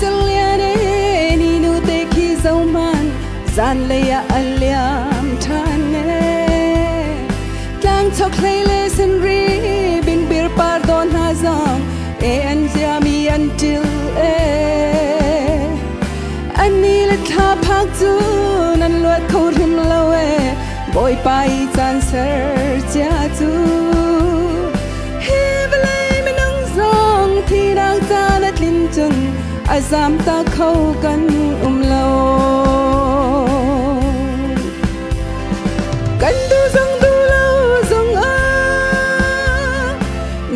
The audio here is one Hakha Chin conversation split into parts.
Cerlian e ni nu te khi zohman zanlei ah a liam ṭhan e. Tlang chokhlei le senri bingbir par dawn hna zong e an ziami an ṭil e. An ni le thla phak cu nan luat kho hrim lo e, Bawipa i caan ser cia cu. Hi vawlei minung zong thinak caan a tlin cun a zam ta kho kan um lo. Kan duh zong duh lo zong ah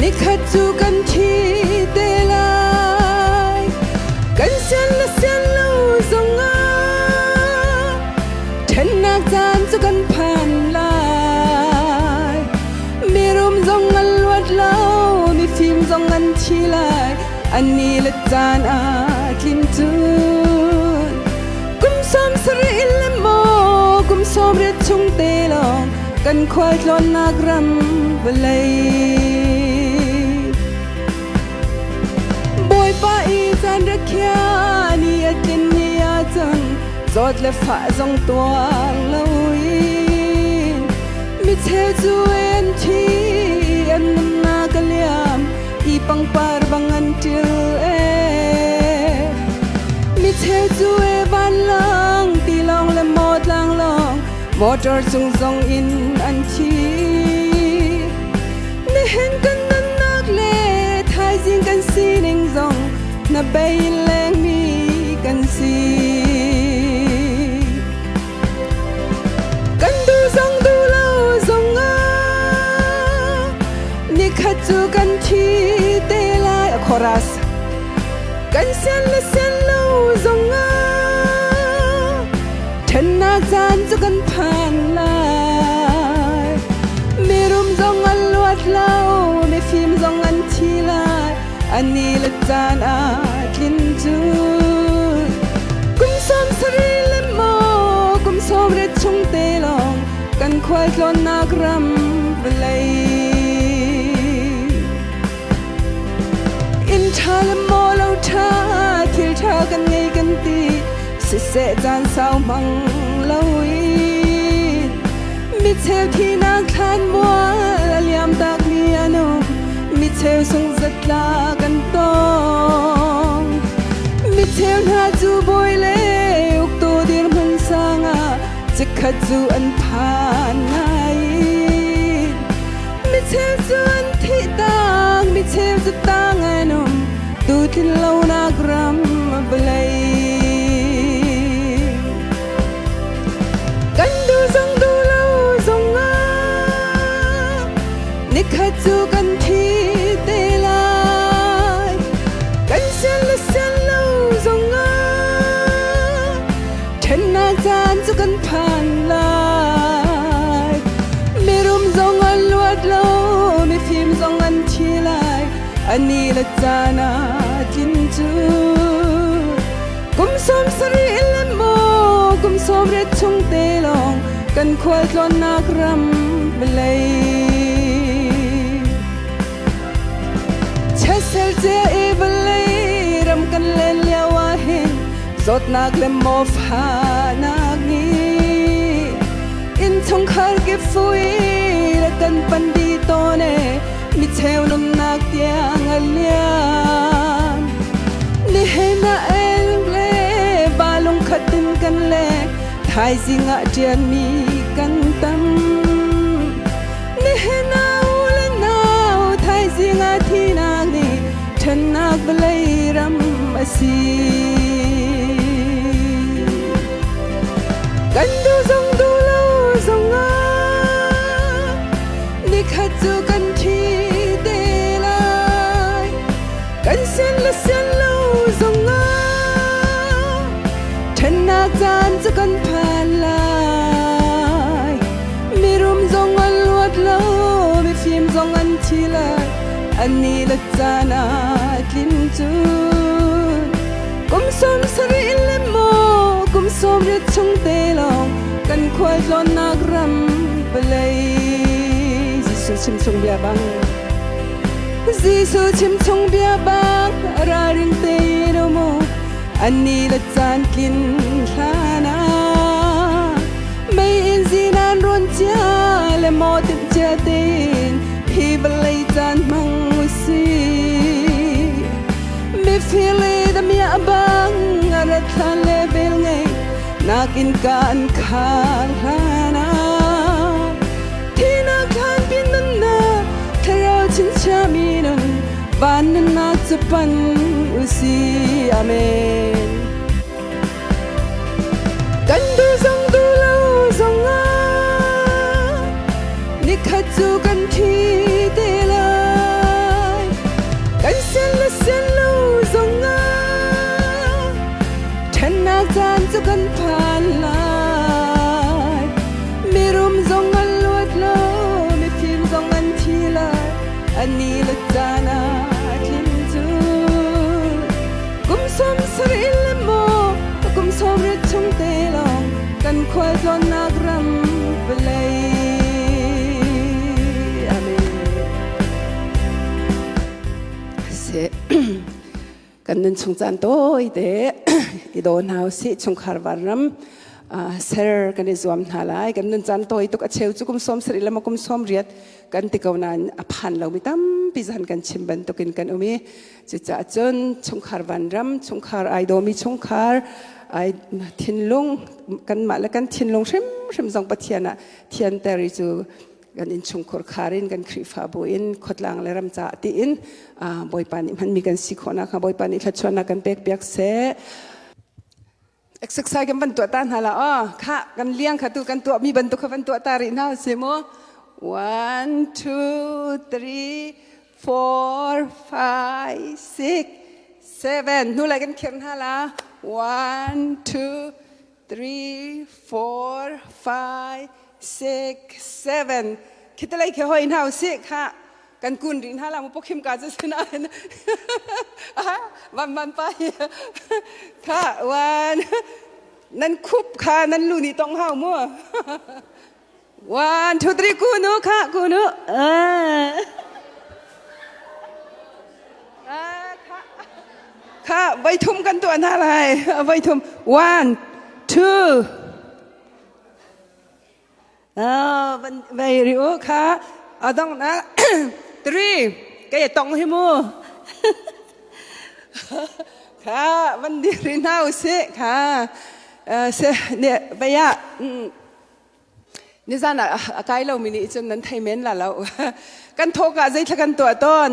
nikhat cu kan thi te lai. Kan sian le sian lo zong ah ṭhennak caan cu kan phan lai. Mirum zong an luat lo, mifim zong an thi lai, an ni le caan aa tlin cun. Kum 70 le maw kum 80 chung te lawng kan khualtlawnnak ram vawlei. Bawipa i caan rak khia ni a tlin ni ahcun zawt le fah zong tuar loin mi cheu cu an thi, an nunnak a liam i pangpar bang an ṭil e. Mi cheu cu e vanlawng tilawng le maw tlanglawng motor cung zong in an thi. Nihin kan nunnak le thaizing kan sining zong na bei lengmi kan si. Kan duh zong duh lo zong ah nikhat cu kan thi te lai. A chorus. Kan sian le sian lo zong ah ṭhennak caan cu kan phan lai. Mirum zong an luat lo, mifim zong an thi lai, an ni le caan aa tlin cu. Kum 70 le maw kum 80 chung te lawng kan khualtlawnnak ram vawlei. Inn ṭha le maw lo ṭha, thil ṭha kan ngei kan ti, siseh caan sau hmang loin mi cheu thinak thlan mual a liam tak mi an um, mi cheu sung zatla kan tong, mi cheu hna cu bawi le uktu dirhmun sang ah chikkhat cu an phan ngai. Mi cheu cu an thih tang, mi cheu cu tang an um, tu tlin lonak ram vawlei. Kan duh zong duh lo zong ah nikhat cu kan thi te lai. Kan sian le sian lo zong ah ṭhennak caan cu kan phan lai. Mirum zong an luat lo, mifim zong an thi lai, an ni le caan ah tlin cu. Kum 70 le maw kum 80 chung te lawng kan khualtlawnnak ram vawlei. Chesel cia i vawlei ram kan len lio ah hin zawtnak le maw fahnak nih innchungkhar kip fui le kan pan dih tawn e, mi cheu nunnak tiang a liam. Nihin ah el le ba lungkhat in kan leng, thaizing ah ṭianmi kan tam. Nihin ah u le nau, thaizing ah thinak nih ṭhennak vawlei ram a si. Kan duh zong duh lo zong ah nikhat cu kan thi te lai. Kan sian le sian lo zong ah ṭhennak caan cu kan phan lai. Mirum zong an luat lo, mifim zong an thi lai, an ni le caan ah tlin cu. Kum 70 le maw kum 80 chung te lawng kan khualtlawnnak ram vawlei. Jesuh chim chung bia bang, Jesuh chim chung bia bang, ralring tein um u. An ni le caan tlin hlan ah mei in zinan rawn cia le maw timh cia tein hi vawlei caan hmang usih. Mifir le damiah bang a rat hlan le vel ngei nakin kan khar hlan ah thinak thlan pin nunnak thlarau chinchiami nun van nunnak cu pan usih. Amen. Kan duh zong duh lo zong ah nikhat cu kan thi te lai. Kan sian le sian lo zong ah ṭhennak caan cu kan phan lai. Mirum zong an luat lo, mifim zong an thi lai. Ani le caan ah tlin cu kum 70 le maw kum 80 chung te lawng kan khualtlawnnak ram vawlei. Amen. Se kan nun chung caan tawi te i daw hna usih. Chungkhar vanram ser kan i zuam hna lai. Kan nun caan tawi tuk, a cheu cu kum 70 le kum 80 kan ti ko nain a phan lomi tampi zan kan chim bantukin kan um i cucaah cun chungkhar vanram, chungkhar ai dawmi, chungkhar ai thinlung, kanmah le kan thinlung hrimhrim zong Pathian ah thianter i cu kan innchungkhur khar in, kan Khrihfabu in, khuatlang le ram caah tiin Bawipa nih hmanmi kan si khawhnak hnga Bawipa nih thluachuahnak kan pek piak seh. Exercise kan van tuah ta hna la aw. Kha kan liang kha tu kan tuah mi bantuk kha van tuah ta rih hna si mu. 1 2 3 4 5 6 7. Hnu lai kan khirh hna la. 1 2 3 4 5 6 7. Khitalei khi hoi hna usih. Kha kan kun rih hna la mu. Pokhim ka cu sinain van van pa hi kha one nan khup kha nan lu nih tong hau mu. One, two, three, kunu kha kunu. Kha voi thum kan tuah hna lai. Voi thum. One, two. Vai ri u kha adong na three kaya tong hi mu. Kha van di ri hna usih. Kha se ne vaya nizan ah a kai lomi nih cun nan thei men la lo. Kan thawk ah zeithla kan tuah tawn?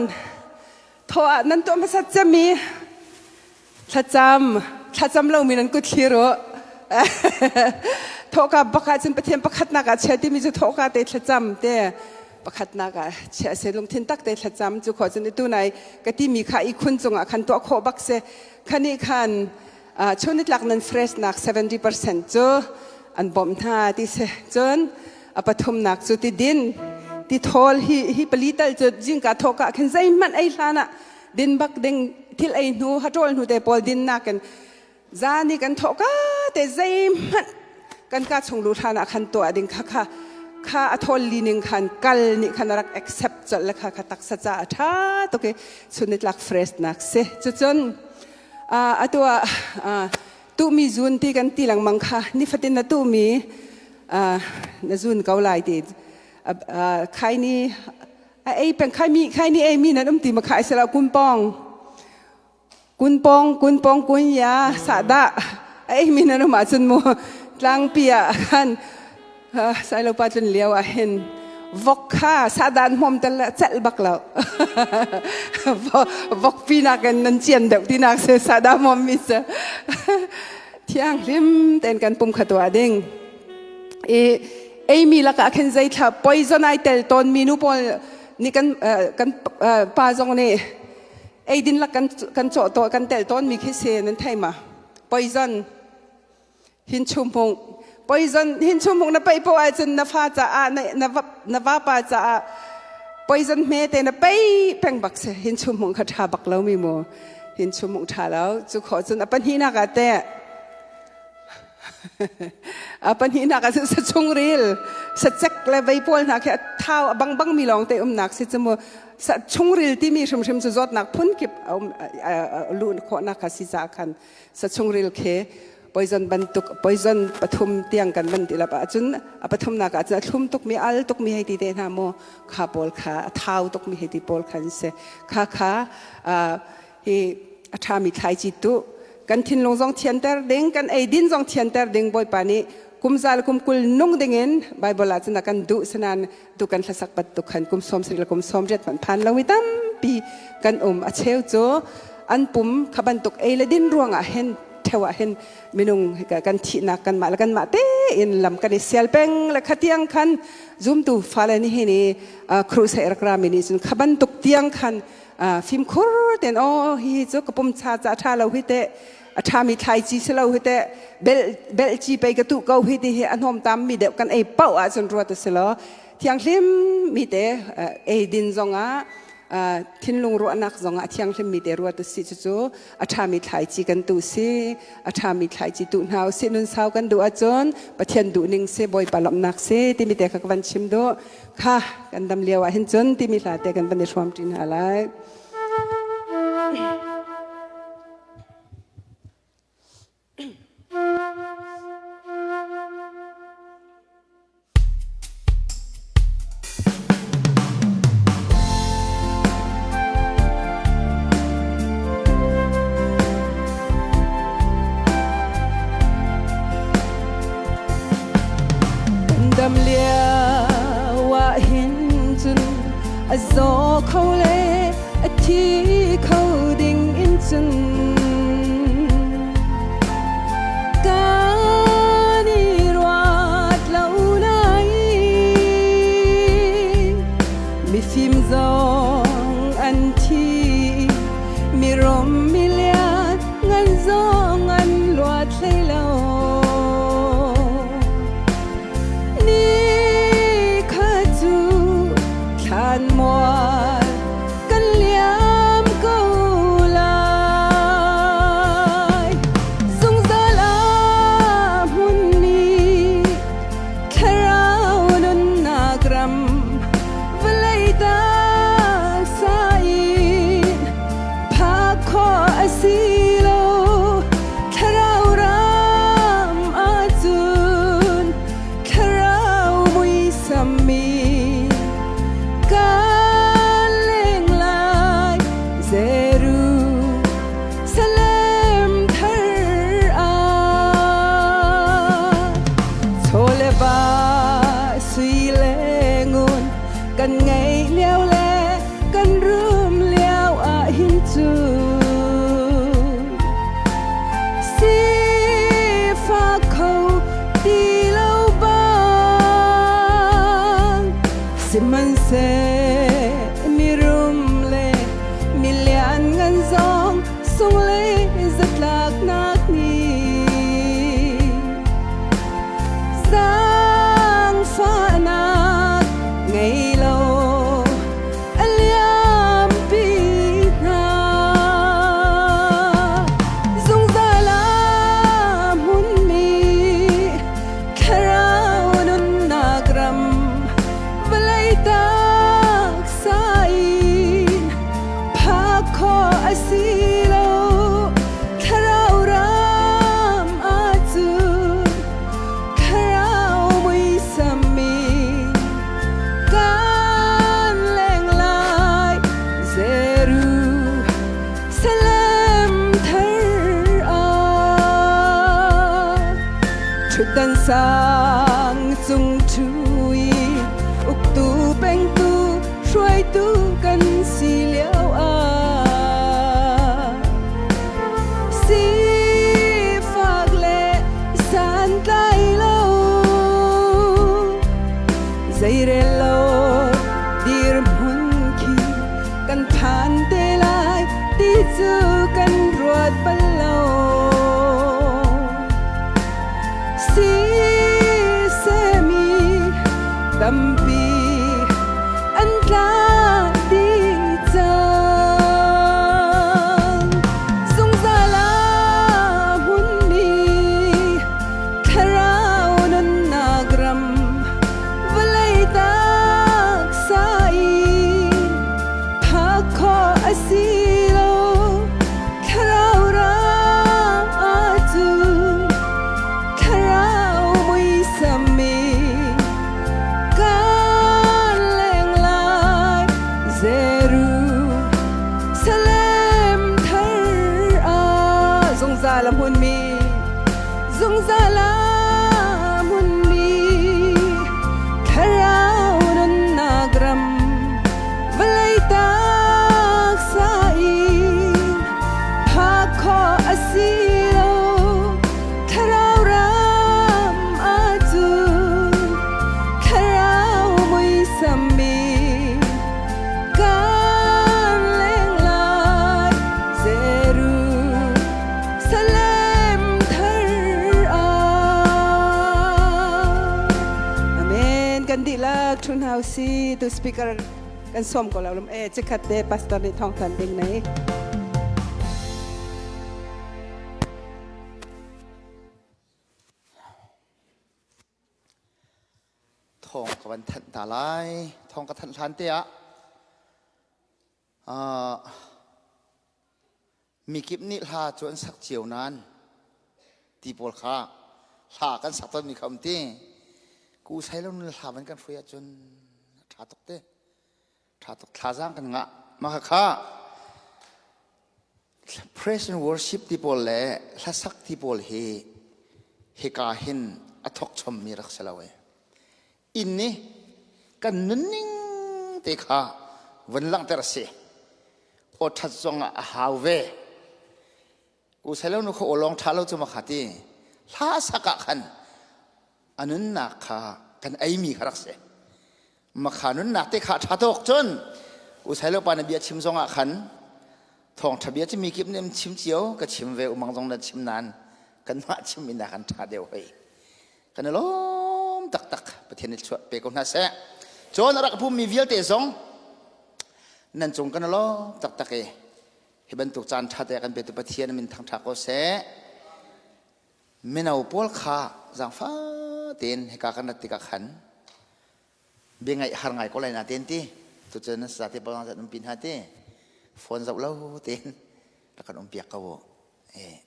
Thaw ah nan tuah hmasat cemi thlacam. Thlacam lomi nan kut thlir u. Thawhka bak ah cun Pathian pakhatnak ah chia timi cu thawhka te thlacam te pakhatnak ah chia se. Lungthin tak te thlacam cu khawh cun itu nai ka timi kha i khun cungah khan tuah khawh bak se. Khani khan chunitlak nan fresh nak 70% cu an bawmh hna ti se. Cun a pathumnak cu ti din ti thawl hi hi pali tal cu jingka thawhka khin zeihmanh ei hlan ah din bak ding. Thil ei hnu, haṭawl hnu te pawl din nakin zan i kan thawhka te zeihmanh kan ka chung lu hlan ah khan tuah ding. Kha kha kha a thawl li ning khan kal nih khan rak accept colh le kha kha taksa ca a ṭha tuk i chunitlak fresh nak si. Cucun atu ah tuhmi zun ti kan ti lengmang kha nifatin na tuhmi na zun ko lai ti khai ni a ei peng. Khai mi khai ni ei mi nan um ti ma? Khai sela kunpong kunpong kunpong kun ya sa da a ei mi nan um ahcun mu tlangpi ah khan sailo pa tlun lio ah hin vok kha sadan hmom tel celh bak lo. Vok pi nakin nan cian deuh ti nak se sada hmom mi se. Thiang hlim ten kan pum kha tuah ding. I ei mi lakah khin zeithla poison ai tel tawn mi nu pawl nih kan kan pa zong nih eidin lak kan kan cawh to kan tel tawn mi khi se nan thei ma? Poison hin chumhmung, poison hin chumhmung na pei po ahcun na fa caah, na na vapa caah poison hme te na pei peng bak se. Hin chumhmung kha tha bak lo mi mu. Hin chumhmung tha lo cu khawh cun a pahnihnak ah te, a pahnihnak ah cun sachungril. Sacek le vei pawl hna khi a thau a bang bang mi lawng te umnak si cu mu. Sa chungril timi hrimhrim cu zawtnak phunkip a um luh khawhnak kha si caah khan sa chungril khi poison bantuk poison pathum tiang kan van ti lap ahcun a pathumnak ahcun a thlum tukmi al tukmi hei ti te hna mu kha pawl kha a thau tukmi hei ti pawl khan si kha kha hi a ṭhami thlaici tu kan thinlung zong thianter ding kan eidin zong thianter ding Bawipa nih kum zal kum kul nung dingin Bible ah cun a kan duh sanan tu kan hlasak bantuk khan kum 70 le kum 80 hmanh phan lo mi tampi kan um. A cheu cu an pum kha bantuk ei le din ruangah hin theo ah hin minung kan thihnak kanmah le kanmah tein lam kan i sial peng le khatiang khan zumtu fale ni hi ni crusade rak rami nih cun kha bantuk tiang khan fimkhur ten o hi cu ka pum cha cha tha lo hi te a ṭhami thlaici si lo hi teh bel belci pei ka tuh ko hi ti hi a hnawm tam mi deuh kan ei paoh ahcun ruat a si lo. Thianghlim mi te ei din zongah thinlung ruahnak zongah thianghlim mi te ruat a si. Cucu a ṭhami thlaici kan tuh si a ṭhami thlaici tuh hna usih. Nun sau kan duh ahcun Pathian duhning si Bawipa lawmhnak si timi te kha ka van chim duh. Kha kan dam lio ah hin cun timi hla te kan van i hrawm ṭi hna lai. Kan dam lio ah hin cun a zaw kho le a thi kho ding in cun kan i ruat lo nain mifim zong an thi, mirum milian ngan zong an luat hlei lo. Ni kha cu thlanmual kan liam ko lai. Zungzal a hmunmi thlarau nunnak ram vawlei taksa in phak khawh a si lo. Thlarau ram ahcun thlarau muisam mi kan leng lai Jerusalem thar ah. Chaw le va sui le ngun kan ngeih lio le kan rum lio ah hin cun sifak kho ti lo bang, sihmanhseh mirum le milian ngan zong sung le zatlaknak nih zaangfahnak ngei lo a liampi hna. Zungzal a hmunmi thlarau nunnak ram vawlei taksa in phak khawh a si lo. Thlarau ram ahcun thlarau muisam mi kan leng lai Jerusalem thar ah. Ṭhutdan sang cung ṭhu i uktu pengtu hruaitu kan si lio ah sifak le santlai lo zeirel lo dirhmun khi kan phan te lai ti cu kan ruat bal lo. Si semi tampi an tla dih cang. Zungzal a hmunmi thlarau nunnak ram. Zungzal a hmunmi thlarau nunnak ram vawlei taksa in phak khawh a si lo. Thlarau ram ahcun thlarau muisam in kan leng lai. Jerusalem thar ah. Amen. Kan dihlak thu hna usih. Tu speaker kan sawm ko lo e chikhat te pastor nih thawng than ding nei. Thawng ka van thanh ta lai. Thawng ka thanh hlan te ah mikip nih hla cu an sak cio nain ti pawl kha hla kan sak tawnmi kha um ti. Ku sai lo nun hla van kan hruai ahcun a ṭha tuk te. Ṭha tuk thlazaang kan ngah. Mah kha praise and worship ti pawl le hlasak ti pawl hi hika hin a thawk chommi rak si lo e. Inn nih kan nunning te kha vun langhter a si. Aw ṭhat zong ah a hau ve. Ku selo nu kha aw lawng ṭha lo cu ma kha ti. Hla sak ah khan a nunnak kha kan eimi kha rak si. Makha nunnak te kha ṭha tuk cun ku selo pa na bia chim zong ah khan thawngṭha bia cu mi kip nih an chim cio ka chim ve umang zong na chim nain kanmah chim in kan ṭha deuh hoi. Kan i lawm taktak. Pathian nih chuah pe ko hna seh. Cun a rak pummi vialte zong nan cung kan i lawm taktak i hi bantuk caan ṭha te kan petu Pathian min thangṭha ko seh. Mino pawl kha zaangfah tein hika kan rat tikah khan bia ngaih har ngai ko lai na ten ti tucun nan sa te pawl zat um pin ha ti phone zoh lo tein rak kan um piak ko eh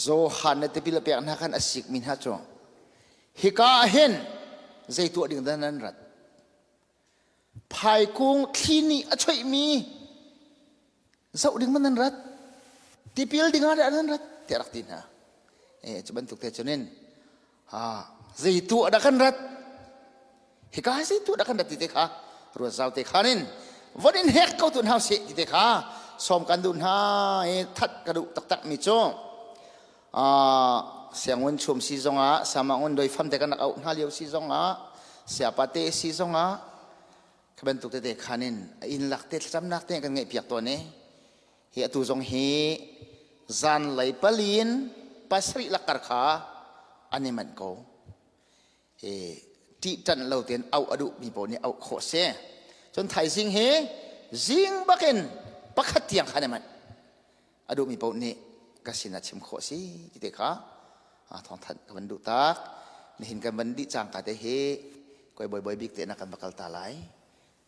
Johan na tipil a pek hna khan a sikmi hna cu hika ah hin zei tuah ding dah nan rat? Phaikung thli nih a choihmi zoh ding man nan rat? Tipil ding ah dah nan rat? tiah rak ti hna. E, cu bantuk te cunin ha zei tuah dah kan rat? Hika zei tuah dah kan rat ti te kha ruat zau te khan in von in hek ko tu hna sih ti te kha sawm kan duh hna i that ka duh taktak mi cu siangun chum si zongah samangun doi fam te kan rak auh hna lio si zongah siapa te si zongah kha bantuk tete khan in inn lak te thlacamnak te kan ngeih piak tawn i hi atu zong hi zan lei palin pasarih lakar kha an i manh ko ṭihṭanh lo tein auh a duhmi paoh nih auh khawh si. Cun thaizing hi zing bakin pakhat tiang khan i manh. A duhmi paoh nih ka sinah chim khawh si ti te kha thawngthanh ka van duh tak. Nihin kan van dih cangka te hi koi bawi bawi bik te na kan va kal ta lai.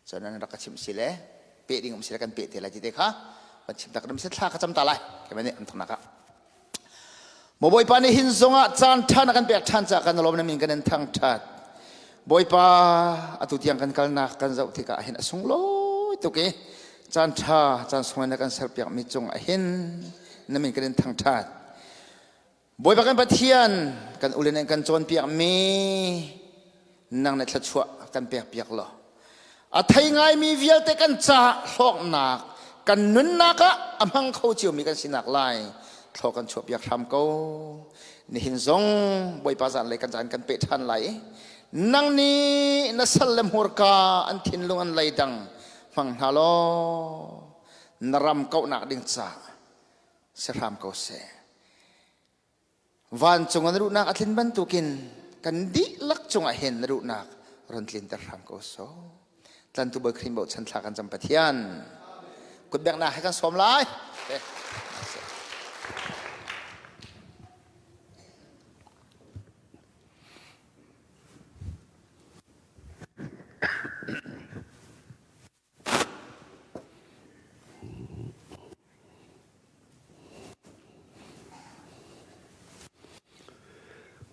Cun an rak ka chimh si le peh ding um si le kan peh te lai ti te kha van chim tak ram si thla ka cam ta lai. Keimah nih an thawngnak ah. Maw Bawipa nih hin zongah caan ṭha na kan pek ṭhan caah kan lawm na min kan in thangṭhat. Bawipa atu tiang kan kalnak kan zoh tikah hin a sunglawi tuk i caan ṭha caan sunglawi na kan serpiakmi cungah hin na min kan in thangṭhat. Bawipa kan Pathian kan ule nih kan cawnpiakmi nang na thluachuah kan pekpiak law a thei ngaimi vialte kan caah hlawknak kan nunnak ah a hmang kho ciomi kan sinak lai thlaw kan chuahpiak hram ko. Nihin zong Bawipa zanlei kan caan kan peh ṭhan lai i nang nih na sal le hmurka an thinlung an leidang hmang hna law na ram kauhnak ding caah si hram ko seh. Vancung ah na duhnak a tlin bantukin kan dihlak cungah hin na duhnak run tlinter hram ko sawh. Tlantu Bawi Khrih bochan thla kan cam Pathian. Kutbeknak he kan sawm lai.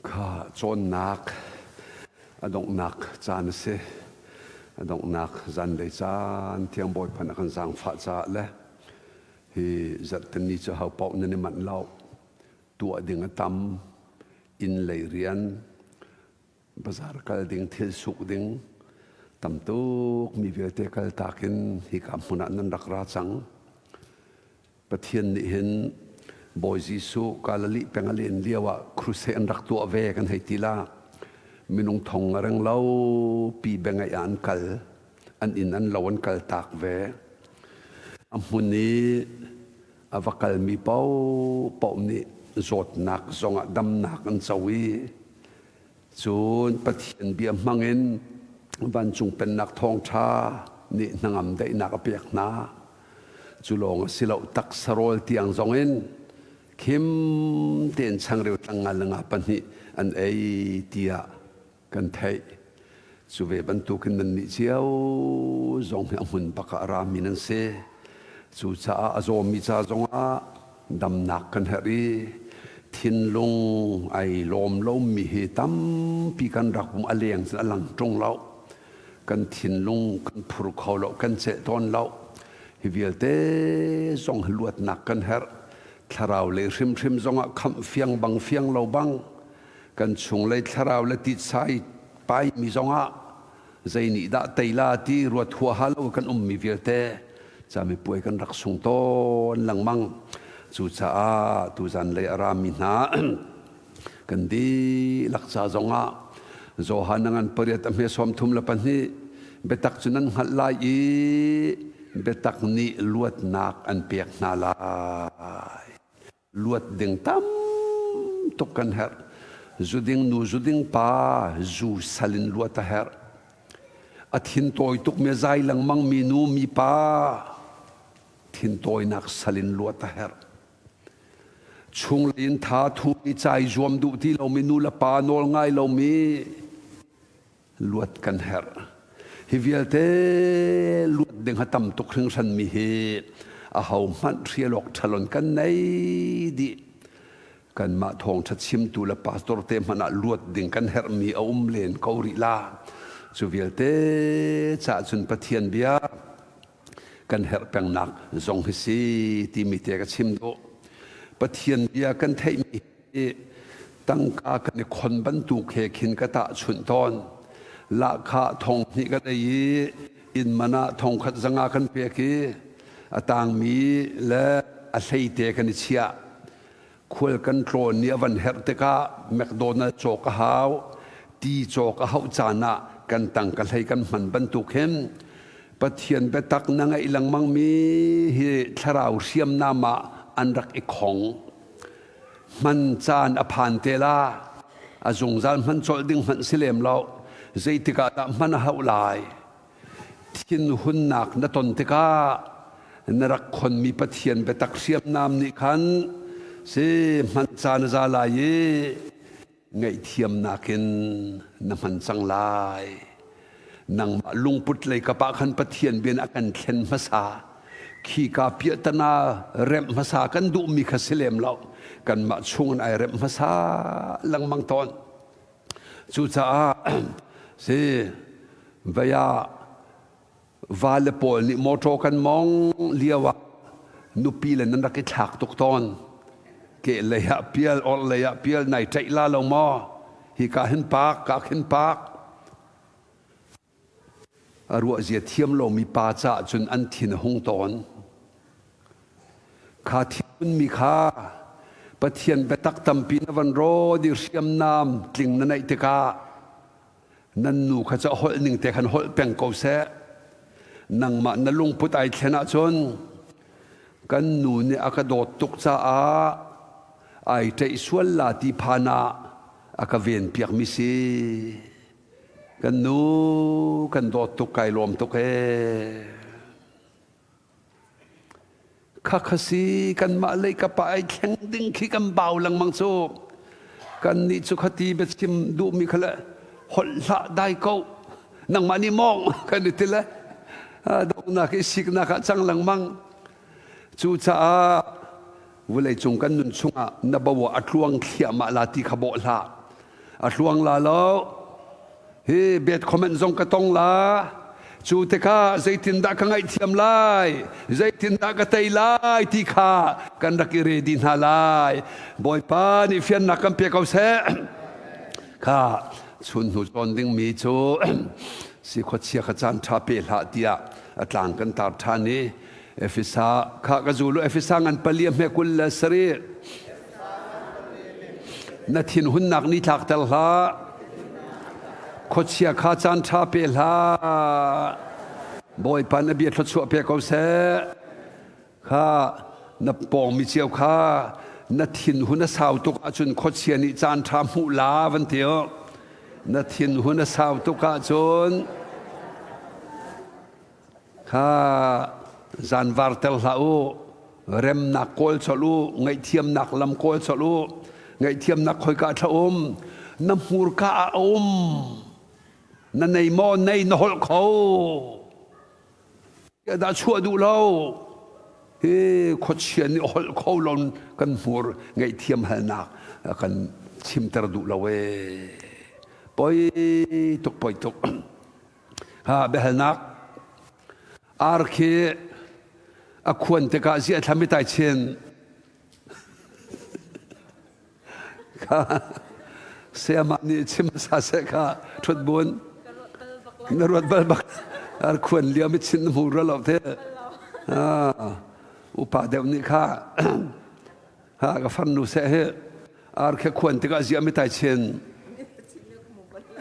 Kha cawnnak a donghnak caan a si. A donghnak zanlei caan thiang Bawipa na kan zaangfah caah le hi zarhten ni cu ho paoh nan i manh lo. Tuah ding a tam. Inn lei rian, bazar kal ding, thil suk ding, tam tuk mi vialte kal tak in hika hmun ah nan rak ra cang. Pathian nih hin Bawi Jesuh Galilee peng a len lio ah crusade an rak tuah ve kan hei ti la. Minung thong a reng lo pi bengaih ah an kal. An inn an lo an kal tak ve. A hmun i a va kalmi paohpaoh nih zawtnak zongah damnak an co i cun Pathian bia hmangin vancung pennak thawngṭha nih hnangam daihnak a pek hna. Cu lawng a si lo taksa rawl tiang zongin khim tein changreu tlang nga le nga pahnih an ei tiah kan theih. Cu ve bantukin nannih cio zong hi a hmun bak ah a rami nan si. Cucaah a zawmi ca zongah damnak kan herh i thinlung ai lawm lomi hi tampi kan rak um a leng cun a lang ṭung lo. Kan thinlung kan phur kho lo, kan celh tawn lo. Hi vialte zong hi luatnak kan herh. Thlarau lei hrimhrim zongah khamh fiang bang fiang lo bang kan chunglei thlarau le titsa i paimi zongah zei nih dah tei la ti ruat huaha lo kan ummi vialte camipuai kan rak sung tawn lengmang. Cucaah tuzan lei a rami hna kan dihlak ca zongah Johan a ngan pariat a hme 32 biatak cu nan hngalh lai i biatak nih luatnak an pek hna lai. Luat ding tam tuk kan herh. Zu ding nu, zu ding pa, zu sal in luat a herh. A thin tawi tuk mi zai lengmang mi nu, mi pa, thin tawinak sal in luat a herh. Chunglei in tha thu i cai zuam duh ti lomi nu le pa nawl ngai lomi luat kan herh. Hi vialte luat ding ha tam tuk hringhran mi hi a ho hmanh hrial awk ṭhalon kan nei dih. Kanmah thawngṭha chimtu le pastor te hmanh ah luat ding kan herhmi a um len ko rih la. Cu vialte cah cun Pathian bia kan herh pengnak zong hi si timi te ka chim duh. Pathian bia kan theihmi hi tangka kan i khon bantuk he khin ka tahchunh tawn. Lahkhah thong hnih kan ei i inn man ah thong khat zanga kan pek i a tangmi le a hleite kan i chiah. Khual kan tlawn ni a van herh tikah McDonald cawk a hau, ti cawk a hauh caan ah kan tangka hlei kan hman bantuk hin Pathian biatak na ngeih lengmang mi hi thlarau hriamnam ah an rak i khong. Hman caan a phan te la, a zungzal hman colh ding hmanh si lem lo. Zeitik ah dah hman a hauh lai? Thinhunnak na ton tikah na rak khonmi Pathian biatak hriamnam nih khan si hman caan a za lai i ngaihthiamnak in na hman cang lai. Nangmah lungput lei kap ah khan Pathian bia a kan thlen hmasa. Khika piahtana remh hmasa kan duhmi kha si lem lo. Kanmah chung in ai remh hmasa lengmang tawn. Cucaah si vei ah vale pawl nih motor kan mong lio ah nupi le nan rak i thlak tuk tawn. Ke lei ah pial, or lei ah pial nai ṭaih la lo maw? Hi ka hin pak, ka khin pak. A ruahzia thiam lomi pa caah cun an thin a hung tawn. Kha thinhunmi kha Pathian biatak tampi na van rawn i hriamnam tling na neih tikah nan nu kha cu a holh ning te khan holh peng ko seh. Nangmah na lungput ai thlen ahcun kan nu nih a ka dawt tuk caah ai ṭeih sual la ti phan ah a ka ven piakmi si. Kan nu kan dawt tuk kai lawm tuk ee. Khakha si kanmah lei kapa ai thleng ding khi kan bau lengmang cu. Kan nih cu khati biachim duhmi kha le holh hlah dai ko nangmah nih mawng kan i ti le donghnak i siknak ah cang lengmang. Cucaah Vawleicung kan nun chungah na bo ah a tluang thliahmah la ti kha bawh hlah. A tluang la lo. Hi bad comment zong ka tong la. Cu tikah zeitindah ka ngaihthiam lai, zeitindah ka tei lai ti kha kan rak i ready hna lai. Bawipa nih fiannak kan pe ko seh. Kha chun hnu cawn dingmi cu si khuachia kha caan ṭha pe hlah tiah a tlang kan tar ṭhan i Efesa kha ka zulu Efesa ngan pali a hme 27. Na thinhunnak ni tlakter hlah. Khuachia kha caan ṭha pe hlah. Bawipa na bia thluachuah pe ko seh. Kha na pawngmi cio kha na thinhun a sau tuk ahcun khuachia nih caan ṭha hmuh la van ti u. Na thinhun a sau tuk ahcun Kha zanvar ter hlah u, remnak kawl colh u, ngaihthiamnak lam kawl colh u, ngaihthiamnak khoika thla um, na hmurka ah a um, na nei maw nei na holh kho, dah chuah duh lo, hi khuachia nih holh kho lo kan hmur ngaihthiam halnak kan chimter duh lo ee. Poi tuk poi tuk. Ha biahalnak ar khi a khuan tikah ziah thlam i tai chin kha sayamah nih chim hmasa seh kha ṭhut bun na ruat bal bak ar khuan liam i chin na hmu rua lo te upa deuh nih kha Ha ka farnu seh hi ar khe khuan tikah ziah mi tai chin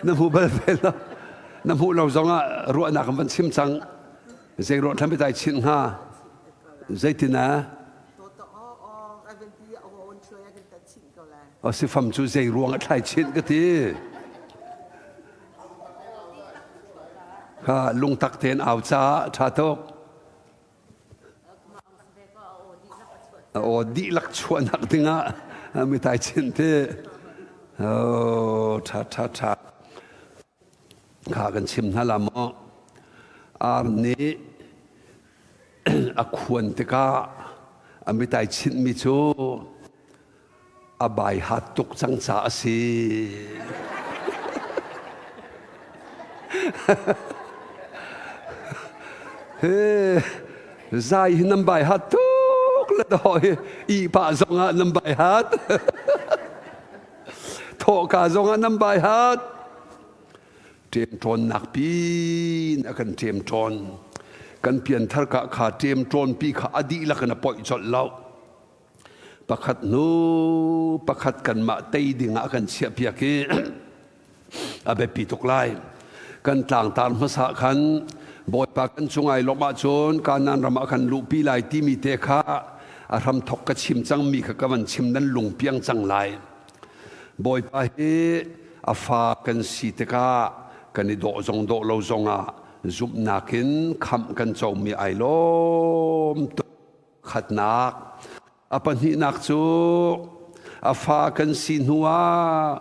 na hmu bal ve lo na hmuh lo zongah ruahnak an van chim cang zei ruah thlam tai chin hnga zeitin a o si fam cu zei ruang a thlai chin ka ti kha lungtak tein au ca tha tuk A aw dihlak chuahnak dingah mitai chin ti. Oh, ṭha ṭha ṭha. Kha kan chim hna la maw? Ar nih a khuan tikah a mitai chinhmi cu a bai hat tuk cang ca a si. He zai hi nan bai hat tuk le do hi i pa zong ah nan bai hat. Thawhka zong ah nan bai hat. Ṭemṭawnnak pin a kan ṭemṭawn. Kan pianthar ka kha ṭemṭawn pi kha a dihlak in a poih colh lo. Pakhat hnu pakhat kanmah tei dingah a kan chiahpiak i a biapi tuk lai. Kan tlangtar hmasa khan Bawipa kan cung ai lawmh ahcun Kanaan ram ah kan luhpi lai timi te kha a hramthok ka chim cangmi kha ka van chim nan lungpiang cang lai. Bawipa hi a fa kan si tikah kan i dawh zong dawh lo zongah zumhnak in khamh kan comi ai lawm tuk. Khatnak. A pahnihnak cu a fa kan si hnuah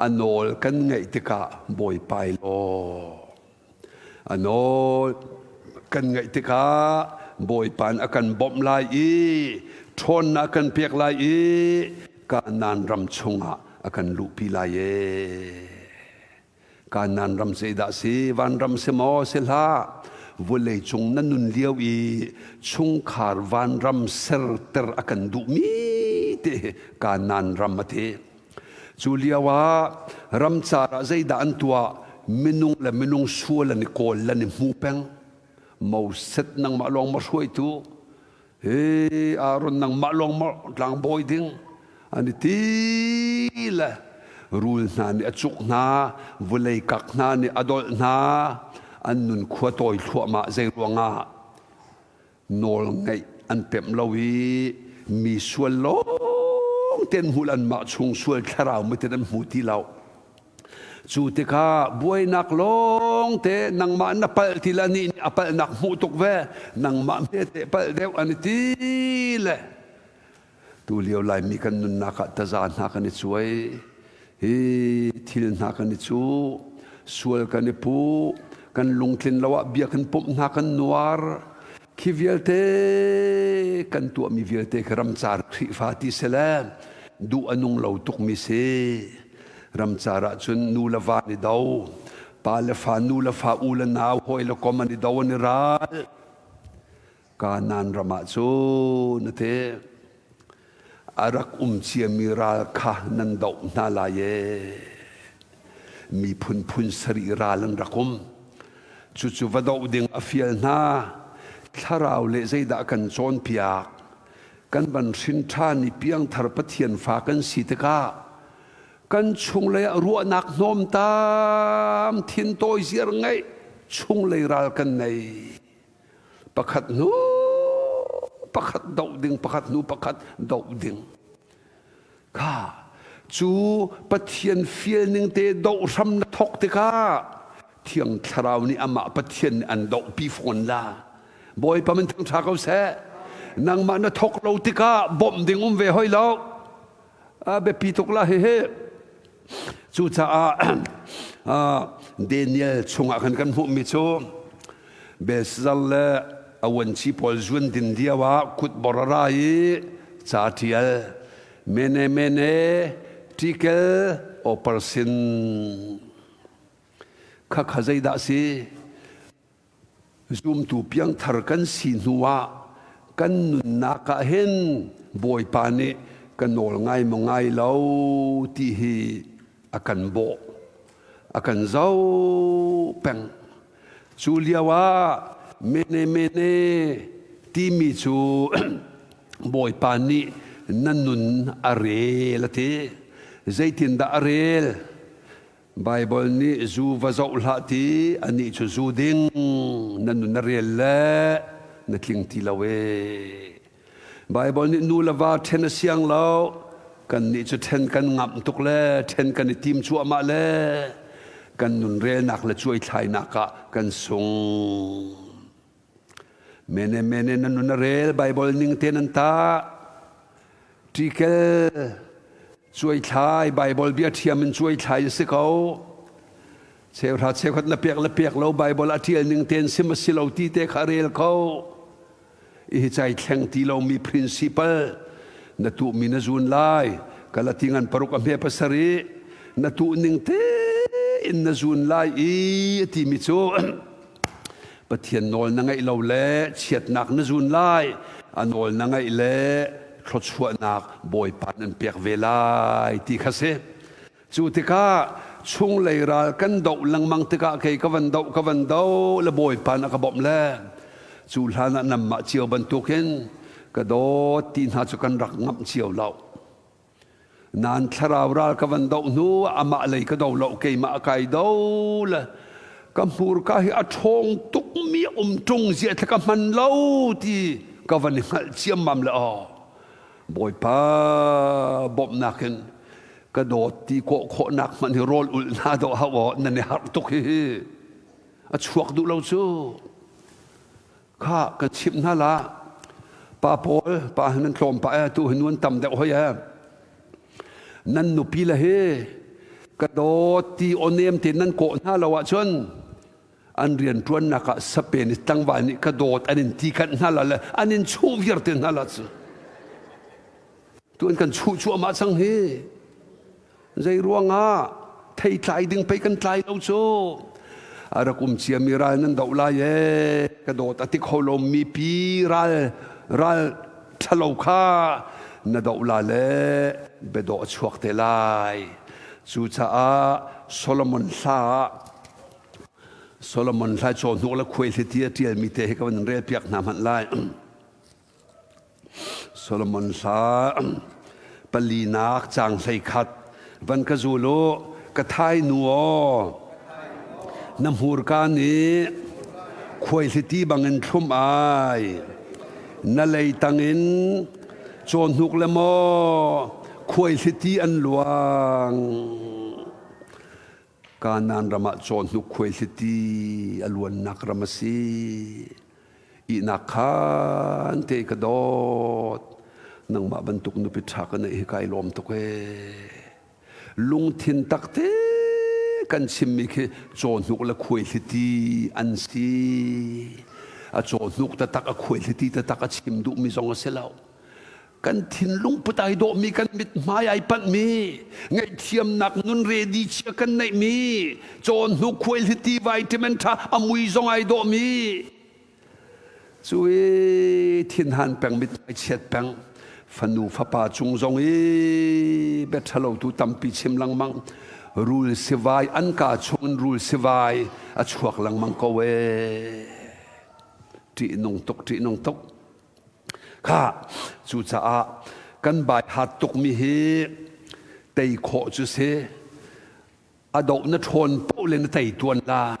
a nawl kan ngaih tikah Bawipa i lawm. A nawl kan ngaih tikah Bawipa a kan bawmh lai i ṭhawnnak kan pek lai i Kanaan ram chungah a kan luhpi lai ee. Kanaan ram zeidah si vanram si maw si hlah vulei cung na nun lio i chungkhar vanram serter a kan duhmi te Kanaan ram a ti. Cu lio ah ramcar ah zeidah an tuah minung le minung sual an i kawl lan i hmu peng. Moses nangmah lawng ma hruaitu Hi Aaron nangmah lawng maw tlangbawi ding an i ti le rul hna nih a cuk hna, vulei kak hna nih a dolh hna, an nun khua tawi thluahmah zei ruangah nawl ngeih an pemh lo i mi sual lawng ten hmul anmah chung sual thlarau miten an hmu ti lo. Cu tikah buainak lawngte nangmah na palh ti le anih nih a palhnak hmuh tuk ve nangmah hmete palh deuh an i ti le tu lio Laimi kan nunnak ah taza hna kan i cuai hi thil hna kan i cu sual kan i pu kan lungtlin lo ah bia kan pumh hna kan nuar khi vialte kan tuahmi vialte khi ramcar Khrihfa ti sele duh a nung lo tukmi si Ramcar ah cun nu le va nih do. Pa le fa, nu le fa, u le nau, hawi le kom an i do an i ral. Kanaan ram ah cun a ti. A rak um ciami ral kha nan doh hna lai ee. Miphun phun sarih ral an rak um. Cucu va doh ding a fial hna. Thlarau le zeidah kan cawnpiak? Kan van hrin ṭhan i piangthar Pathian fa kan si tikah kan chunglei ah ruahnak hnawmtam thintawi ziar ngeih chunglei ral kan nei. Pakhat hnu pakhat doh ding, pakhat hnu pakhat doh ding. Kha cu Pathian fial ning te doh hram na thok tikah Thiang Thlarau nih amah Pathian nih an dohpi fawn la. Bawipa min thangṭha ko seh. Nangmah na thok lo tikah bawmh ding um ve hoi lo. A biapi tuk la hihi. Cucaah Daniel chungah khan kan hmuhmi cu Belshazzar le a vuanci pawl zuan din lio ah kutbor a ra i ca ṭial mene mene tikel opersin khakha zeidah si Zumtu piangthar kan si hnu ah kan nunnak ah hin Bawipa nih ka nawl ngai maw ngai lo ti hi a kan bawh, a kan zoh peng. Cu lio ah mene mene timi cu Bawipa nih na nun a rel a ti. Zeitindah a rel? Baibal nih zu va zoh hlah ti anih cu zu ding na nun na rel le na tling ti lo ee. Baibal nih nu le va ṭhen a siang lo kannih cu ṭhen kan ngamh tuk le ṭhen kan i tim cuahmah le kan nun relnak le cuaithlainak ah kan sung. Mene mene na nun a rel Baibal ning te nan tah. Ṭikel cuaithlai Baibal bia ṭhiam in cuaithlai a si ko. Cheuhra cheukhat na pek le pek lo Baibal a ṭial ning tein sim a si lo ti te kha rel ko. Hi cai thleng ti lomi principle na tuhmi na zun lai. Galati ngan paruk a hme pasarih na tuh ning tein na zun lai i a timi cu Pathian nawl na ngaih lo le chiatnak na zun lai, a nawl na ngaih le thluachuahnak Bawipa nan pek ve lai ti kha si. Cu tikah chunglei ral kan doh lengmang tikah kei ka van doh ka van doh le Bawipa na ka bawmh le cu hlan ah nanmah cio bantukin ka dawt ti hna cu kan rak ngamh cio lo. Nan thlarau ral ka van doh hnu amah lei ka do lo keimah a kai do le ka hmurka hi a ṭhawng tukmi um ṭung zia thla ka hman lo ti ka van i hngalh ciammam le aw Bawipa bawmhnak in ka dawt ti kawh khawhnak hmanh hi rawl ulh hna dawh hau aw nan i harh tuk hi a chuak duh lo cu Kha ka chimh hna la. Pa pawl pa hi nan tlawm pah e tu hi nuan tam deuh hoi e. Nan nupi le hi ka dawt ti awnem te nan kawh hna lo ahcun an rian ṭuannak ah sapen i tlangval nih ka dawt an in ti kanh hna la le an in chuh viar te hna la cu. Tu an kan chuh cuahmah cang hi. Zei ruangah thei tlai ding pei kan tlai lo cu. A rak um ciami ral nan doh lai ee. Ka dawt a ti kho lomi pi ral ral ṭhalo kha na doh la le biadawh a chuak te lai. Cucaah Solomon hla ah Solomon hla cawhnuk le khuaihliti a ṭialmi te hi ka van rel piak hna hmanh lai. Solomon hla palinak caang 11 van ka zul u ka thai nu aw na hmurka nih khuaihliti bangin thlum ai na lei tangin cawhnuk le maw khuaihliti an luang Kanaan ram ah cawhnuk khuaihliti a luannak ram a si. Ihnak khaan te ka dawt. Nangmah bantuk nupi ṭha ka neih hi kai lawm tuk ee. Lungthin takte kan chimmi khi cawhnuk le khuaihliti an si. A cawhnuk taktak a khuaihliti taktak a chim duhmi zong a si lo. Kan thinlung put ai dawhmi, kan mithmai ai panhmi, ngaihthiamnak nun redi chia kan neihmi, cawn hnu khuai hliti vitamin ṭha a mui zong ai dawhmi, cu i thinhan peng mithmai chiat peng, fanu fapa cung zong i bia ṭhalo tu tampi chim lengmang, rul sivai an kaa chungin rul sivai a chuak lengmang ko ee. Ṭihnung tuk, ṭihnung tuk. Kha cucaah kan bai hat tukmi hi tei khawh cu si. A doh na ṭhawn paoh le na tei tuan la.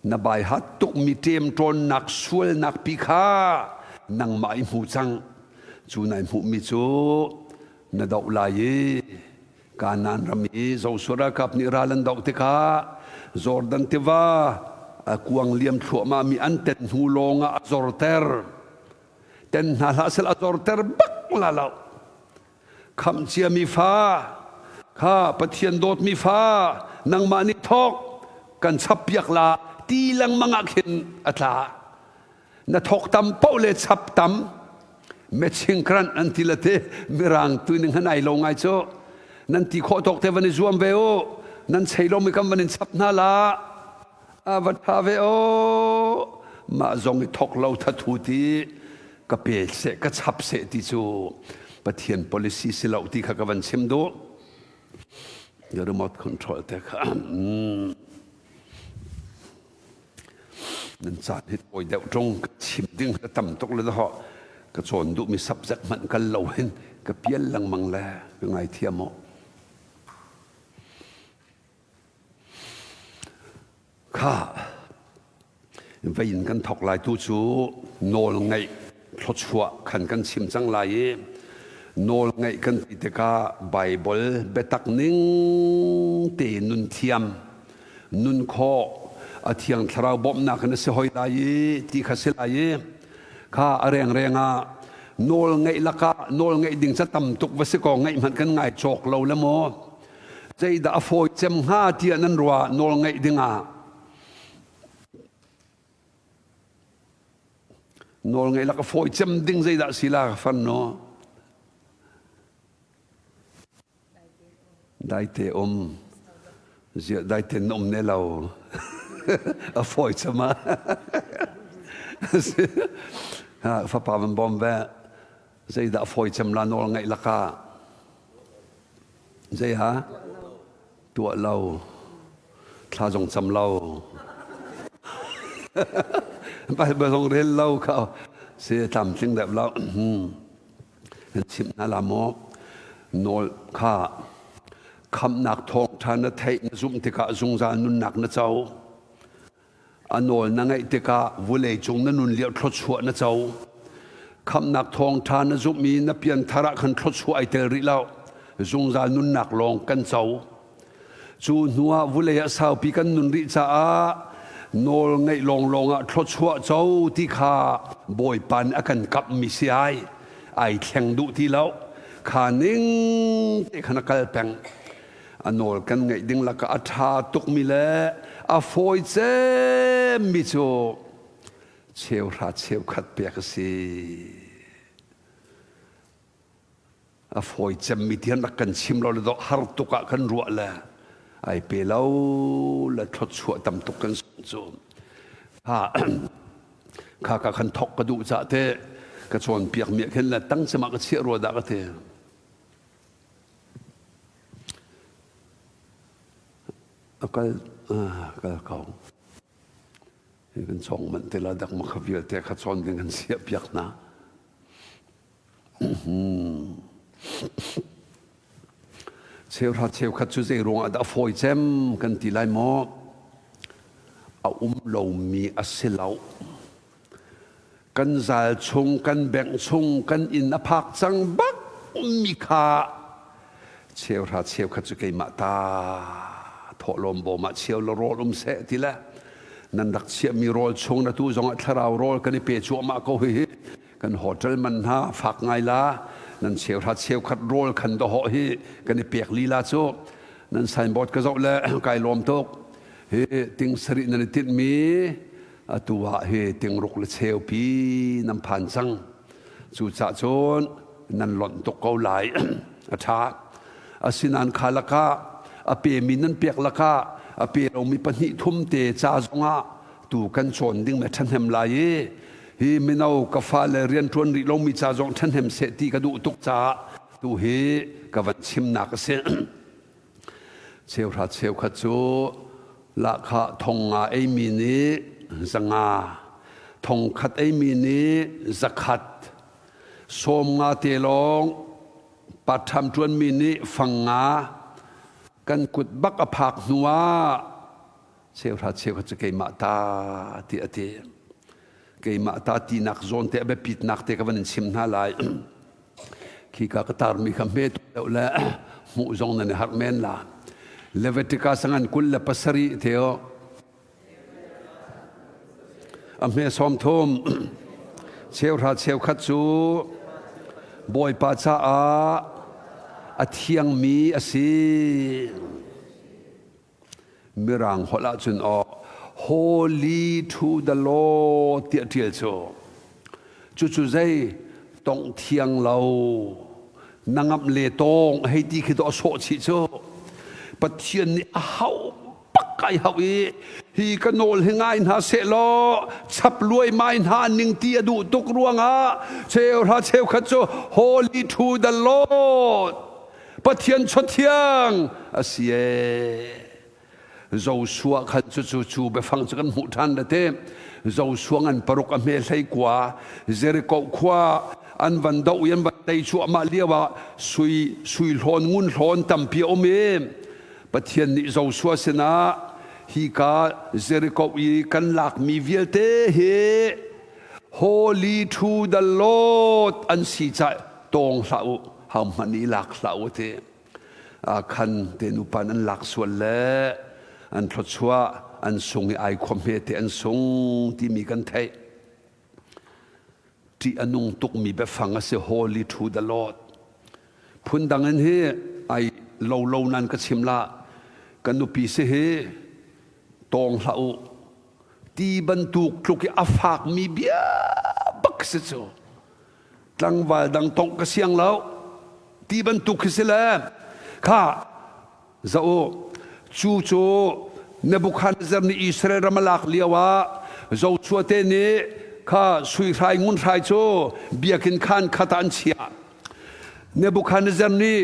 Na bai hat tukmi ṭemṭawnnak sualnak pi kha nangmah i hmu cang. Cu nai hmuhmi cu na doh lai i Kanaan ram i Joshua ralkap nih ral an doh tikah Jordan tiva a kuang liam thluahmahmi an ten hnu lawngah a zorter. Ten hna hlah sel a zorter bak la lo. Khamh ciami fa kha Pathian dawtmi fa nangmah nih thawk kan chappiak la ti lengmang ah khin a tla. Na thawk tam paoh le chap tam mechingkran an ti le te mirang tu ning han ai lo ngai cu nan ti khawh tawk te van i zuam ve u nan chei lo mi kam van in chap hna la a va tha ve o mah zong i thok lo thathu ti ka pe se ka chap se ti cu Pathian policy si lo ti kha ka van chim duh the remote control te kha Nan caan hi tawi deuh ṭung ka chim ding ka tam tuk le dawh ka cawn duhmi subject hmanh kal lo hin ka pial lengmang le ka ngaithiam aw. Kha vein kan thok lai tu cu nawl ngaih thluachuah khan kan chim cang lai i nawl ngaih kan ti tikah Baibal biatak ning te nun thiam nun khawh a thiang thlarau bawmhnak in a si hoi lai i ti kha si lai i kha a rengreng ah nawl ngeih lakah nawl ngeih ding ca tam tuk va si ko ngaih hmanh kan ngai cawk lo le maw zeidah a fawi cem hnga tiah nan ruah nawl ngeih ding ah nawl ngeih lak a fawi cem ding zeidah si la ka fan no Daite um. Ziah daite na um ne lo. A fawi cama. Fapa van bawm ve. Zeidah a fawi cem la nawl ngaih laka. Zei ha? Tuah lo. Thla zong cam lo. Bible zong rel lo kha si tlamtling deuh lo. Kan chimh hna la maw? Nawl kha khamhnak thawngṭha na theih na zumh tikah zungzal nunnak na co. A nawl na ngaih tikah vulei cung na nun lio thluachuah na co. Khamhnak thawngṭha na zumh i na pianthar ah khan thluachuah ai tel rih lo. Zungzal nunnak lawng kan co. Cu hnuah vulei ah saupi kan nun rih caah nawl ngeih lawnglawng ah thluachuah co ti kha Bawipa nih a kan kamhmi si ai. Ai thleng duh ti lo. Kha ning te khan a kal peng. A nawl kan ngeih ding lakah a ṭha tukmi le a fawi cemmi cu cheuhra cheukhat pek a si. A fawi cemmi ti an rak kan chim lo le dawh har tuk ah kan ruah le ai pe lo le thluachuah tam tuk kan sung cu kha kha ka khan thok ka duh ca te ka cawnpiak mi khin le tang cema ka chiah rua dah ka ti a kal kal ko kan chong manh te la dak ma kha vialte kha chawn ding kan siah piak hna. Cheuhra cheukhat cu zei ruangah dah a fawi cem kan ti lai maw? A um lomi a si lo. Kan zal chung, kan bengh chung, kan inn a phak cang bak mi kha cheuhra cheukhat cu keimah ta thawhlawm bawm ah cheu la rawl um seh ti le nan rak chiahmi rawl chung na tu zongah thlarau rawl kan i pe cuahmah ko hihi Kan hotel man hna fak ngai la nan cheuhra cheukhat rawl khan dawhawh hi kan i pek lila cu nan signboard ka zoh le kai lawm tuk hi ting sarih nan i tinhmi atu ah hi tingruk le cheupi nan phan cang. Cucah cun nan lonh tuk ko lai. A ṭha. Asinain kha lakah a pemi nan pek lakah a pe lomi pahnih thum te ca zongah tu kan cawn ding me ṭhahnem lai i hi mino ka fale rianṭuan rih lomi ca zong ṭhahnem seh ti ka duh tuk caah tu hi ka van chimnak a si. Cheuhra cheukhat cu lahkhah thong nga eimi nih zanga, thong khat eimi nih zakhat, sawm nga te lawng part-time ṭuanmi nih fang nga kan kut bak a phak hnu ah cheuhra cheukhat cu keimah ta ti a ti. Keimah ta tinak zawn te a biapitnak te ka van in chim hna lai. Khika ka tarmi kha hme deuh le hmuh zong nan i harh men la. Leviticus ngan 27 theo a hme sawm thum cheuhra cheukhat cu Bawipa caah a thiangmi a si. Mirang holh ahcun aw Holy to the Lord tiah ṭial cu. Cucu zei tongh thiang lo na ngamh le tawng hei ti khi dawh a sawh chih cu. Pathian nih a hauh bak kai hauh i hi ka nawl hi ngai hna seh law chap luai mai hna ning ti a duh tuk ruangah cheuhra cheukhat cu Holy to the Lord Pathian chawthiang a si ee. Joshua khan cucu cu biafang cu kan hmuh ṭhan le te Joshua ngan paruk a hme hlei kua Jericho khua an van doh i an van tei cuahmah lio ah sui sui hlawn ngun hlawn tampi a um i Pathian nih Joshua sinah hika Jericho i kan lakmi vialte hi holy to the Lord an si ca tawng hlah u hohmanh nih lak hlah u ti khan te nupa an lak sual le an thluachuah an sung i ai khua hme te an sung timi kan theih ṭih a nung tukmi biafang a si holy to the Lord phundang in hi ai lo lo nan ka chim la ka nupi si hi tawng hlah u ti bantuk tluk i a fakmi bia bak si cu tlangval dang tongh ka siang lo ti bantuk khi si le kha za u cu cu Nebuchadnezzar nih Israel ram a lak lio ah Joshua te nih kha sui hrai ngun hrai cu biakinn khan khat ah an chiah Nebuchadnezzar nih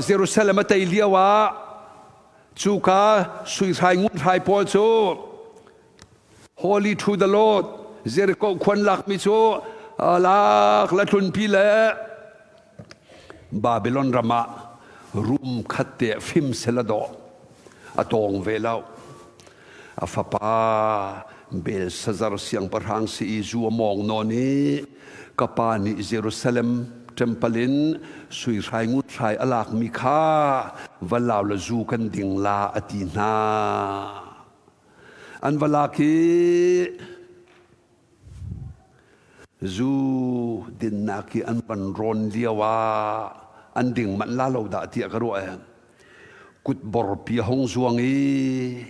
Jerusalem a tei lio ah cuka sui hrai ngun hrai pawl cu Holy to the Lord Jericho khuan lakmi cu lak la tlunpi le Babylon ram ah rum khat te fim sela dawh a tawng ve lo a fapa Belshazzar siangpahrang si i zu a mawng nawn i ka pa nih Jerusalem temple in sui hrai ngut hrai a lakmi kha va lau la zu kan ding la a ti hna An va lak i zu dinnak i an van rawn lio ah an ding manh la lo dah tiah ka ruah ee. Kutborpi a hung zuang i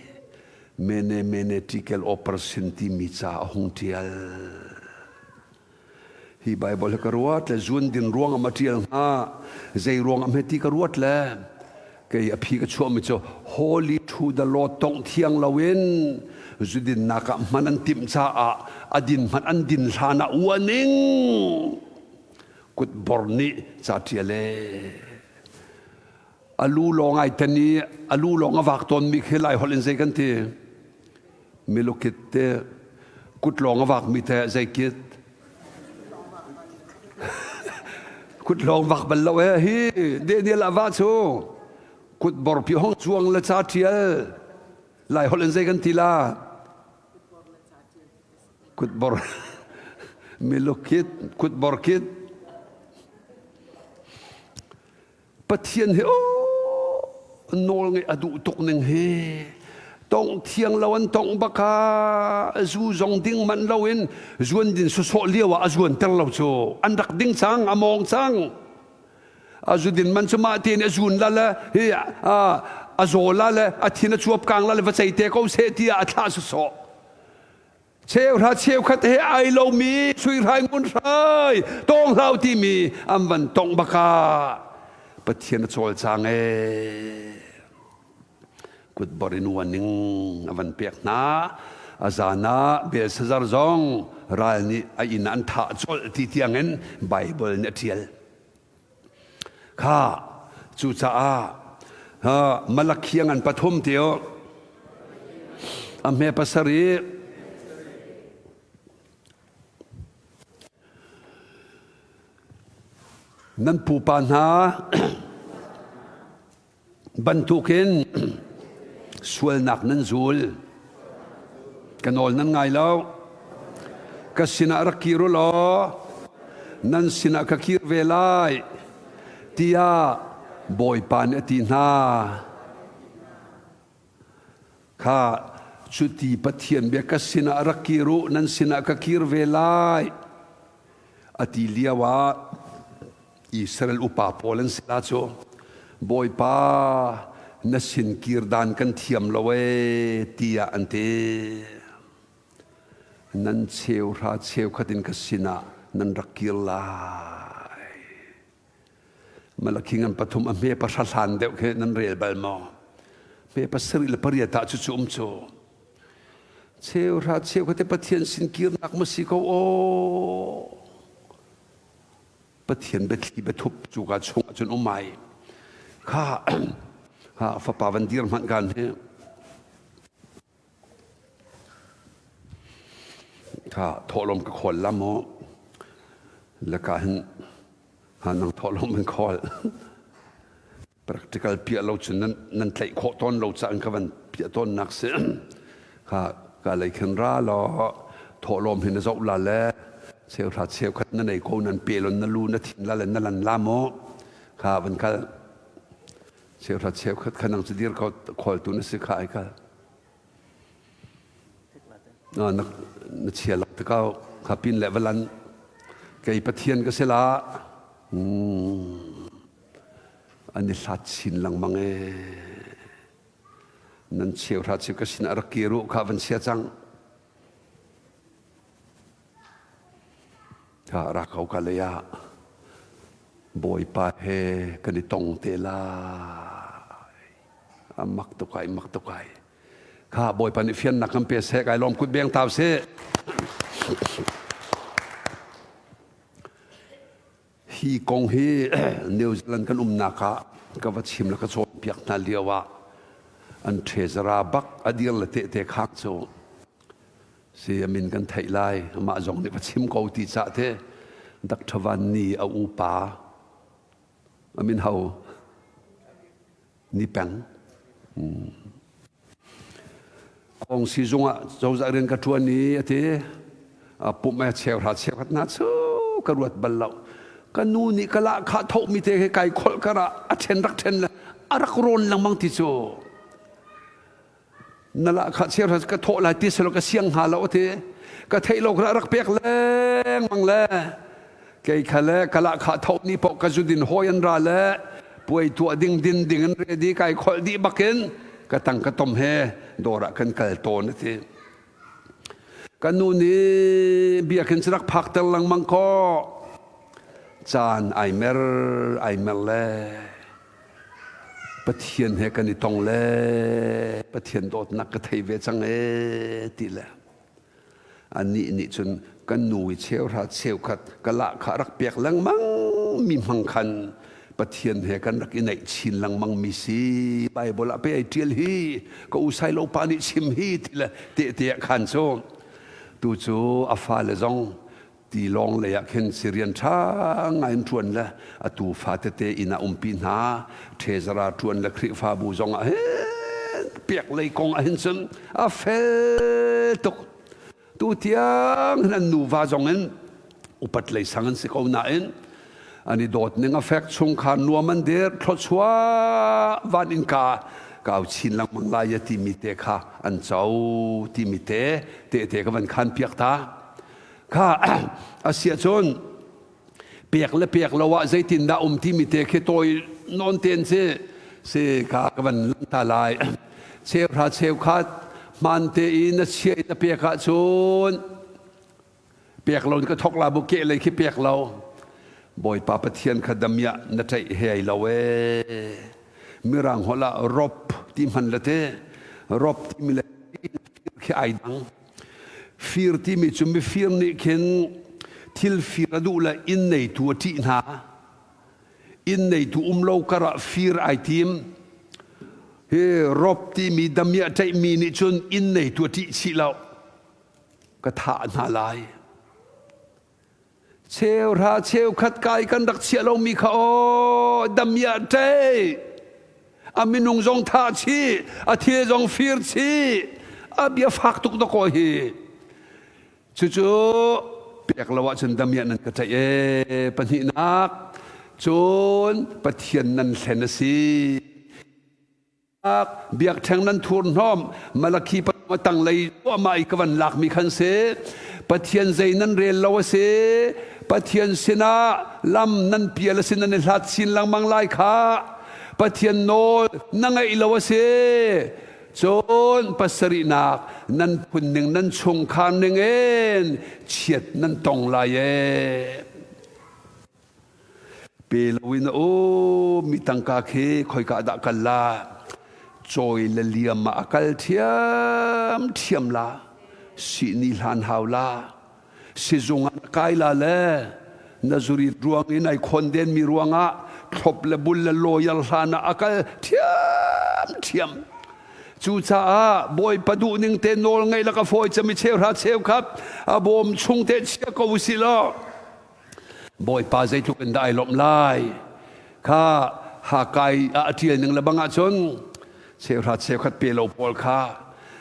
mene mene tikel operation timi ca a hung ṭial. Hi Bible hi ka ruat le zun din ruang ah ma ṭial hnga zei ruang ah hme ti ka ruat le kei a phi ka chuahmi cu holy to the Lord tongh thiang loin zudinnak ah hman an timh caah a din hmanh an din hlan ah uaning kutbor nih ca ṭial ee a lu lawng ai ten i a lu lawng a vak tawnmi khi lai holh in zei kan ti milukit te kut lawng a vakmi te zeikit kut lawng vak bal lo he hi Daniel a va chu kut borpi hong chuang le cha thial lai holh in zei kan ti la kut bor milukit kut borkit Pathian hi aw nawl ngeih a duh tuk ning hi tongh thiang lo an tongh baka zu zong ding manh loin zuan din sawsawh lio ah a zuan ter lo cu an rak ding cang a mawng cang a zu din man cu mah tein a zun la le hi a zaw la le a thin a chuap kang la le va cei te ko seh tiah a thlah sawsawh. Cheuhra cheukhat he ai lomi suihrai ngunhrai tawnghlau timi an van tongh bakah Pathian a cawlcang ee. Kutbor in uaning a van pek hna. A zan ah Belshazzar zong ral nih a inn an thah colh ti tiangin Baibal nih a ṭial. Kha cucaah Malakhi ngan pathum tio a hme pasarih nan pupa hna bantukin sualnak nan zul. Ka nawl nan ngai lo. Ka sinah rak kir u law nan sinah ka kir ve lai tiah Bawipa nih a ti hna. Kha cuti Pathian bia ka sinah rak kir u nan sinah ka kir ve lai a ti lio ah Israel upa pawl an si la cu Bawipa na sin kir dan kan thiam lo ee tiah an ti. Nan cheuhra cheukhat in ka sinah nan rak kir lai. Malakhi ngan pathum a hme pahra hlan deuh khi nan rel bal maw? Hme pasarih le pariat ah cucu um cu. Cheuhra cheukhat te Pathian sin kirnak ma si ko aw. Pathian biathli biathup cuka chung ahcun um ai. Kha ha fapa van dir hmanh kan hi. Kha thawhlawm ka khawl la maw? Laka hin ha nang thawhlawm in khawl. Practical piah lo cun nan nan tlaih khawh tawn lo caan ka van piah tawn nak si. Kha ka lei khin ra law thawhlawm hi na zoh la le cheuhra cheukhat na nei ko nan pe lon na lu na thin la le na lan la maw kha van kal cheuhra cheukhat kha nang cu dir ko khawl tu na si kha ai kal na na chia lak te kau kha pin le valan kei pathian ka si la an i hlat chin lengmang e nan cheuhra cheu ka sin a rak kir u kha van chia cang kha ra ko ka lei ah bawipa he kan i tong te lai a mak tuk ai mak tuk ai kha bawipa nih fiannak kan pe seh kai lawm kut beng tau seh Hi kong hi New Zealand kan umnak ah ka va chim le ka cawnpiak hna lio ah an treasurer bak a dir le tehte khak cu si a min kan theih lai amah zong nih va chim ko ti cah te Dr. Van Ni a upa a min ho Ni Peng Kong sizung ah cozah rian ka ṭuan i a ti. Pumh e cheuhra cheukhat hna cu ka ruat bal lo. Ka nu nih ka lahkhah thohmi te he kai kholh kar ah a ṭhen rak ṭhen le a rak rawn lengmang ti cu. Na lahkhah cheuhra ka thawh lai ti selaw ka siang hnga lo a ti. Ka theih lo kha rak pek lengmang le Kei kha le ka lahkhah tho ni paoh ka zudin hawi an ra le puai tuah ding din ding in ready kai kholh dih bakin ka tang ka tom he dawr ah kan kal tawn a ti. Ka nu nih biakinn cu rak phakter lengmang kaw caan ai mer ai mer le Pathian he kan i tong le Pathian dawtnak ka thei ve cang ee ti le Anih nih cun kan nu i cheuhra cheukhat ka lahkhah rak pek lengmang mi hmang khan Pathian he kan rak i naih chin lengmang mi si Bible ah pe ai ṭial hi ka u Sailo pa nih chim hi ti le tehte ah khan cu tu cu a fale zong tilawng lei ah khin Syrian ṭha ngai in ṭuan le atu fa tete inn ah umpi hna ṭhezara ṭuan le Khrihfabu zong ah hin pek lei kong ah hin cun a fel tuk tu tiang hin an nuva zong in upat lei sang an si ko nain an i dawt ning a fek chungkhar nuam an dir thluachuah van in ka kau chin lengmang lai a timi te kha an co timi te te te ka van khan piak ta Kha a si ahcun pek le pek lo ah zeitindah um timi te khi tawi nawn ten si si kha ka van lang ta lai. Cheuhra cheukhat Hmaan te i na chia i na pek ahcun pek lo in ka thok la bu ke lei khi pek lo. Bawipa Pathian kha damiah na ṭaih he ai lo ee. Mirang holh ah rop ti hman le te rop timi le khi ai dang. Fir timi cu mifir nih khin thil fir a duh le inn neitu a ṭih hna. Inn neitu um lo kar ah fir ai tim. Hi rop timi damiah ṭaihmi nih cun inn neitu a ṭih chih lo. Ka thah hna lai. Cheuhra cheukhat kai kan rak chiah lomi kha aw damiah ṭei. A minung zong thah chih, a thil zong fir chih. A bia fak tuk dakaw hi. Cucu pek lo ahcun damiah nan ka ṭaih ee. Pahnihnak, cun Pathian nan hlen a si. Biakṭheng nan thurhnawm Malakhi a tanglei ruahmah i ka van lakmi khan si. Pathian zei nan rel lo a si. Pathian sinah lam nan pial a si nan i hlat chin lengmang lai kha. Pathian nawl na ngaih lo a si. Cun pasarihnak nan phun ning nan chungkhar ning in chiat nan tong lai ee. Pe loin a um mi tangka khi khoika dah kal la? Cawi le liam ah a kal ṭhiamṭhiam la. Sihni hlan hau la. Sizung ah na kai la le na zurit ruang in ai khonden mi ruangah thlop le bul le lawyer hlan ah a kal ṭhiamṭhiam. Cucaah Bawipa duhning te nawl ngaih lak a fawi cem i cheuhra cheukhat a bawm chung te chia ko usih law Bawipa zeitluk in dah ai lawmh lai kha Hakai ah a ṭial ning le bang ahcun cheuhra cheukhat pe lo pawl kha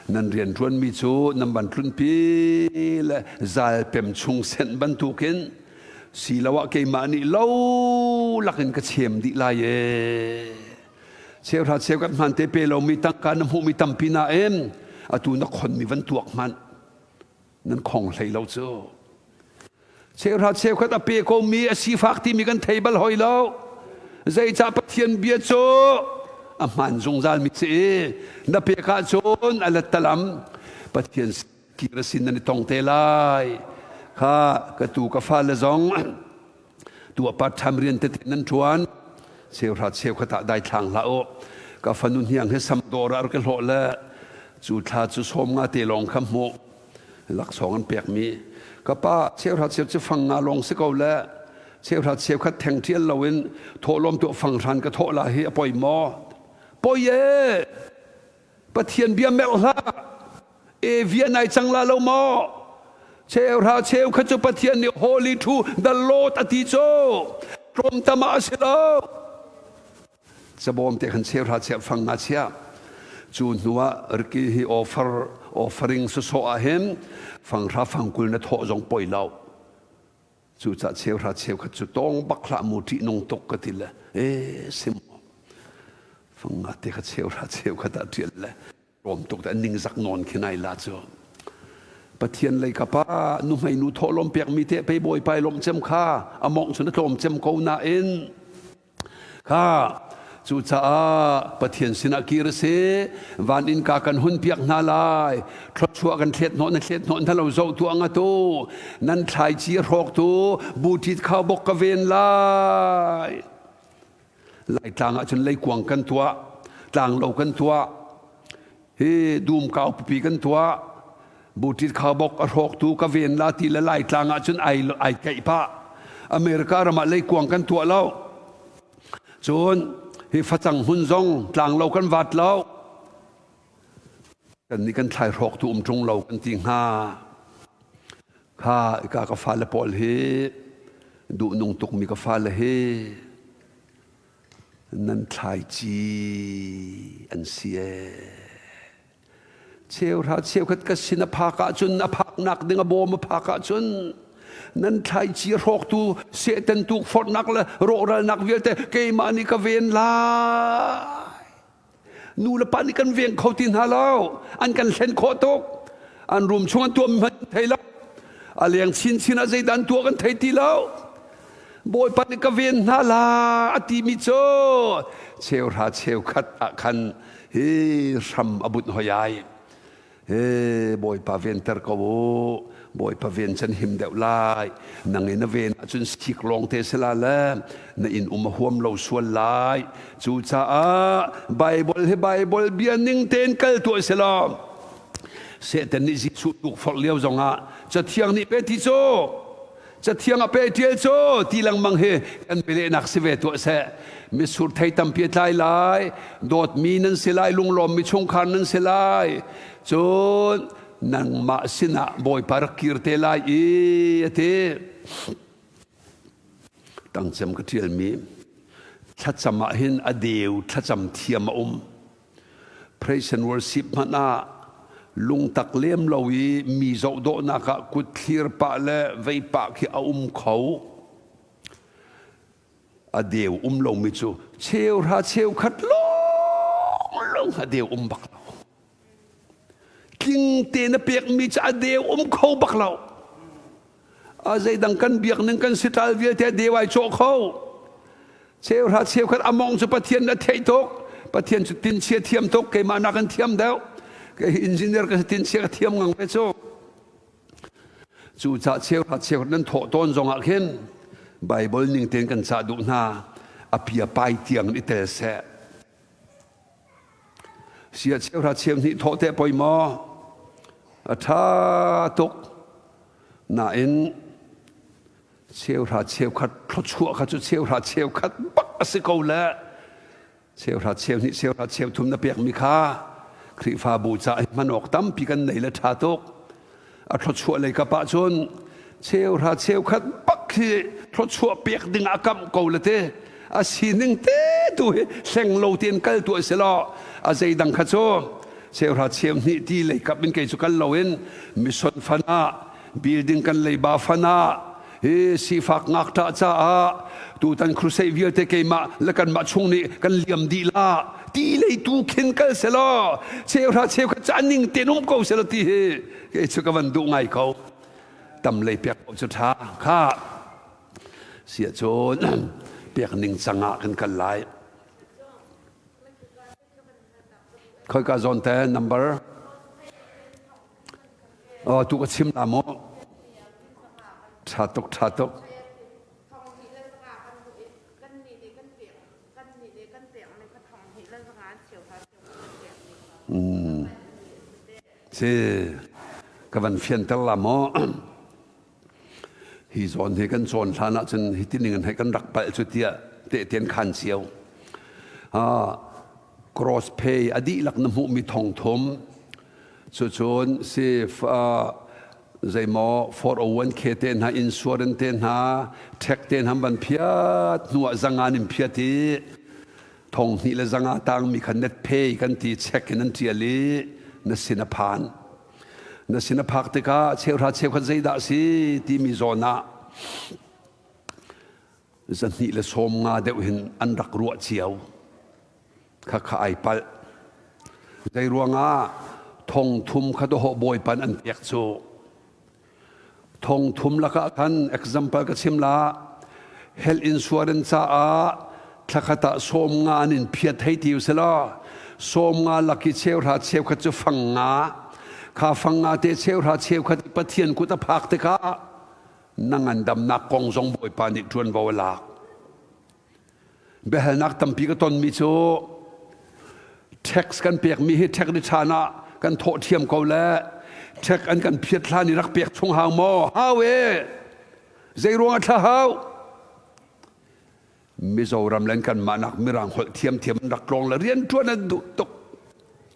nan rian ṭuanmi cu nan van tlunpi le zalpem chung senh bantukin siloah keimah nih lo lakin ka chem dih lai ee. Cheuhra cheukhat hman te pe lomi tangka na hmuhmi tampi nain atu na khonmi van tuak hmanh nan khong hlei lo cu. Cheuhra cheukhat a pe komi a sifak timi kan thei bal hoi lo. Zeicah Pathian bia cu a hmaan zungzal mi si na pek ahcun a lettalam Pathian kir a sin nan i tong te lai. Kha ka tu ka fale zong tu a part time rian tete nan ṭuan cheuhra cheukhat ah daithlang hlah u. Ka fanu hniang he samdawr ah ka hlawh le cu thla cu sawm nga te lawng kha hmuh laksawng an pekmi ka pa cheuhra cheu cu fang nga lawng si ko le cheuhra cheukhat theng ṭial loin thawhlawm tuah fang hran ka thawh la hi a poi maw poi e Pathian bia merh hlah e via nai cang la lo maw cheuhra cheukhat cu Pathian nih holy to the Lord a ti cu tlawmtam ah a si lo Cabawm te khan cheuhra chia fang nga chia. Cu hnu ah riki hi offer offering sawsawh ah hin fanghra fangkul na thawh zong poi lo. Cu ca cheuhra cheukhat cu tawng bak hlah mu ṭih nung tuk ka ti le e sim fang nga te kha cheuhra cheukhat ah ṭial le rawm tuk te ningzak nawn khi nai la cu. Pathian lei ka pa nuhmei nu thawhlawm pekmi te pei bawipa i lawmh cem kha a mawngh cun a tlawm cem ko nain Kha cucaah Pathian sinah kir a si. Van innka kan hun piak hna lai. Thluachuah kan thlet hnawh na thlet hnawh hna lo zoh tu anga tu. Nan thlaici a hrawk tu buṭit khaubawk ka ven lai. Laitlang ah cun leikuang kan tuah, tlanglo kan tuah. Hi dum kau pipi kan tuah. Butit khaubawk a hrawktu ka ven la ti le Laitlang ah cun ai ai keih pah. America ram ah leikuang kan tuah lo. Cun hi facang hmun zong tlanglo kan vat lo. Kan nih kan thlai hrawktu um ṭung lo kan ti hnga. Kha ika ka fale pawl hi duhnung tukmi ka fale hi Nan thlaici an si ee. Cheuhra cheukhat ka sin a phak ahcun a phaknak ding a bawm a phak ahcun nan thlaici a hrawktu Satan tukforhnak le rawhralnak vialte keimah nih ka ven lai. Nu le pa nih kan veng kho ti hna lo. An kan hlen khawh tuk. An room chung an tuahmi hmanh thei lo. A leng chinchin ah zeidah an tuah kan thei ti lo. Bawipa nih ka ven hna la a timi cu cheuhra cheukhat ah khan hi hram a bunh hoi ai. He Bawipa venter ko u. Bawipa ven can him deuh lai. Nang in na ven ahcun sik lawng te si la le na inn um a huam lo sual lai. Cucaah Bible hi Bible bia ning tein kal tuah si law Satan nih Jesuh tukforh lio zongah Cathiang nih pe ti cu Cathiang a pe ṭial cu ti lengmang hi kan bialehnak si ve tuah seh. Mitsur thei tampi a tlai lai, dawtmi nan si lai, lunglawmmi chungkhar nan si lai. Cun nangmah sinah Bawipa rak kir te lai i a ti. Tangcem ka ṭialmi thlacam ah hin a deu thlacam thiam a um. Praise and worship hmanh ah lungtak lem lo i mi zohdawhnak ah kut thlir pah le vei pah khi a um kho. A deu um lomi cu cheuhra cheukhat lawng a deu um bak lo. Tling te na pekmi cu a deu um kho bak lo. A zeidang kan biak ning kan sital vialte a deu ai cawh kho. Cheuhra cheukhat a mong cu Pathian na theih tuk. Pathian cu tinchia thiam tuk. Keimah nak in thiam deuh. Kei engineer ka si tinchia ka thiam ngang ve cu. Cu ca cheuhra cheukhat nan thawh tawn zong ah khin Bible ning tein kan cah duh hna. A pia pai tiang in i tel seh. Sia cheuhra cheu hnih thawh te poi maw? A ṭha tuk. Nain cheuhra cheukhat thluachuah kha cu cheuhra cheukhat bak a si ko le cheuhra cheu hnih cheuhra cheu thum na pekmi kha Khrihfabu ca hman awk tampi kan nei le ṭha tuk. A thluachuah lei kap ah cun cheuhra cheukhat bak hi thluachuah pek ding a kamh ko le te a sining te tu hi hleng lo tein kal tu a si lo a zeidang kha cu cheuhra cheu hnih ti lei kap in kei cu kal loin mission fan ah building kan leiba fan ah hi sifak ngakṭah caah tutan crusade vialte keimah le kanmah chung nih kan liam dih la ti lei tu khin kal selaw cheuhra cheukhat ca ning ten um ko selaw ti hi kei cu ka van duh ngai ko tam lei pek ko cu ṭha kha sia cun pek ning cang ah kan kal lai Khoika zawn te number? Oh, tu ka chim la maw? Tha tuk, tha tuk. Mm. Si, ka van fianter la maw? Hi zawn hi kan cawn hlan ahcun hi tining in hei kan rak palh cu tiah tehte an khan cio. Cross pay a dihlak na hmuhmi thong thum cucun si zeimaw 401k te hna insurance te hna tax te hna van phiat hnu ah zangan in phiat i thong hnih le zanga tangmi kha net pay kan ti check in an tial i na sin a phan. Na sin a phak tikah cheuhra cheukhat zeidah a si timi zawn ah zahnih le sawm nga deuh hin an rak ruah cio. Khakha ai palh. Zei ruangah thong thum kha dawhawh bawipan an pek cu. Thong thum lakah khan example ka chim la health insurance caah thlakhat ah sawm nga an in phiat hei ti usila sawm nga lak i cheuhra cheukhat cu fang nga kha fang nga te cheuhra cheukhat Pathian kut a phak tikah na ngandamnak kong zong Bawipa nih ṭuanvo a lak. Biahalnak tampi ka tonmi cu tax kan pekmi hi tax ni ṭhan ah kan thawh ṭhiam ko le tax an kan phiat hlan i rak pek chung hau maw? Hau e! Zei ruang ah thla hau? Mizoram le kanmah nak mirang holh thiamthiam an rak tlawng le rian ṭuan an duh tuk.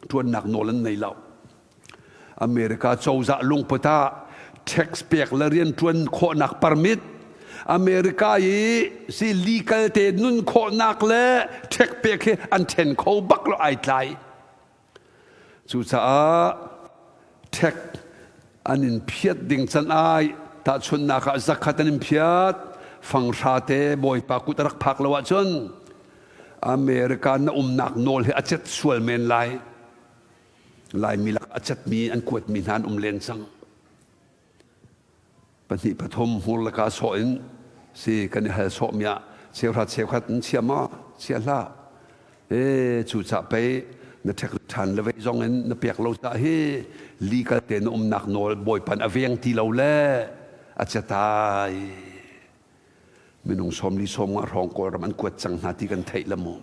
Ṭuannak nawl an nei lo. America cozah lungput ah tax pek le rianṭuan khawhnak permit America i si legal te nun khawhnak le tax pek hi an ṭhen kho bak lo ai tlai. Cucaah tax an in phiat ding can ai tahchunhnak ah zakhat an in phiat fanghra te bawipa kut a rak phak lo ahcun America na umnak nawl hi a cet sual men lai. Laimi lak a catmi an kuatmi hna an um len cang. Pahnih pathum hmur le ka sawh in si kan i hal sawhmi ah cheuhra cheukhat in chia maw chia hlah. E cu ca pei Na ṭhek ṭhan le vei zong in na pek lo cah hi legal te na umnak nawl bawipan a veng ti lo le a cetai. Minung sawmli sawmnga hrawng Kawlram an kuat cang hna ti kan theih la mu.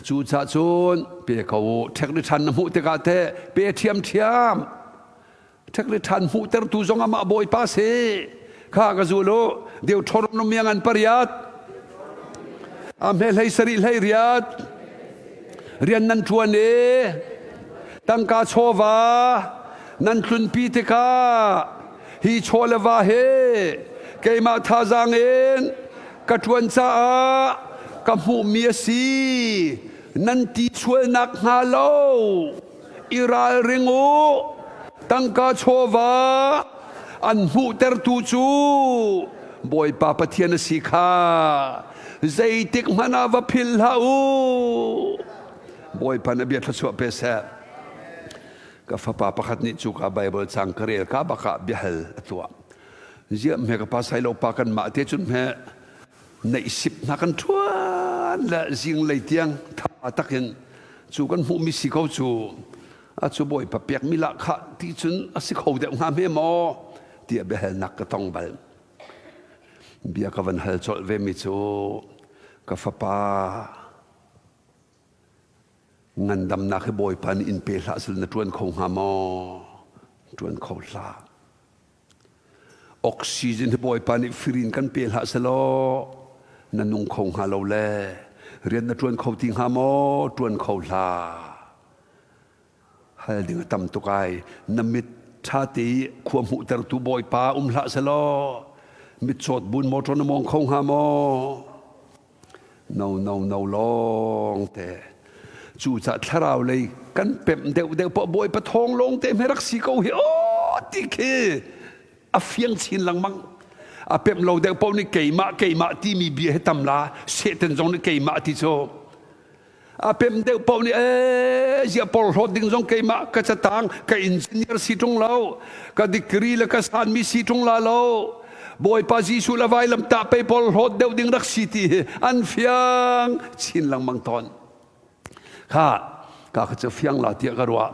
Cucaah cun pe ko u. Ṭhek ri ṭhan na hmuh tikah teh pe ṭhiamṭhiam. Ṭhek ri ṭhan hmuhtertu zong amah Bawipa si. Kha ka zul u. Deuteronomy ngan pariat. A hme hlei sarih hlei riat. Rian nan ṭuan i tangka chawva nan tlunpi tikah hi chaw le va hi keimah thazaang in ka ṭuan caah ka hmuhmi a si nan ti sualnak hnga lo i ralring u tangka chawva an hmuhtertu cu Bawipa Pathian a si kha zeitik hmanh ah va philh hlah u Bawipa na bia thluachuah pe seh ka fapa pakhat nih cu ka Bible cang ka rel ka bak ah biahal a tuah ziah hme ka pa sai lo pa kan mah te cun hme neih sip hna kan ṭhuan le zinglei tiang tha takin cu kan hmuhmi si ko cu a cu bawipa pekmi lah khah ti cun a si kho deuh hnga hme maw tiah biahalnak ka tong bal bia ka van hal colh ve mi cu ka fapa ngandamnak hi bawipa nih in pe hlah sil na ṭuan kho hnga maw ṭuan kho hlah Oxygen hi Bawipa nih firin kan pe hlah selaw na nung kho hnga lo le rian na ṭuan kho ti hnga maw? Ṭuan kho hlah. Hal ding a tam tuk ai. Na mit ṭha te i khua hmuhtertu Bawipa um hlah selaw mitcawt bun motor na mawng kho hnga maw? No no no lawng te. Cucah thlarau lei kan pemh deuh deuh poh Bawipa thawng lawng te hme rak si ko hi aw ti khi a fiang chin lengmang. A pemh lo deuh poh nih keimah keimah timi bia hi tam la Satan zong nih keimah ti cu a pem deuh paoh nih ee ziah porhlawt ding zong keimah ka catang ka engineer si ṭung lo ka degree le ka sanmi si ṭung la lo Bawipa Jesuh le vailam tah pei porhlawt deuh ding rak si ti hi an fiang chin lengmang tawn kha ka kha cu fiang la tiah ka ruah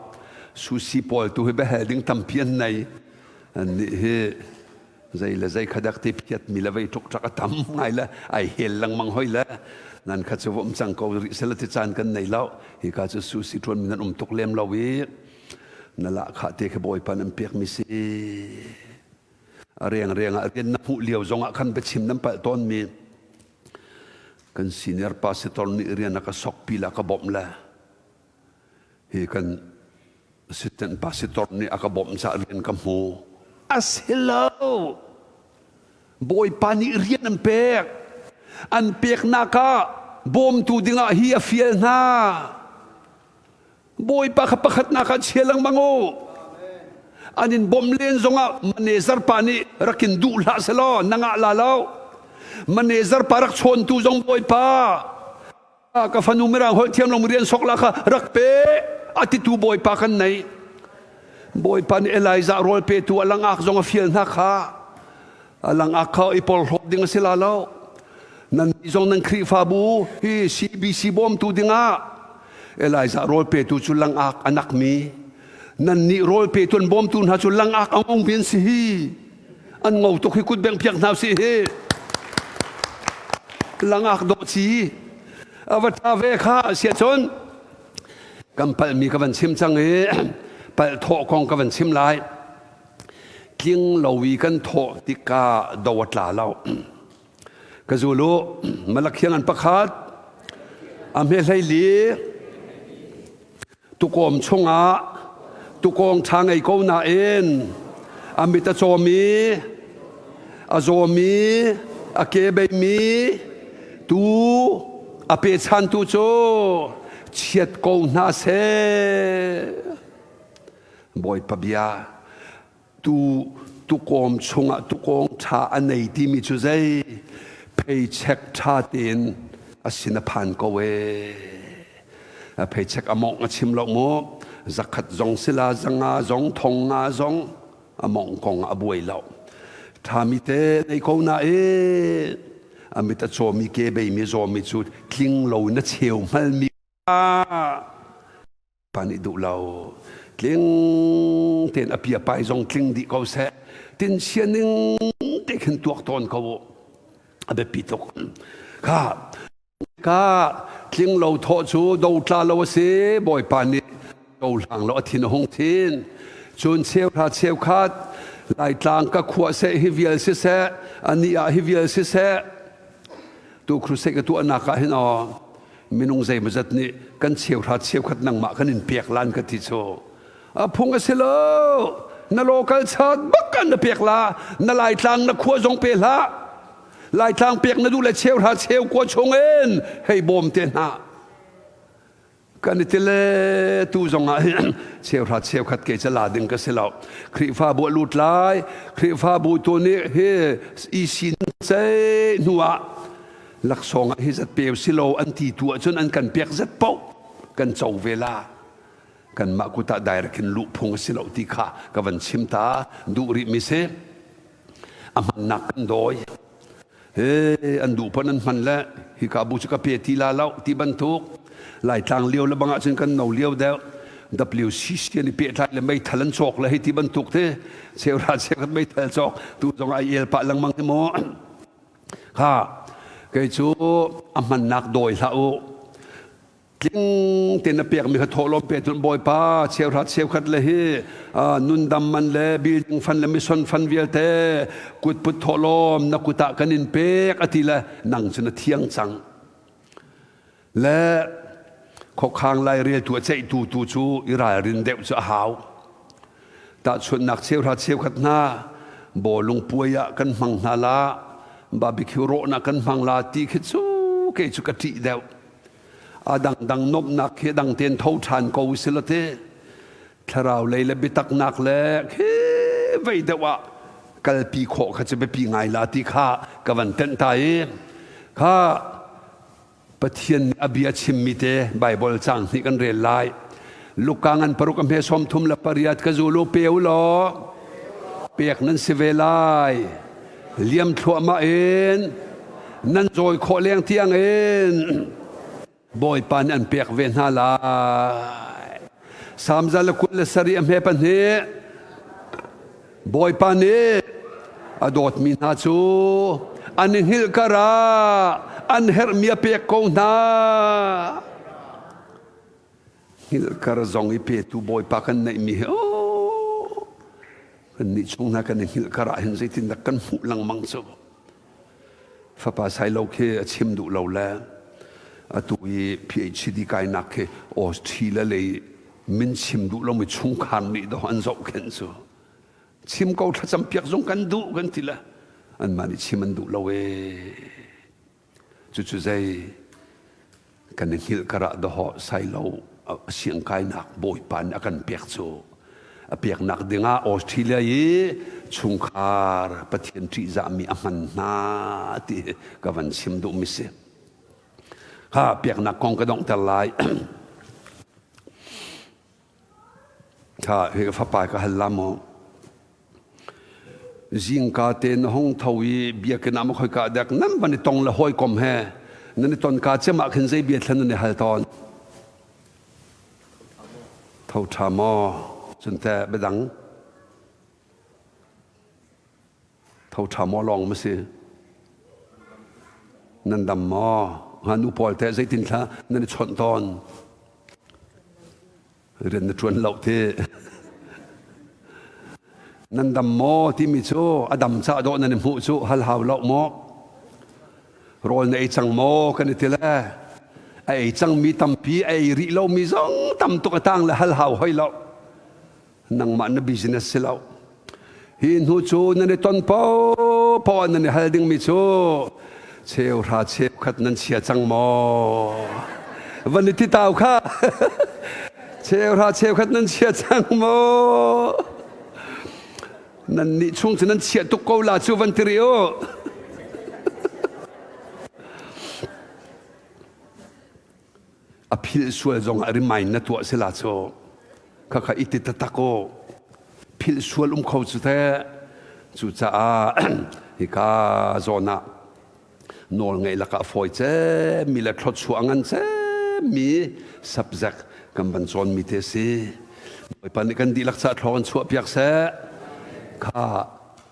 susi pawl tu hi biahel ding tampi an nei an nih hi zei le zei kha dak te phiat mi le vei tuk ṭak a tam ngai le ai hel lengmang hoi le nan kha cu vom cang ko rih sela ti caan kan nei lo hi ka cu su si ṭuan mi nan um tuk lem lo i na lah kha te kha bawipa nan pek mi si a reng reng ah rian na hmuh lio zong ah khan biachim nan palh tawn mi kan senior pastor nih rian a ka sok pi la ka bawmh le hi kan assistant pastor nih a ka bawmh caah rian ka hmu a si lo bawipa nih rian an pek an peknak ah bawmtu dingah hi a fial hna bawipa kha pakhatnak ah chia lengmang u an in bawmh len zongah manager pa nih rak in duh hlah selaw na ngah la lo manager pa rak chawntu zong bawipa ka fanu mirang holh thiam lo rian sok la kha rak pe a titu bawipa kan nei bawipa nih Elijah rawl petu a langak zong a fial hna kha a langak kha i porhlawt ding a si la lo nan zong nan Khrihfabu hi CBC bawmtu dingah Elijah rawl petu cu langak anak mi nan nih rawl petu an bawmtu hna cu langak a ngong mi an si hi an ngo tuk hi kut beng piak hna si hi langak dawh ci a va ṭha ve kha sia cun kan palhmi ka van chim cang i palh thawh kong ka van chim lai tling lo i kan thawh tikah do a tla lo ka zulu malakhiang an pakhat a hme hlei li Tukawm chungah tukawng ṭha ngei ko nain a mit a cawmi, a zawmi, a ke beimi tu a pechantu cu chiat ko hna seh. Bawipa bia Tu tukawm chungah tukawng ṭha a nei timi cu zei pheichek ṭha tein a sin a phan ko ee. A pheichek a mawngh a chim lo mu. Zakhat zong sila zanga zong thong nga zong a mawngh kong a buai lo. Ṭhami te nei ko na i a mit a cawmi ke beimi zawmi cu tling lo in a cheu hngalmi. Bawipa nih duh lo. Tling tein a pia pai zong tling dih ko seh. Tin sia ning te khin tuak tawn ko u. A biapi tuk. Kha ka tling lo thawh cu do tla lo a si. Bawipa nih cohlang lo a thin a hung thin. Cun cheuhra cheukhat Laitlang ka khua seh hi vial siseh, ani ah hi vial siseh, tu crusade ka tuahnak ah hin aw minung zeimawzat nih kan cheuhra cheukhat nangmah kan in pek lan ka ti cu a phung a si lo na local chat bak kan na pek la na laitlang na khua zong pe hlah laitlang pek na duh le cheuhra cheu kua chung in hei bawm te hna Kan i tile tu zongah hin cheuhra cheukhat ke cu la ding ka si lo. Khrihfabu a lut lai. Khrihfabu tu nih hi EC cei hnu ah laksawng ah hi zat peu si lo an ti tu ahcun an kan pek zat paoh kan co ve la. Kanmah kut ah direct in luh phung a si lo ti kha ka van chim ta duh rih mi si. A hmannak kan dawi. He an duh pon an hman le hika bu cu ka pe ti la lo ti bantuk Laitlang lio le bang ahcun kan no lio deuh WCC an i pehtlai le meithal an cawk le hei ti bantuk te cheuhra cheukhat meithal cawk tu zong ai el pah lengmang hi mu kha kei cu a hmannak dawi hlah u Tling tein na pekmi kha thawhlawm pe cun Bawipa cheuhra cheukhat le hi nundam man le building fund le mission fund vialte kutput thawhlawm na kut ah kan in pek a ti le nang cu na thiang cang. Le khuakhang laireltu a ceihtu tu cu i ralrin deuh cu a hau. Tahchunhnak cheuhra cheukhat hna bawlung puai ah kan hmang hna la, barbecue rawhnak kan hmang la ti khi cu kei cu ka ṭih deuh. A dangdang nuamhnak khi dang tein tho ṭhan ko si lo ti thlarau lei le biataknak le khi vei deuh ah kalpi khawh kha cu biapi ngai la ti kha ka van tenh ta i kha Pathian nih a bia chimmi te Baibal cang hnih kan rel lai. Luka ngan paruk a hme 38 ka zul u pe u law pek nan si ve lai. Liam thluahmah in nan zawi khawh leng tiang in Bawipa nih an pek ve hna lai. Salm 127 a hme pahnih Bawipa nih a dawtmi hna cu an i hngilh kar ah an herhmi a pek ko hna. Hngilh kar zong i petu Bawipa kan neihmi hi oh, kannih chung hna kan i hngilh kar ah hin zeitindah kan hmuh lengmang cu. Fapa Sailo khi a chim duh lo le atu i PhD kainak khi Australia lei min chim duh lomi chungkhar nih dawh an zohkhenh cu chim ko thlacam piak zong kan duh kan ti le anmah nih chim an duh lo ee cucu zei kan i hngilh karah dawhawh sailo siangkainak bawipa nih a kan pek cu a peknak dingah Australia i chungkhar Pathian ṭihzahmi a hman hna ti ka van chim duhmi si. Ha peknak kong ka donghter lai. Ha hi ka fapa ka hal la maw? Zingka te na hong tho i biakinn ah ma khoika dek nan van i tong le hawikom he nan i ton ka cem ah khin zei bia thlen nan i hal tawn tho ṭha maw cun teh biadang tho ṭha maw lawng ma si nan dam maw nga nu pawl teh zeitin thla nan i chawnh tawn Rian na ṭuan lo ti. Nan dam maw timi cu a dam cah dawh nan i hmuh cu hal hau lo maw? Rawl na ei cang maw kan i ti le a ei cangmi tampi a ei rih lomi zong tam tuk a tang le hal hau hoi lo. Nangmah na business si lo. Hi hnu cu nan i ton paohpaoh ah nan i hal dingmi cu cheuhra cheukhat nan chia cang maw? Van i titau kha cheuhra cheukhat nan chia cang maw? Nan nih chung cu nan chia tuk ko la cu van ti rih u. A philh sual zong ah remind na tuah si la cu khakha i ti taktak u philh sual um kho cu te cucaah hika zawn ah nawl ngeih lakah fawi cemmi le thluachuah ngan cemmi subject. Kan van cawnmi te si. Bawipa nih kan dihlak ca thlawng in chuah piak seh. Kha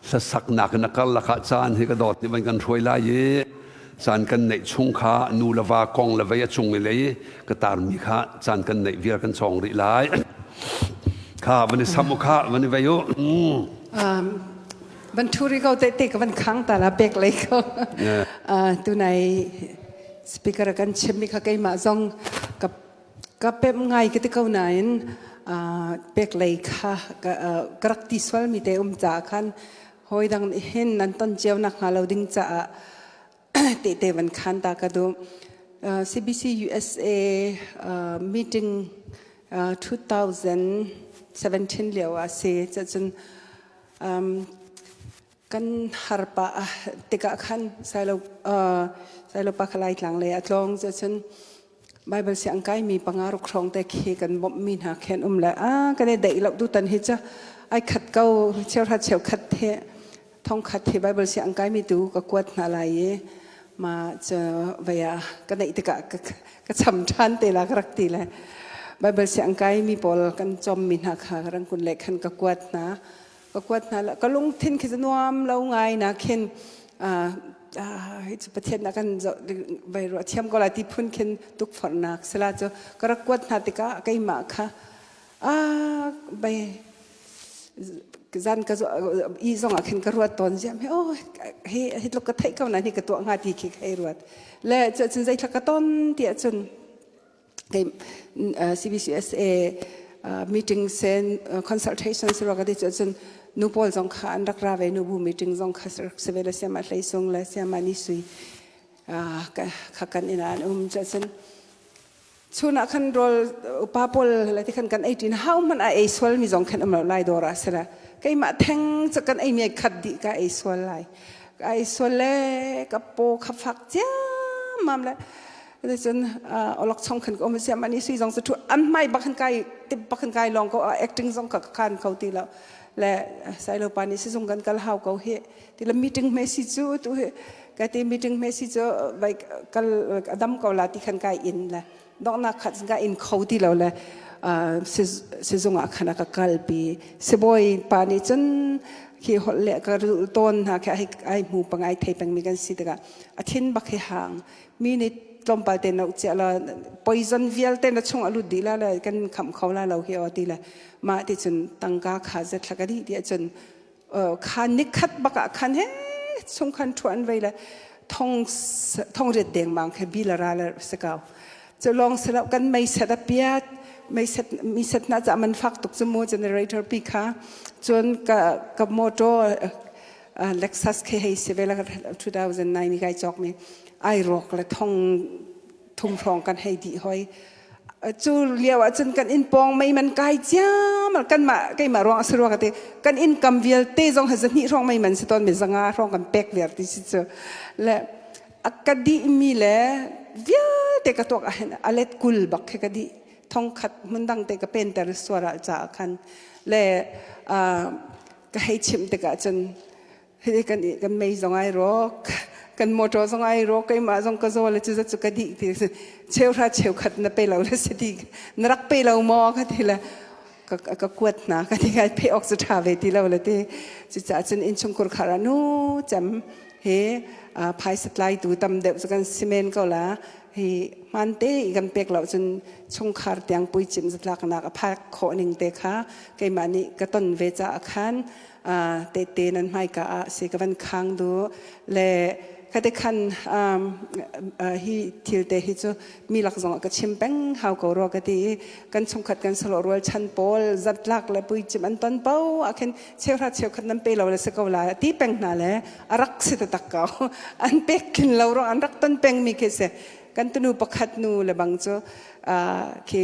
hlasaknak in a karlak ah caan hi ka dawt nih van kan hruai lai i caan kan neih chung kha nu le va kong le vei a cung i lei ka tarmi kha caan kan neih vial kan cawng rih lai. Kha van i sam u kha van i vei u. Van thuri ko te te ka van khang ta la pek lei ko. Tunai speaker kan chimmi kha keimah zong ka ka pem ngai ka ti ko nain pek lei kha ka rak ti sual mi te um ca khan hawi dang nih hin nan ton cio nak hnga lo ding caah tehte van khan ta ka duh. CBC USA meeting 2017 lio ah si cun kan har pah tikah khan sailo sailo pa kha Laitlang lei a tlawng cun Bible siang kaimi panga ruk hrawng te khi kan bawmhmi hna khen um le a kan i deih lo tu tan hi cu ai khat ko cheuhra cheukhat he thongkhat hi Bible siang kaimi tu ka kuat hna lai i ma cu vei ah ka neih tikah ka cham ṭhan te la ka rak ti le Bible siang kaimi pawl kan cawmmi hna kha rangkun le khan ka kuat hna ka kuat hna la ka lungthin khi nuam lo ngai na khin hi cu Pathian na kan vai ruah thiam ko lai ti phun khin tukforhnak sila cu ka rak kuat hna tikah keimah kha ah bai zan ka i zong ah khin ka ruat tawn ziam he oh hi hi tluk ka theih ko na ni ka tuah hnga ti khi ka hei ruat le cun zeithla ka ton ti ahcun kei CBCUSA meeting sen consultation si ka ti cun nu pawl zong kha an rak ra ve nu bu meeting zong kha rak si ve le siama hlei sung le siama ni sui kha kan inn ah an um cun chun ah khan rawl upa pawl le ti khan kan ei ṭin hau hmanh a ei sual mi zong khan um lo lai dawr ah sila keimah theng cu kan ei mi khat dih ka ei sual lai ka ei sual le ka paw kha fak ciammam le cun olok chong khan ka um siam ani sui zong cu thu an hmai bak khan kai tip bak khan kai long ko acting zong ka khan kho ti lo le sailo pa nih sizung kan kal hau ko hi ti le meeting me si cu tu hi ka ti meeting me si cu vai kal adam ko la ti khan kai in le donghnak khat ka in kho ti lo le sizung ah khan ka kalpi sibawi pa nih cun khi holh le ka tawn hna khi ai hmu pang ai thei peng mi kan si tikah a thin bak hi hang mi nih tlawmpal te no chia la poison vialte na chung a lut dih la le kan kham kho la lo hi o ti le mah ti cun tangka kha zet thla ka dih ti cun kha nikhat bak ah khan he chung khan thuan vei le thong thong riat deng mang khe bilara le sakau cu long selo kan mei set a piat mei set mi set na cha man fak tuk chu mu generator pi kha cun ka ka motor Lexus khe hei si ve la 2009 ni kai chok mi ai rawk le thong thum hrawng kan hei dih hoi cu lio ah cun kan inn pawng mei man kai ciam kan mah keimah ruang a si ruang te kan income vialte zong ha zahnih hrawng mei man si tawn mi zanga hrawng kan pek viar ti si cu le a ka dih mi le vialte ka tuak ah hin alet kul bak khe ka dih thong khat hmun dang te ka pen ter suara cha khan le ka hei chimh tikah cun hi kan kan mei zong ai rawk kan motor zong ai rawk keimah zong ka zaw le cu zat cu ka dih ti cheuhra cheukhat na pe lo le si ti na rak pe lo maw ka ti le ka ka kuat hna ka ti kai phe awk cu tha ve ti lo le ti cucaah cun innchungkhur khar ah nu cem he phaisa tlaitu tam deuh cu kan si men ko la hi hmante i kan pek lo cun chungkhar tiang puicim zatlaknak a phak khawh ning te kha keimah nih ka ton ve caah khan tehte nan hmaika ah si ka van khang du le khate khan hi thil te hi cu mi lak zong ah ka chim peng hau ko rua ka ti i kan chungkhat kan salo rual chan pawl zatlak le puicim an ton po ah khin cheuhra cheukhat nan pe lo le si ko la ti peng hna le a rak si taktak ko an pek khin lo ro an rak ton peng mi khi si kan tunu pakhat nu le bang cu khi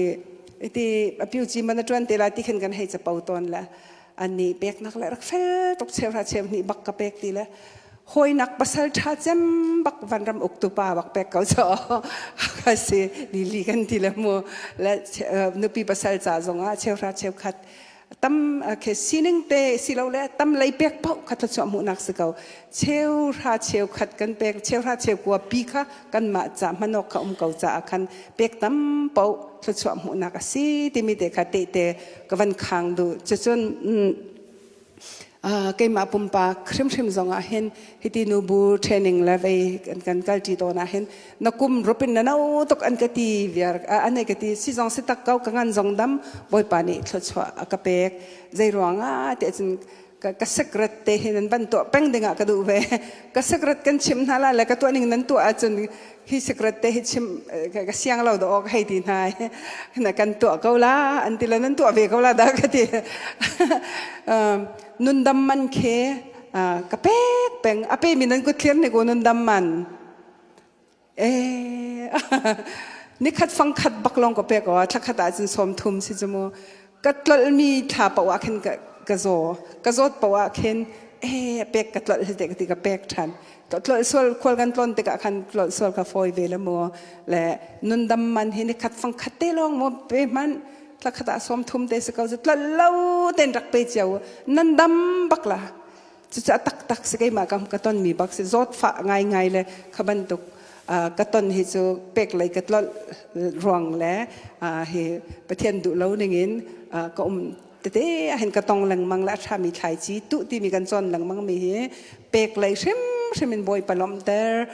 iti apiu chi man a tuan te la ti khin kan hei chapo ton la an nih peknak le rak fel tuk cheuhra cheu nih bak ka pek ti le hawinak pasal tha cem bak vanram uktu pa bak pek ko cho ka si lili kan ti le mu le nupi pasal ca zongah cheuhra cheukhat tam ke sining te silo le tam lei pek paoh kha thluachuah hmuhnak si ko cheu hra cheu khat kan pek cheu hra cheu kua pi kha kanmah ca hmanawk kha um ko caah khan pek tam paoh. thluachuah hmuhnak a si timi te kha tehte ka van khang duh. Cucun keimah pumpak hrimhrim zong ah hin hiti nubu training le vei kan kal ṭi tawn ah hin na kum rupin na no tuk an ka ti viar an ka ti si zong si tak ko ka ngan zong dam Bawipa nih thluachuah a ka pek zei ruangah tiah cun ka secret te hi nan van tuah peng dingah ka duh ve ka secret kan chim hna la le ka tuah ning nan tuah ahcun hi secret te hi chim ka siang lo do ok hei ti hna na kan tuah ko la an ti le nan tuah ve ko la da ka ti nundam man khe ka pek peng a pe mi nan kut thlir ni ko nundam man e nikhat fang khat bak long ka pek o thla khat ah cun som thum si chu mu ka tlol mi thla pa wa khin ka ka zo ka zawt pa wa khin e pek ka tlol te ka ti ka pek than tlol sual khual kan tlon tikah khan tlol sual kha fawi ve le mu le nundam man hi ni khat fang khat te lawng mu pe man thla khat ah som thum te si ko zu tlol lo ten rak pe cio nan dam bak la cucu a taktak si keimah ka ka ton mi bak si zawt fa ngai ngai le kha bantuk ka ton hi cu pek lei ka tlol ruang le hi Pathian duh lo ning in ka um tete ahhin ka tong lengmang le a ṭhami thlaici tuh timi kan cawn lengmang mi hi pek lei hrimhrim in Bawipa lawmhter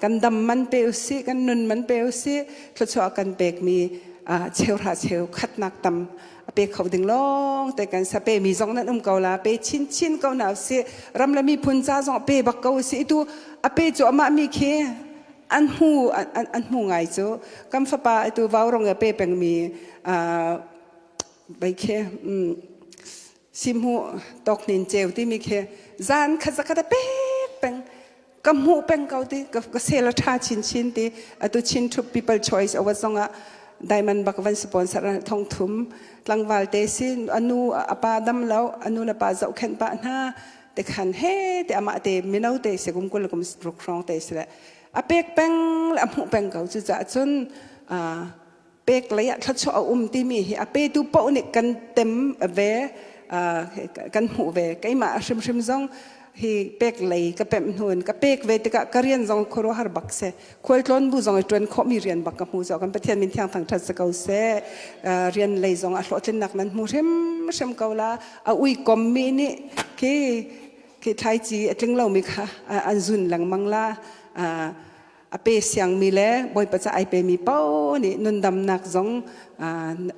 kan dam man pe usih kan nun man pe usih thluachuah kan pekmi cheuhra cheu khatnak tam a pe kho ding lawng te kan sa pe mi zong nan um ko la pe chin chin ko na usih ram le miphun ca zong pe bak ko usih itu a pe cu amah mi khi an hmu an hmu ngai cu kan fapa itu vaurong e pe peng mi Bei khi simhu tawk hnin ceu timi khi zan khat zakhat a pek peng ka hmuh peng ko ti ka sel a tha chin chin ti atu Chin Thup People Choice Award zong ah diamond bak van sponsor thong thum tlangval te si anu apa dam lo anu le pa zohkhenh pa hna te khan he te amah te mino te se kum kul kum ruk hrawng te si le a pek peng le a hmuh peng ko cu caah cun pek lei ah thluachuah a um timi hi a petu paoh nih kan tem ve kan hmuh ve keimah hrimhrim zong hi pek lei ka pemh hnu in ka pek ve tikah ka rian zong khuaruahhar bak se khualtlawn bu zong i ṭuan khawhmi rian bak ka hmu zo kan Pathian min thiang thangṭhat si ko seh rian lei zong a hlawhtlinnak nan hmu hrimhrim ko la a ui kommi nih khi khi thlaici a tling lomi kha an zun lengmang la A pe siangmi le Bawipa ca ai pemi paoh nih nundamnak zong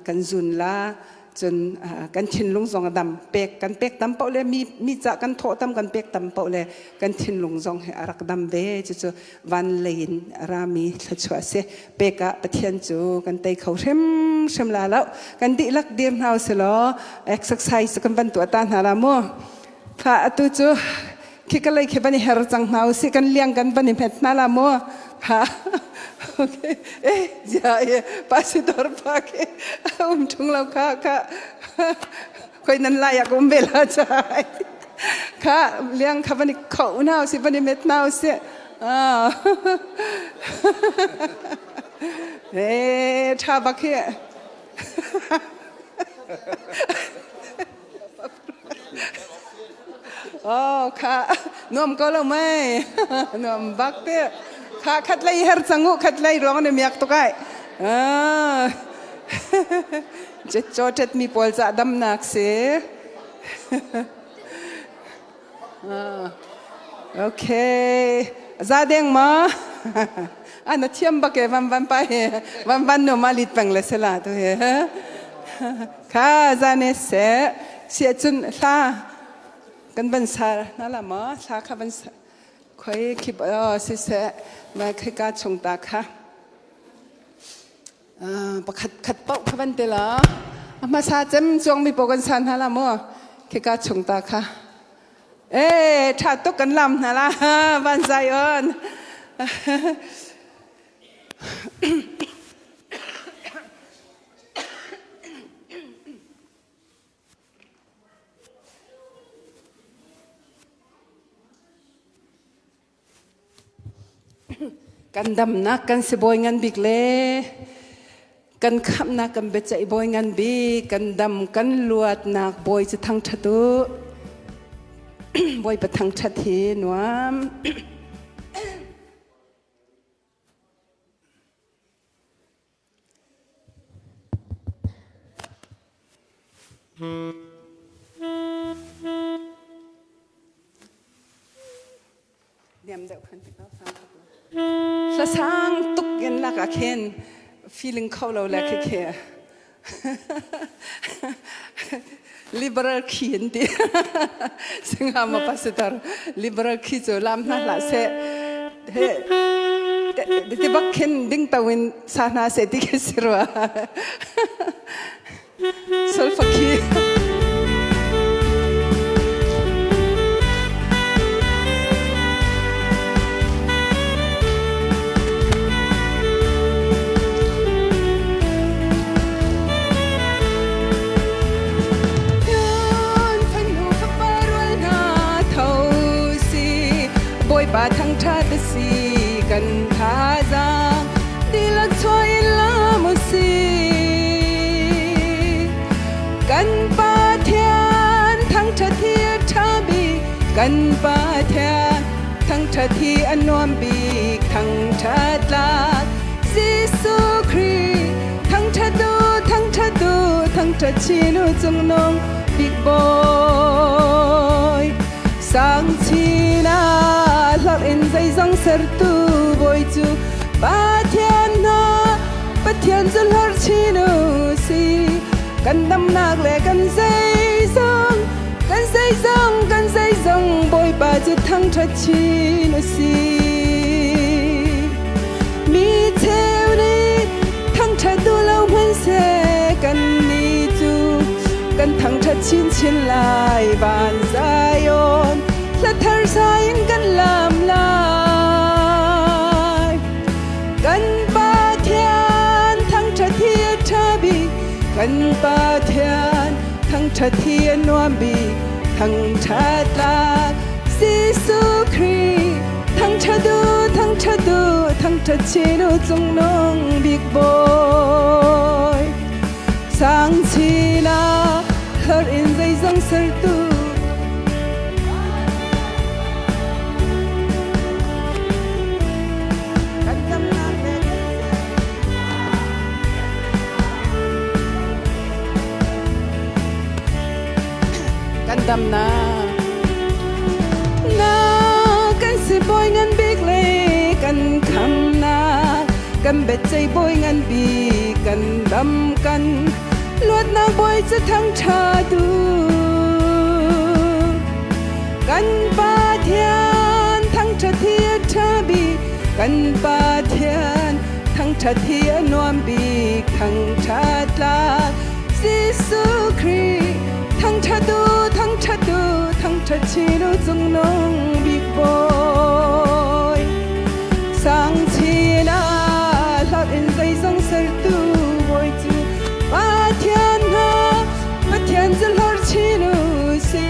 kan zun la cun kan thinlung zong a dam pek kan pek tam paoh le mi mi ca kan thawh tam kan pek tam paoh le kan thinlung zong hi a rak dam ve cucu van lei in a rami thluachuah a si pek ah Pathian cu kan tei kho hrimhrim la lo kan dihlak dir hna usilaw exercise kan van tuah ta hna la mu Kha atu cu khi ka lei khi van i her cang hna usih kan liang kan van i hmet hna la mu kha okay eh zia e pastor pa khi um ṭung lo kha kha khoi nan lai ah ka um ve la cha kha liang kha van i kho hna usih van i met hna usih eh ṭha bak hi Oh, kha nuam ko lo mei. Nuam bak te. Kha khat lei her cang u, khat lei ruang ne miak tuk ai. Ah. Jet cho tet mi pawl ca damnak si. Ah. Okay. Za deng ma. A na thiam bak e van van pa he. Van van no ma lit peng le sela tu he. Kha zane seh siah cun hla kan van sa hna la maw hla kha van sa khoi khip oh siseh ma khika chung ta kha pakhat khat paoh kha van te la a hmasa cem chuang mi paoh kan sa hna la maw khika chung ta kha eh tha tuk kan lam hna la van zai on Kan damnak kan sibawi ngan bik le kan khamhnak kan biaceih bawi ngan bik kan dam kan luatnak bawi cu thangṭhat u Bawipa thangṭhat hi nuam Niam deuh khan Hla sang tuk in lak ah khin feeling kho lo le khi khi liberal khi an ti singa ma pastor liberal khi cu lam hna hlah seh he ti bak khin ding to in sa hna seh ti khi si rua Solfa khi. Bawipa thangṭhat a si kan thazaang dihlak chuah in lam u si. Kan Pathian thangṭhat hi a ṭha bik, kan Pathian thangṭhat hi a nuam bik, thangṭhat tlak Jesuh Khrih thangṭhat u, thangṭhat u, thangṭhat chin u cungnung bik Bawi. Sang chin ah hlorh in zeizong sertu Bawi cu Pathian hna Pathian cu hlorh chin u si. Kan damnak le kan zeizong, kan zeizong, kan zeizong Bawipa cu thangṭhat chin u si. Mi cheu nih thangṭhat duh lo hmanhseh kannih cu kan thangṭhat chinchin lai van Zion hla thar sa in kan lam lai. Kan Pathian thangṭhat hi a ṭha bik, kan Pathian thangṭhat hi a nuam bik, thangṭhat tlak Jesuh Khrih thangṭhat u, thangṭhat u, thangṭhat chin u cungnung bik Bawi. Sang chin ah hlorh in zeizong sertu Kan damnak le kan damnak na kan si bawi ngan bik le kan khamnak kan biaceih bawi ngan bik kan dam kan luatnak bawi cu thangṭha tu Kan Pathian thangṭhat hi a ṭha bik, kan Pathian thangṭhat hi a nuam bik, thangṭhat tlak Jesuh Khrih thangṭhat u, thangṭhat u, thangṭhat chin u cungnung bik Bawi. Sang chin ah hlorh in zeizong sertu Bawi cu Pathian hna, Pathian cu hlorh chin u si.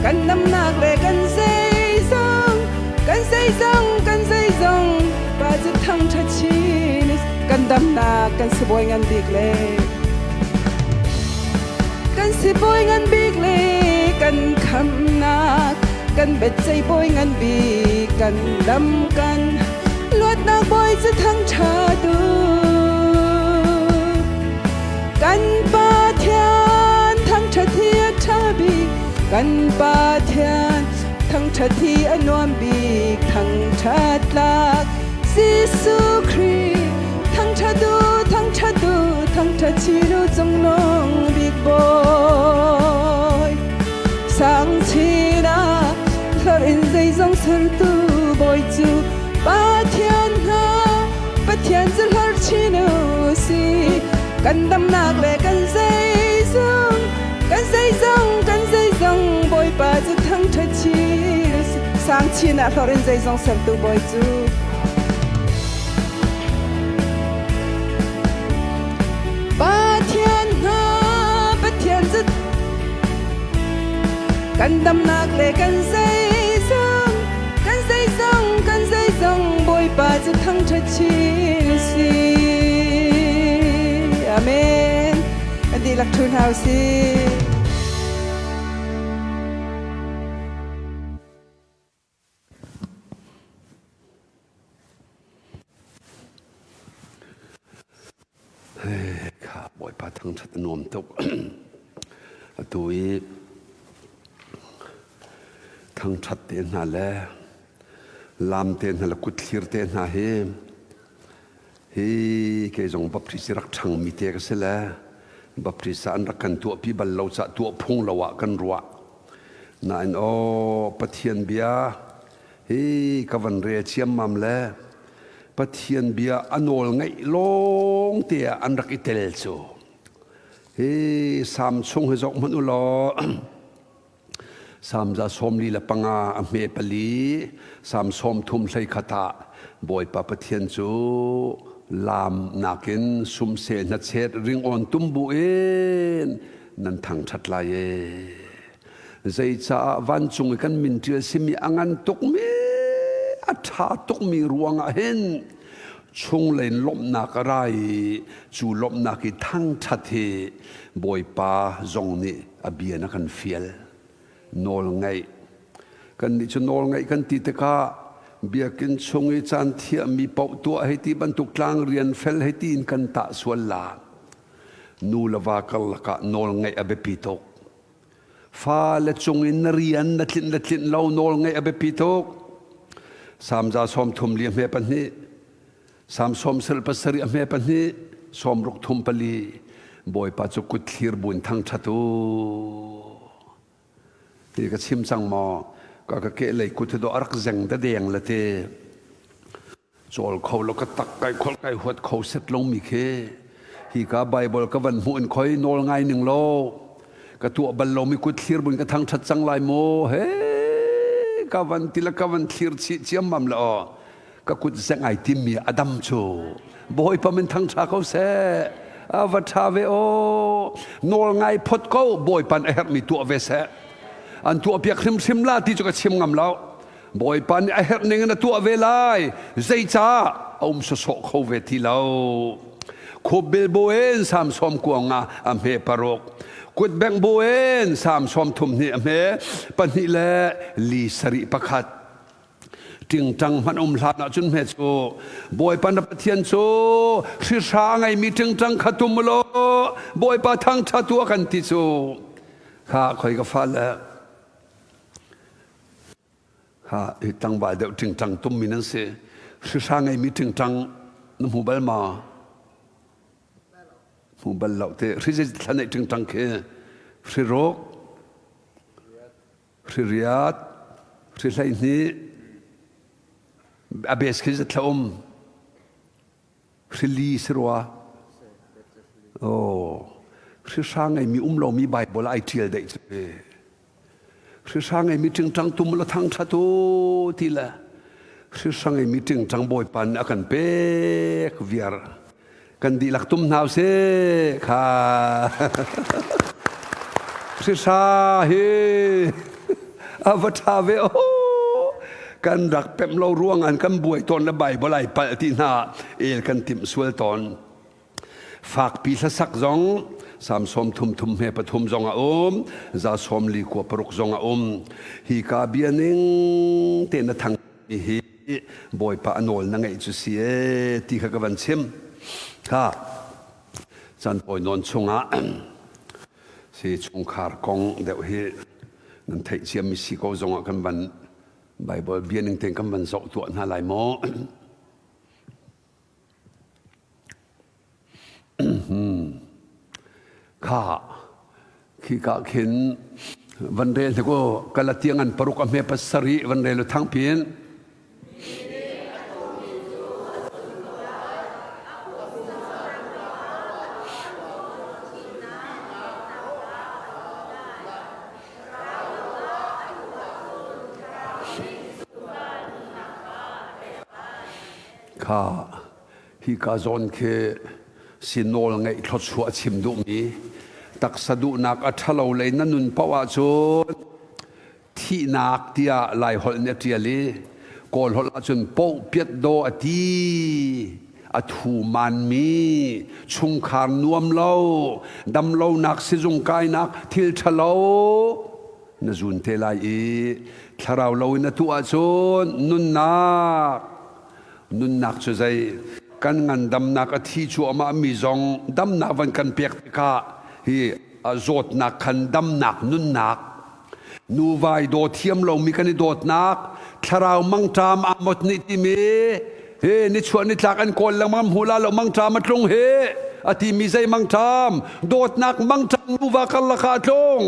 Kan damnak le kan zeizong, kan zeizong, kan zeizong, Pa cu thangṭhat chin kan damnak kan sibawi ngan bik le kan sibawi ngan bik le kan khamnak kan biaceih bawi ngan bik kan dam kan luatnak bawi cu thangṭhat u Kan Pathian thangṭhat hi a ṭha bik, kan Pathian thangṭhat hi a nuam bik, thangṭhat tlak Jesuh Khrih thangṭhat u, thangṭhat u, thangṭhat chin u cungnung bik Bawi. Sang chin ah hlorh in zeizong sertu Bawi cu Pathian hna, Pathian cu hlorh chin u si. Kan damnak le kan zeizong, kan zeizong, kan zeizong, Bawipa cu thangṭhat chin u si. Sang chin ah hlorh in zeizong sertu Bawi cu. Pathian hna, Pathian cu kan damnak le kan zeizong, kan zeizong, kan zeizong, Bawipa cu thangṭhat chin a si. Amen. Kan dihlak ṭhu hna u sih. Kha Bawipa thangṭhat a nuam tuk. Atu i thangṭhat te hna le lam te hna le kutthlir te hna hi hi kei zong Baptist rak ṭhangmi te ka si le Baptist ah an rak kan tuahpi bal lo cah tuah phung lo ah kan ruah. Nain aw Pathian bia hi ka van rel ciammam le Pathian bia a nawl ngaih lawng te ah an rak i tel cu. Hi Salm chung hi zoh hmanh u law Salm za 45 a hme pali Salm 31 ah Bawipa Pathian cu laam nakin sumsel hnachet ringawn tum bu in nan thangṭhat lai ee. Zeicah vancung i kan min ṭial simi a ngan tukmi a ṭha tukmi ruangah hin chunglei in lawmhnak a ra i cu lawmhnak i thangṭhat hi Bawipa zong nih a bia na kan fial. Nawl ngaih. Kannih cu nawl ngaih kan ti tikah biakinn chung i caan thiahmi paoh tuah hei ti bantuk tlang rian fel hei ti in kan tah sual la. Nu le va karlak ah nawl ngaih a biapi tuk. Fale cung in na rian na tlinh le tlinh lo nawl ngeih a biapi tuk. Salm za 30 li a hme pahnih, Salm 77 a hme pahnih, 60 thum pali, Bawipa cu kut thlir buin thangṭhat u. Ti ka chim cang maw? Ka ka ke lei kut hi do a rak zeng da deng le te. Cawl kho lo ka tak kai kholh kai huat kho set lo mi khi hi ka Bible ka van hmuh in khoi nawl ngai ning lo ka tuah bal lo mi kut thlir buin ka thangthat cang lai mu he ka van tila ka van thlir chih ciammam la aw ka kut zeng ai tim mi adam chu Bawipa min thangtha ko seh a va tha ve aw nawl ngai phot ko Bawipa a herh mi tuah ve seh an tuah piak hrimhrim la ti cu ka chim ngam lo Bawipa nih a herh ning in a tuah ve lai. Zeicah a um sawsawh kho ve ti lo. Khupbil buin sam sawm kuang ah a hme paruk. Kutbengh buin sam sawm thum hnih a hme pahnih le li sarih pakhat. Ṭingṭang hmanh um hlan ahcun hme cu Bawipa na Pathian cu hrihra a ngeimi ṭingṭang kha tum law Bawipa thangṭha tuah kan ti cu kha khoi ka fale Kha hi tlangval deuh ṭingṭang tummi nan si. Hrihra ngeimi ṭingṭang na hmu bal ma? Hmu bal lo te. Hri zei thla neih ṭingṭang khi? Hri ruk, hri riat, hri 12, a bes khi zatthla um. Hrili si rua. Oh, hrihra ngeimi um lomi Bible ai ṭial daih cu. Hrihra ngeimi ṭingṭang tum la thang ṭha tu ti le hrihra ngeimi ṭingṭang Bawipa nih a kan pek viar. Kan dihlak tum hna usih kha. Hrihra hi a va ṭha ve oh kan rak pemh lo ruang an kan buai tawn le Bible ai palh ti hna el kan timh sual tawn. Fakpi hlasak zong Salm sawm thum thum he pathum zong a um, za sawm li kua paruk zong a um. Hi ka bia ning te na thang hi Bawipa a nawl na ngeih cu si e ti kha ka van chim. Kha chan pawi nawn chungah si chungkhar kong deuh hi nan theih ciami si ko zongah kan van Bible bia ning tein kan van zoh tuah hna lai maw? Kha khika khin van rel hnik u Galatiang an paruk a hme pasarih van rel u thangpin. Kha hika zawn khi si nawl ngeih thluachuah chim duhmi taksa duhnak a ṭhalo lei na nun paoh ahcun thihnak tiah Laiholh nih a ṭial i Kawlholh ahcun pohpiat daw a ti a thu manmi chungkhar nuam lo damlonak sizung kainak thil ṭhalo na zun te lai i thlarau lo in na tuah ahcun nunnak nunnak cu zei kan ngandamnak a thi cuahmah mi zong damnak van kan pek tikah hi. Zawtnak khan damnak nunnak nuva i daw thiam lomi kan i dawtnak thlarau mangṭam Amos nih timi he nichuah nitlak an kawl lengmang hmu la lo mangṭam a tlung hi a timi zei mangṭam dawtnak mangṭam nuva karlak ah a tlung.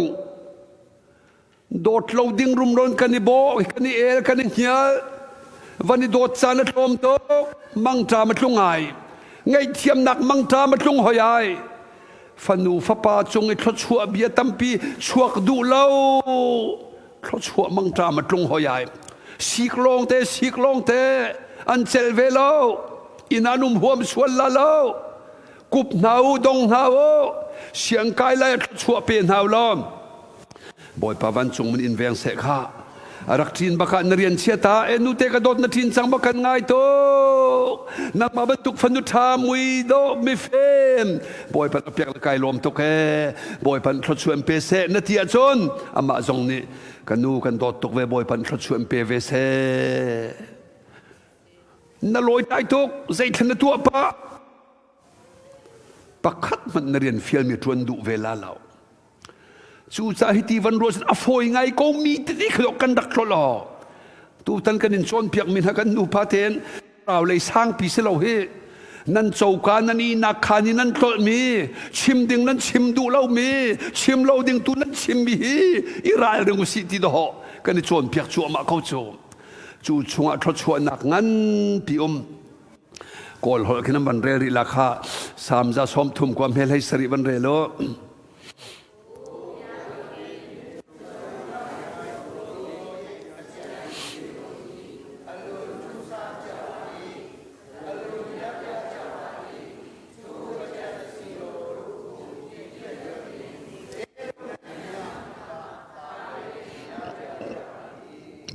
Dawt lo ding rumron kan i bawh, kan i el, kan i hnial. Van i dawt caan a tlawm tuk, mangṭam a tlung ai. Ngaihthiamnak mangṭam a tlung hoi ai. Fanu fapa cung i thluachuah bia tampi chuak duh lo. Thluachuah mangṭam a tlung hoi ai. Sik lawng te, sik lawng te, an cel ve lo. Inn an um huam sual la lo. Kup hna u, dong hna u. Siangkai lai a thluachuah pe hna u law. Bawipa vancung mun in veng seh kha. A rak ṭin bak ah na rian chia ta e nute ka dawt na ṭin cang bak kan ngai tuk. Nangmah bantuk fanu ṭha mui dawh mifim Bawipa na pek le kai lawm tuk e. Bawipa thluachuah in pe seh na ti ahcun amah zong nih ka nu kan dawt tuk ve Bawipa thluachuah in pe ve seh. Na lawi tai tuk zeithlan na tuah pah. Pakhat hmanh na rian fialmi ṭuan duh ve la lo. Cucaah hiti van ruah a fawi ngai ko mi tete kha kan rak tlolh aw. Tutan kan in cawnpiak mi hna kan nupa tein rau lei sangpi si lo hi. Nan coka nan ihnak khan i nan tlolh mi, chim ding nan chim duh lo mi, chim lo ding tu nan chim mi hi i ralring usih ti dawh kan i cawnpiak cuahmah ko cu. Cu chungah thluachuahnak nganpi um. Kawl holh khin an van rel rih la kha Salm za 30 kua hme hlei sarih van rel u.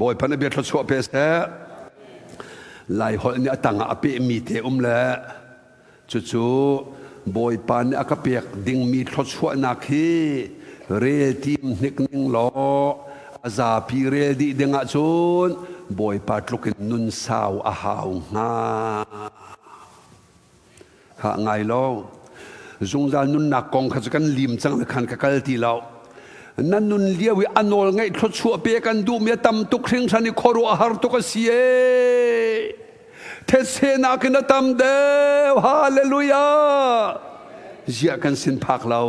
Bawipa na bia thluachuah pe seh. Lai holh nih a tangah a pehmi te um le cucu Bawipa nih a ka pek dingmi thluachuahnak hi rel tim hnik ning law a zapi rel dih ding ahcun Bawipa tluk in nun sau a hau hnga. Hah ngai lo. Zungzal nunnak kong kha cu kan lim cang le khan ka kal ti lo. Na nun lio i a nawl ngeih thluachuah pe kan duhmi a tam tuk hringhran i khuaruah har tuk a si ee. Thetse nakin a tam deuh. Hallelujah. Ziah kan sin phak lo.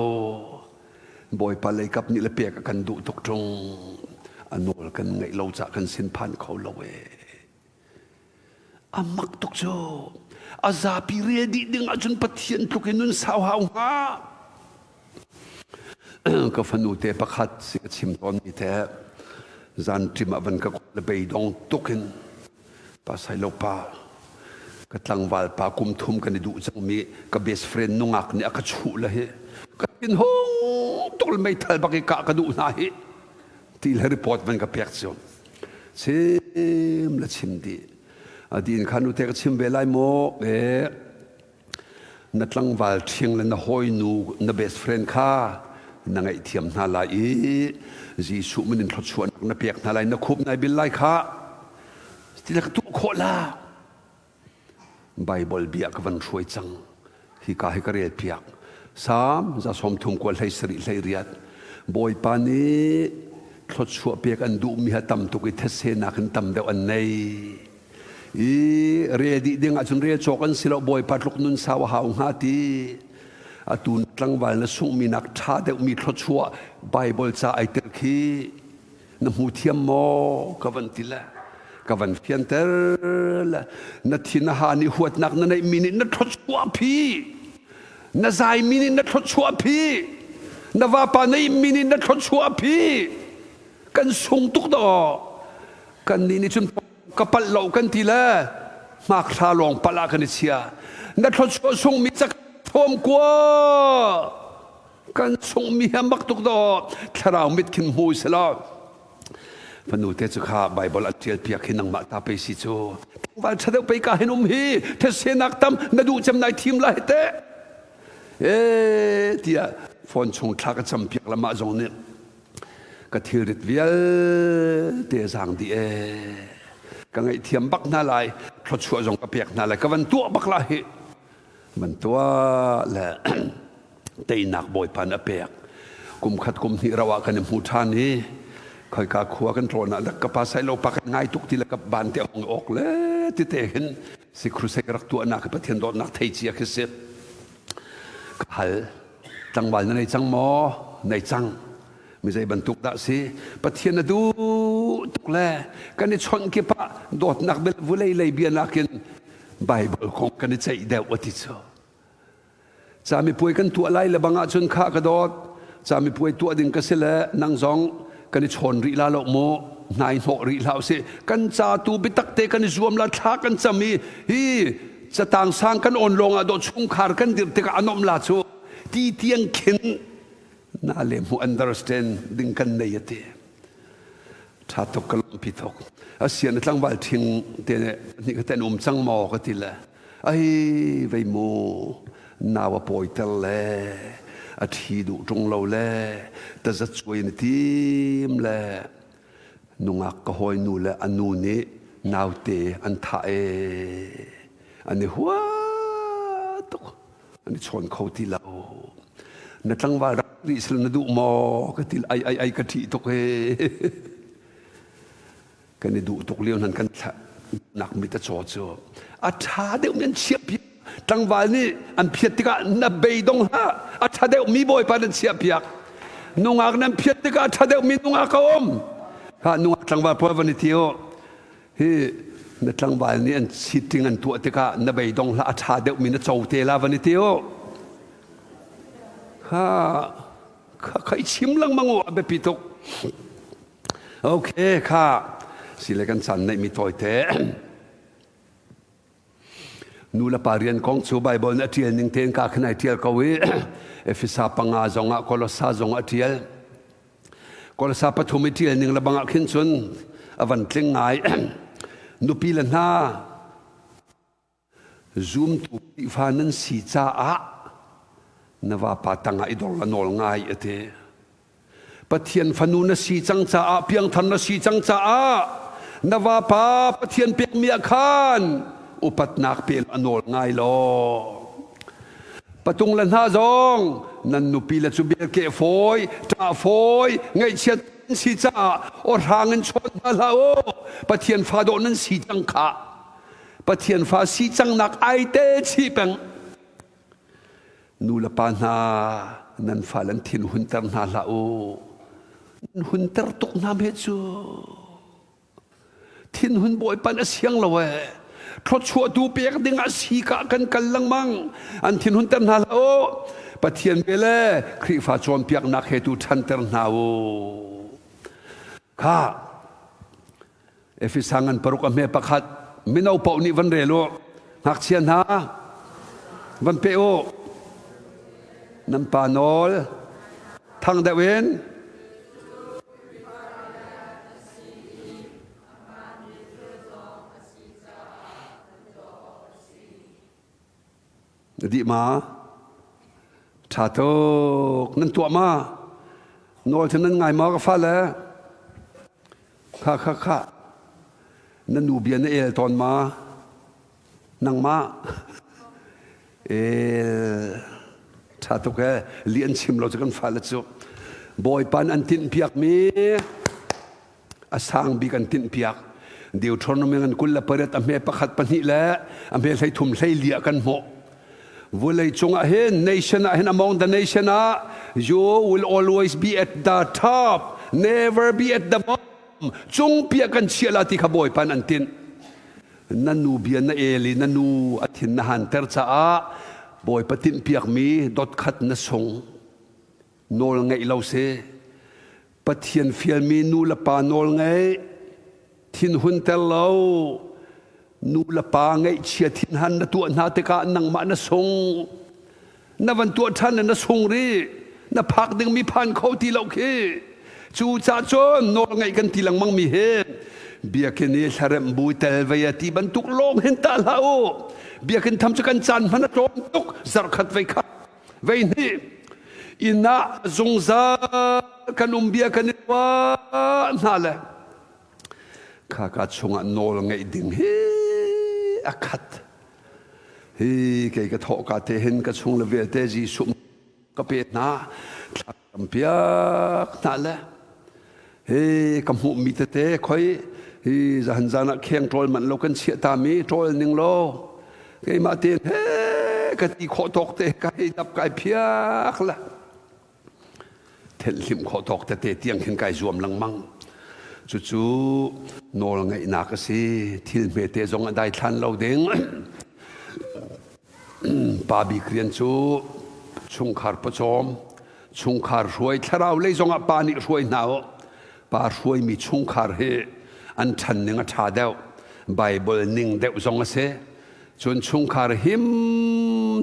Bawipa leikap nih le pek a kan duh tuk ṭung. A nawl kan ngeih lo cah kan sin phan kho lo ee. A mak tuk cu. A zapi rel dih ding ahcun Pathian tluk in nun sau hau hnga. Ka fanu te pakhat si ka chim tawnmi te zan ṭim ah van ka le beidong tuk in pa sailo pa ka tlangval pa kum thum kan i duh cangmi ka best friend nungak nih a ka chuh le hi ka thin hung tuk le meithal bak i kah ka duh hna hi ti le report van ka pek cio. Chim le chim dih. A din kha nute ka chim ve lai maw? E, na tlangval ṭhing le na hawinu na best friend kha na ngaihthiam hna lai i Jesuh min in thluachuahnak na pek hna lai na khup nai bil lai kha ti le ka tuah khawh la Baibal bia ka van hruai cang. Hika hi ka rel piak. Salm 130 kua 17 18. Bawipa nih thluachuah pek an duhmi ha tam tuk i thetse nakin tam deuh an nei. I rel dih ding ahcun rel cawk an si lo Bawipa tluk nun sau a hau hnga ti. Atu tlangval na sunghmi nak ṭha deuhmi thluachuah Baibal ca ai tel khi na hmu thiam maw ka van ti le ka van fianter le na thin a ha nih huatnak na neihmi nih na thluachuah phi na zaimi nih na thluachuah phi na vapa neihmi nih na thluachuah phi kan sung tuk daw kan nih nih cun ka palh lo kan ti le hmakhla lawng palh ah kan i chia na thluachuah sungmi cak thawm kua Kan chungmi hi mak tuk daw thlarau mit khin hmu selaw fanu te cu kha Bible an ṭial piak hi nangmah ta pei si cu tlangval ṭha deuh pei ka hin um hi thetse-nak tam na duh cem nai thim lai te e tiah phone chung thla ka cam piak lamah zong nih ka thilrit vialte zaang dih e ka ngaihthiam bak hna lai thluachuah zong ka pek hna lai ka van tuah bak la hi van tuah le teinak Bawipa nih a pek. Kum khat kum hnih rau ah kan i hmu ṭhan i khoika khua kan tlawn ah ka pa sai lo pa kan ngai tuk ti le ka ban te hong awk le ti te hin si crusade rak tuahnak hi Pathian dawtnak thei cia khi si. Ka hal tlangval na nei cang maw? Nei cang. Mi zei bantuk dah si? Pathian na duh tuk le kan i chawnh kip ah dawtnak bel vulei lei bia nakin Bible kong kan i ceih deuh a ti cu. Camipuai kan tuah lai le bang ahcun khah ka dawt. Camipuai tuah ding ka si le nang zong kan i chawn rih la lo mu. Hnai hnawh rih hlah usih. Kan ca tu biatak te kan i zuam la thla kan cam i hi catang sang kan on lawng ah dawh chungkhar kan dirh tikah a nuamh la cu ti tiang khin na le mu understand ding kan nei a ti. Ṭha tuk ka lawmpi tuk. Asian tlangval ṭhing te nih ka ten um cang maw ka ti le ai vei mu nau a pawiter le a ṭhi duh ṭung lo le tazat cuai na tim le nungak ka hawinu le a nu nih naute an thah e an i hua tuk an i chawn kho ti lo na tlangval rak rih sil na duh maw ka ti ai ai ai ka ṭih tuk he kan i duh tuk lio nan kan nak mit a caw cu a ṭha deuh mi an chiah piak tlangval nih an phiat tikah na beidong hlah a ṭha deuh mi bawipa nan chiah piak nungak nan phiat tikah a ṭha deuh mi nungak a um ha nungak tlangval pawl van i ti u hi na tlangval nih an sitting an tuah tikah na beidong hlah a ṭha deuhmi na co te la van i ti u ha kha i chim lengmang u a biapi tuk okay kha sile kan caan neih mi tawite nu le pa rian kong cu Bible nih a ṭial ning tein ka khin ai ṭial ko i Efesa panga zongah Kolosa zong a ṭial Kolosa pathum i ṭial ning le bangah khin cun a van tling ngai. Nupi le hna zumtu Khrihfa nan si caah na vapa tangah i dor la nawl ngai a ti. Pathian fanu na si cang caah piangthar na si cang caah na vapa Pathian pekmi ah khan upatnak pe a nawl ngai law. Patung le hna zong nan nupi le cu belkeh fawi, ṭah fawi, ngaihchiat nan si caah aw hrang in chawn hna hlah u. Pathian fa dawh nan si cang khah. Pathian fa si cangnak ai tel chih peng. Nu le pa hna nan fale an thin hunter hna hlah u. Nan hunter tuk hna hme cu. Thinhun bawipa na siang lo ee. Thluachuahtu pek ding ah sika kan kal lengmang. An thinhun ter hna hlah u. Pathian bia le Khrihfa cawnpiaknak he tu ṭhanter hna u. Kha Efesa ngan paruk a hme pakhat mino paoh nih van rel u. Ngakchia hna van pe u. Nan pa nawl thang deuh in Na dih ma? Ṭha tuk. Nan tuah ma? Nawl cu nan ngai ma ka fale? Kha kha kha. Na nu bia na el tawn ma? Nangmah el ṭha tuk ee li an chim lo cu kan fale cu Bawipa an tinh piakmi a sang bik an tinh piak Deuteronomy ngan 28 a hme pakhat pahnih le a hme 13 hleili ah kan hmuh vulei cungah hin nation ah hin among the nation ah you will always be at the top never be at the bottom cungpi ah kan chiah la ti kha Bawipa an tinh Na nu bia na el i na nu a thin na hanter caah Bawipa tinhpiakmi dotkhat na sung. Nawl ngeih lo si. Pathian fialmi nu le pa nawl ngeih. Thinhunter lo. Nu le pa ngaihchia thinhan na tuah hna tikah nangmah na sung. Na van tuah ṭhan le na sung rih. Na phak dingmi phan kho ti lo khi. Cu ca cun nawl ngaih kan ti lengmang mi hi biakinn i hlaremh bu tel vei a ti bantuk lawng hin tah hlah u. Biakinn tham cu kan caan hman a tlawm tuk zarkhat vei khat vei hnih inn ah zungzal kan um bia kan i ruah hna le khaka chungah nawl ngeih ding hi a khat hi kei ka thawh ka te hin ka chung le vialte Jesuh ka pe hna. Piak hna le hi ka hmuhmi tete khoi hi zahan zan ah kheng ṭawl manh lo kan chiah tami ṭawl ning law keimah tein he ka ti khawh tawk te ka hei dap kai phiak la thenhlimh khawh tawk tete tiang khin kai zuam lengmang. Cucu nawl ngeihnak a si. Thil hmete zong a daithlan lo ding. Pa bik rian cu chungkhar pawcawm, chungkhar hruai, thlarau lei zongah pa nih hruai hna u. Pa hruaimi chungkhar hi an ṭhan ning a ṭha deuh. Bible ning deuh zong a si. Cun chungkhar him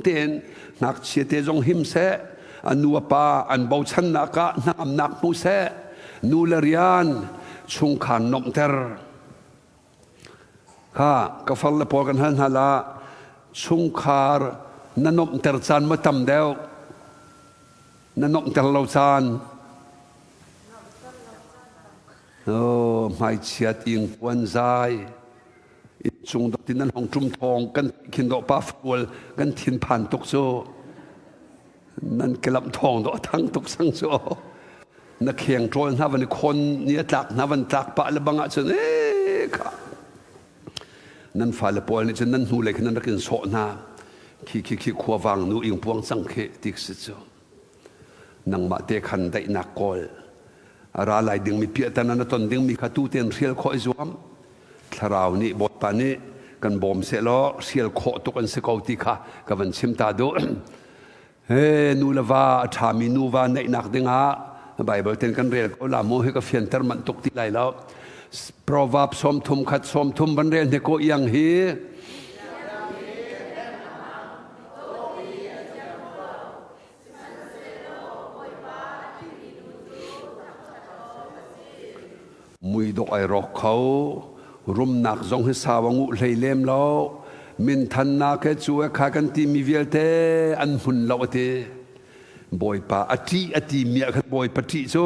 tein ngakchia te zong him seh, a nu a pa an bochannak ah hnangamnak hmu seh, nu le rian chungkhar nuamhter. Kha ka far le pawl kan hal hna la, chungkhar na nuamhter caan ma tam deuh, na nuamhter lo caan. Oh, hmaichiat ingpuan zai Innchung dot in an hong ṭum thawng kan khin dawh pa fual kan thinphan tuk cu nan kelamh thawng dawh a thang tuk sang cu na kheng ṭawl hna van i khawn ni a tlak hna van tlak pah le bang ahcun ee kha nan fale pawl nih cun nan hnu lei khin nan rak in sawh hna khi khi khi khuavang nu ingpuang cang khi ti si cu nangmah te khan daihnak kawl a ra lai dingmi piahtana na ton dingmi kha tu tein hrial khawh i zuam thlarau nih Bawipa nih kan bawm sehlaw hrial khawh tuk an si ko ti kha ka van chim ta duh he nu le va a ṭhami nuva neihnak dingah Bible ten kan rel ko la mu hi ka fianter manh tuk ti lai lo Proverb 30 khat 30 van rel hne ko iang hi Muidawh ai rawk kho. Rumnak zong hi sau a nguh hlei lem lo. Minthannak he cu he kha kan timi vialte an hmun lo a ti. Bawipa a ṭih a timi ah khan Bawipa ṭih cu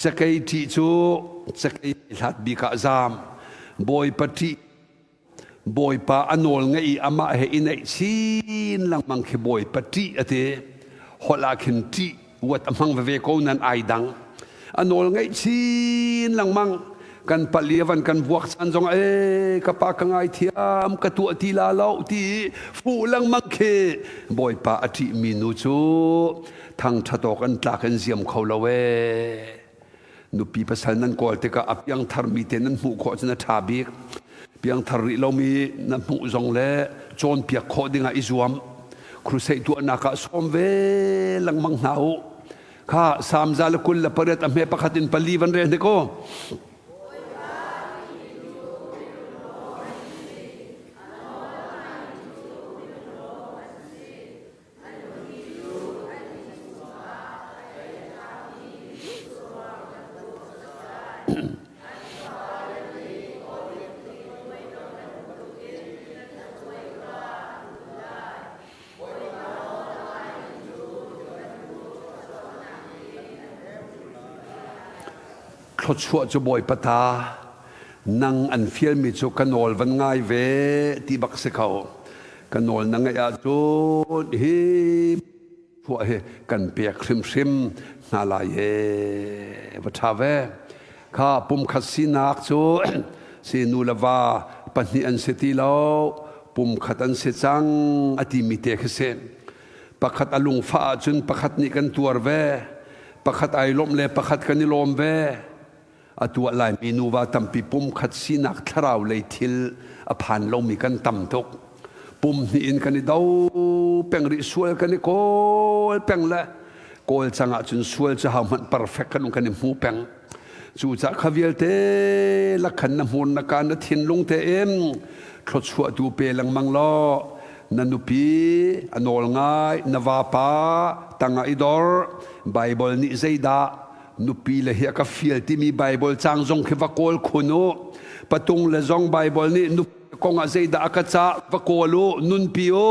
cakei ṭih cu cakei hlat bik ah zaam. Bawipa ṭih Bawipa a nawl ngeih i amah he i naih chin lengmang khi Bawipa ṭih a ti. Holh ah khin ṭih uat a hmang veve ko nan ai dang. A nawl ngeih chin lengmang. Kan palh i a van kan vuak caan zong ee ka pa ka ngaithiam ka tuah ti la lo ti fuh lengmang khi Bawipa a ṭihmi nu cu thangṭhat awk an tlak in ziam kho lo ee. Nupi pasal nan kawl tikah a piangtharmi te nan hmuh khawh cun a ṭha bik. Piangthar rih lomi na hmuh zong le cawnpiak khawh dingah i zuam. Crusade tuahnak ah sawm ve lengmang hna u. Kha Salm 128 a hme pakhat in pali van rel hnik u. Thluachuah cu Bawipa ta, nang an fialmi cu ka nawl van ngai ve ti bak si kho. Ka nawl na ngaih ahcun hi phuah hi kan pek hrimhrim hna lai ee. Va ṭha ve. Kha pumkhat sinak cu si nu le va pahnih an si ti lo, pumkhat an si cang a timi te khi si. Pakhat a lungfah ahcun pakhat nih kan tuar ve. Pakhat ai lawmh le pakhat kan i lawm ve. Atu ah Laimi nuva tampi pumkhat sinak thlarau lei thil a phan lomi kan tam tuk. Pum hnih in kan i do peng rih sual kan i kawl peng le kawl cang ahcun sual cu hau hmanh perfect kan um kan i hmu peng. Cucah kha vialte lakhan na hmur na ka na thinlung tein thluachuah tu pe lengmang law na nupi a nawl ngai na vapa tangah i dor Bible nih zeidah nupi le hi a ka fial timi Bible cang zong khi va kawl khun u. Patung le zong Bible nih nupi kong ah zeidah a ka cah va kawl u, nunpi u.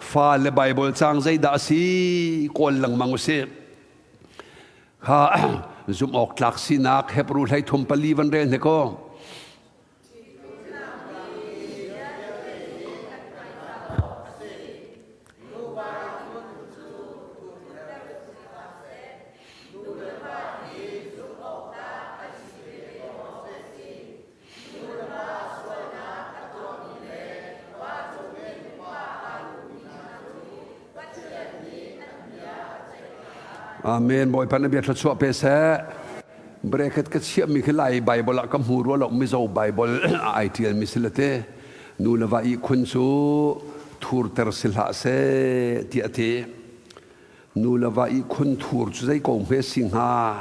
Fa le Bible cang zeidah a si kawl lengmang u sih. Kha zumh awk tlak sinak Hebrew hlei thum pali van rel hnik u. Amen. Bawipa na bia thluachuah pe seh. Bracket ka chiahmi khi Lai Bible ah ka hmu rua lo Mizo Bible ai ṭialmi si le te. Nu le va ihkhun cu thurter si hlah seh tiah a ti. Nu le va ihkhun thur cu zei ko hme si hnga?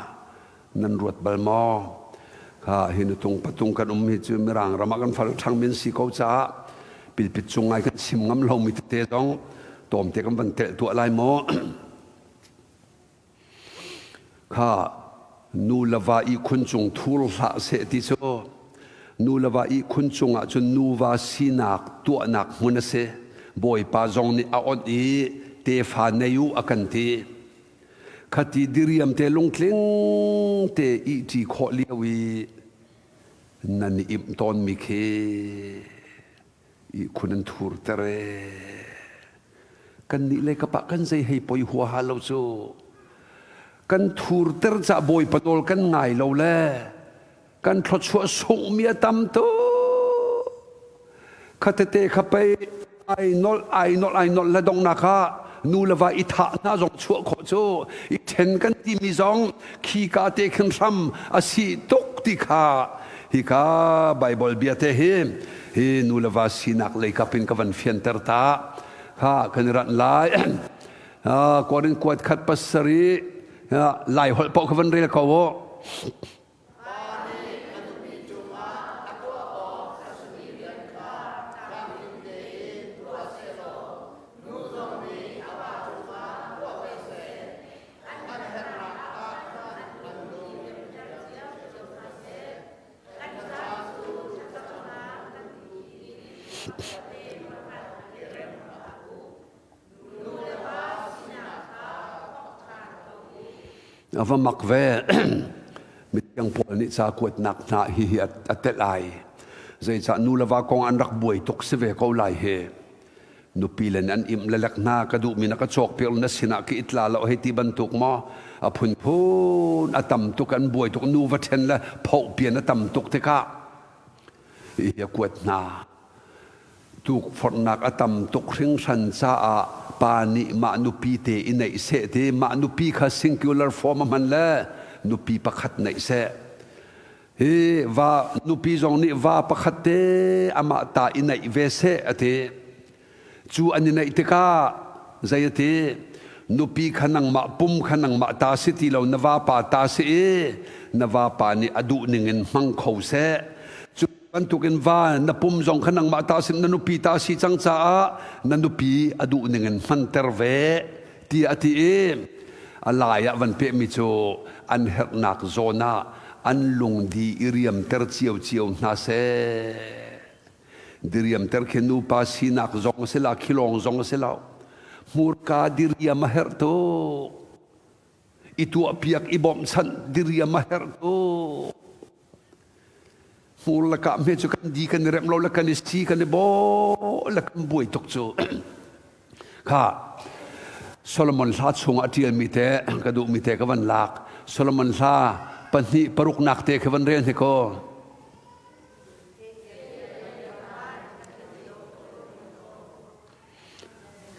Nan ruat bal maw? Kha hi nutung patung kan um hi cu Mirang ram ah kan fal ṭhang min si ko caah pilpit cung ngai kan chim ngam lomi tete zong tawmte kan van telh tuah lai maw? Kha nu le va ihkhun cung thur hlah seh ti cu nu le va ihkhun cung ah cun nuva sinak tuahnak hmun a si. Bawipa zong nih a onh i tefa nei u a kan ti. Khati diriam te lungtling te ihṭi khawh lio i nan i imh tawnmi khi ihkhun an thurter ee. Kannih le ka pa kan zei hei poi huaha lo cu. Kan thurter cah Bawipa nawl kan ngai lo le kan thluachuah sunghmi a tam tuk. Khatete kha pei ai nolh ai nolh ai nolh le donghnak ah nu le va i thah hna zong chuah khawh cu i ṭhen kan timi zong khika te khin hram a si tuk ti kha hika Baibal bia te hi hi nu le va sinak lei kap in ka van fianter ta kha kan i ranh lai Korin kuat khat pasarih lai holh paoh ka van rel ko u. Pa nih a nupi cungah a tuah awk a simi rian kha tlamtling tein tuah sehlaw nu zong nih a pa cungah tuah ve seh. An herhnak ah khan an lung remter cio hna seh. Kan ca cu thlacamnak kan ti i rem hlah u. A va mak ve. Mithiang Paul nih ca kuatnak hna hihi a telh ai. Zeicah nu le va kong an rak buai tuk si ve ko lai hi. Nupi le an imh lelek hna ka duhmi na ka cawk piak na sinah ka itla lo hei ti bantuk maw a phunphun a tam tuk an buai tuk nu va ṭhen le phoh pian a tam tuk tikah hihi a kuat hna. Tukforhnak a tam tuk hringhran caah pa nih mah nupi te i neih seh ti mah nupi kha singular form a hman le nupi pakhat neih seh. Hi va nupi zong nih va pakhat te amah ta i neih ve seh a ti. Cu an i neih tikah zei a ti? Nupi kha nangmah pum kha nangmah ta si ti lo na vapa ta si i na vapa nih a duh ning in hmang kho seh. Cu bantukin va na pum zong kha nangmah ta sin na nupi ta si cang caah na nupi a duh ning in hmanter ve ti a ti i a lai ah van pehmi cu an herhnak zawn ah an lungdi i riamter ciocio hna seh diriamter khi nupa sinak zong a si la khilawng zong a si lo hmurka diriam a herh tuk i tuahpiak i bawmhchanh diriam a herh tuk Hmur lakah hme cu kan di kan i remh lo le kan i si kan i baw le kan buai tuk cu. Kha Solomon hla chungah a ṭialmi te ka duhmi te ka van lak. Solomon hla pahnih paruknak te ka van rel hnik aw.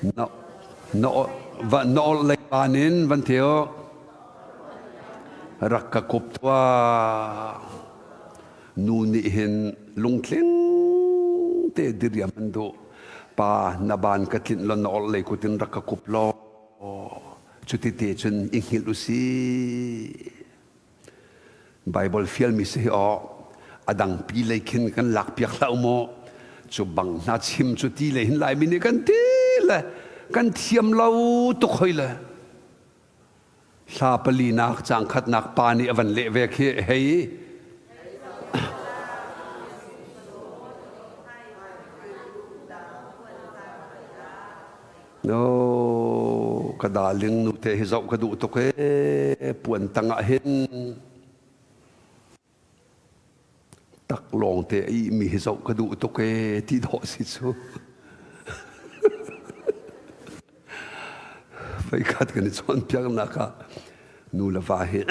Na, na, va, na orhlei ban in van theo rak ka kup tuah. Nu nih hin lungtling te diriam an duh. Pa na ban ka tlinh lo na orhlei kut in rak ka kup law. Cuti te cun i hngilh usih. Baibal fialmi si hi aw a dangpi lei khin kan lakpiak hlah u mu. Cu bang hna chim cu ti lei hin Laimi nih kan ti le kan thiam lo tuk hoi le. Hla palinak caang khatnak pa nih a van leh ve khi hei No, ka darling nute hi zoh ka duh tuk ee. Puan tang ah hin tak lawng te a ihmi hi zoh ka duh tuk ee ti dawh si cu. Voikhat kan i cawnpiaknak ah nu le va hi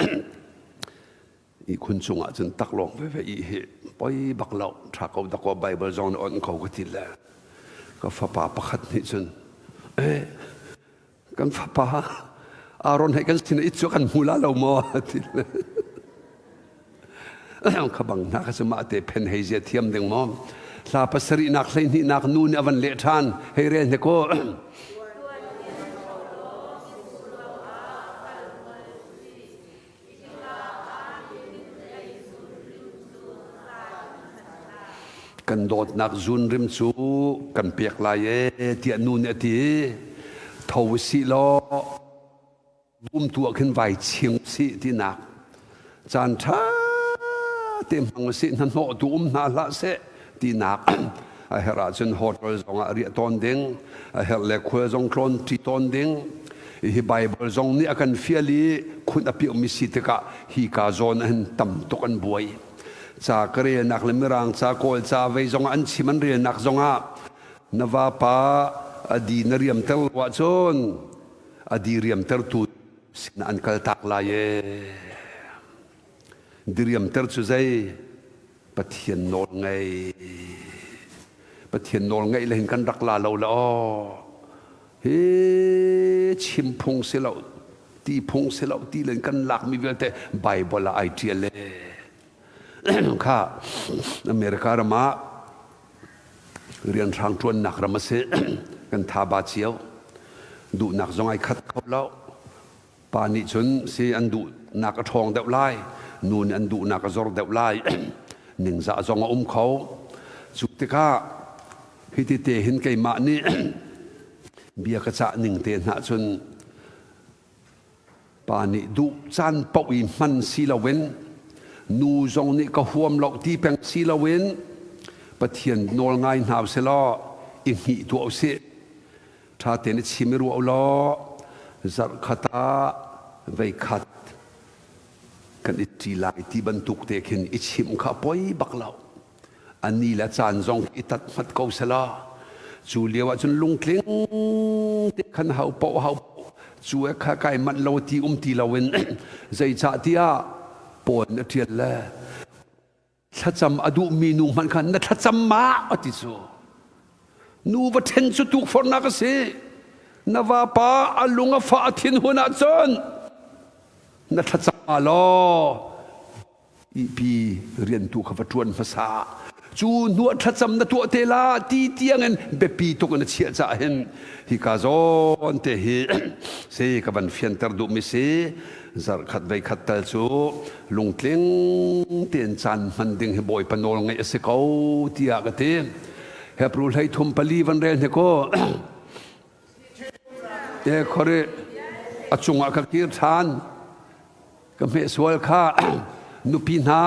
Ihkhun cungah cun taklawng veve ih hi poi bak lo ṭha ko dakaw Bible zong nih onh ko ka ti le ka fapa pakhat nih cun eh kan fapa. Aaron he kan sin i cu kan hmu la lo maw ti kha bang hna kha cu mah te phen hei zia thiam ding maw hla pasarih nak 12 nak nu nih a van leh ṭhan hei rel hne ko. Kan dawtnak zunrim cu kan pek lai ee tiah nu nih a ti. Tho usih law bumtu ah khin vai ching usih tinak caan ṭha te hmang usih, hnahnawhtu um hna hlah seh tinak. A herh ahcun hotel zongah riah tawn ding, a herh le khual zong tlawn ṭi tawn ding. Hi Bible zong nih a kan fial i khunh a piahmi si tikah hi ka zawn ah hin tam tuk an buai. Ca ka relnak le Mirang ca, Kawl ca vei zongah an chim an relnak zongah na vapa a di na riamter lo ahcun a di riamtertu sinah an kaltak lai ee. Diriamter cu zei? Pathian nawl ngei. Pathian nawl ngeih le hin kan rak la lo le aw. Hi chim phung si lo, ti phung si lo ti len kan lakmi vialte Bible ah ai ṭial le. Kha America ram ah rianhrang ṭuannak ram a si. Kan tha ba cio. Duhnak zong ai khat kho lo. Pa nih cun si an duhnak a ṭhawng deuh lai, nu nih an duhnak a zor deuh lai, ningzah zong a um kho. Cu tikah hiti te hin keimah nih bia ka cah ning te hna cun pa nih duh caan paoh i hman si loin nu zong nih ka huam lo ti peng si loin Pathian nawl ngai hna usih law i hngih tuah usih. Ṭha tein i chim i ruah u law zarh khat ah voikhat kan i ṭi lai ti bantuk te khin i chimh kha a poi bak lo. A ni le caan zong i tat hmat ko selaw cu lio ah cun lungtling te khan hau paoh hau cu e kha kai manh lo ti um ti loin zeicah tiah Paul nih a ṭial le Thlacam a duhmi nu hmanh khan na thlacam ma a ti cu. Nu va ṭhen cu tukforhnak a si. Na vapa a lung a fah a thinhun ahcun na thlacam ma law ihpi rian tu kha va ṭuan hmasa. Cu hnu ah thlacam na tuah te la ti tiangin biapi tuk in a chiah caah hin hika zawn te hi si ka van fianter duhmi si. Zarhkhat veikhat tal cu lungtling tein caan hman ding hi Bawipa nawl ngaih a si ko tiah ka ti. Hebrew 13 pali van rel hnik u. Te khori a cungah ka kir ṭhan. Ka hmeh sual kha nupi hna.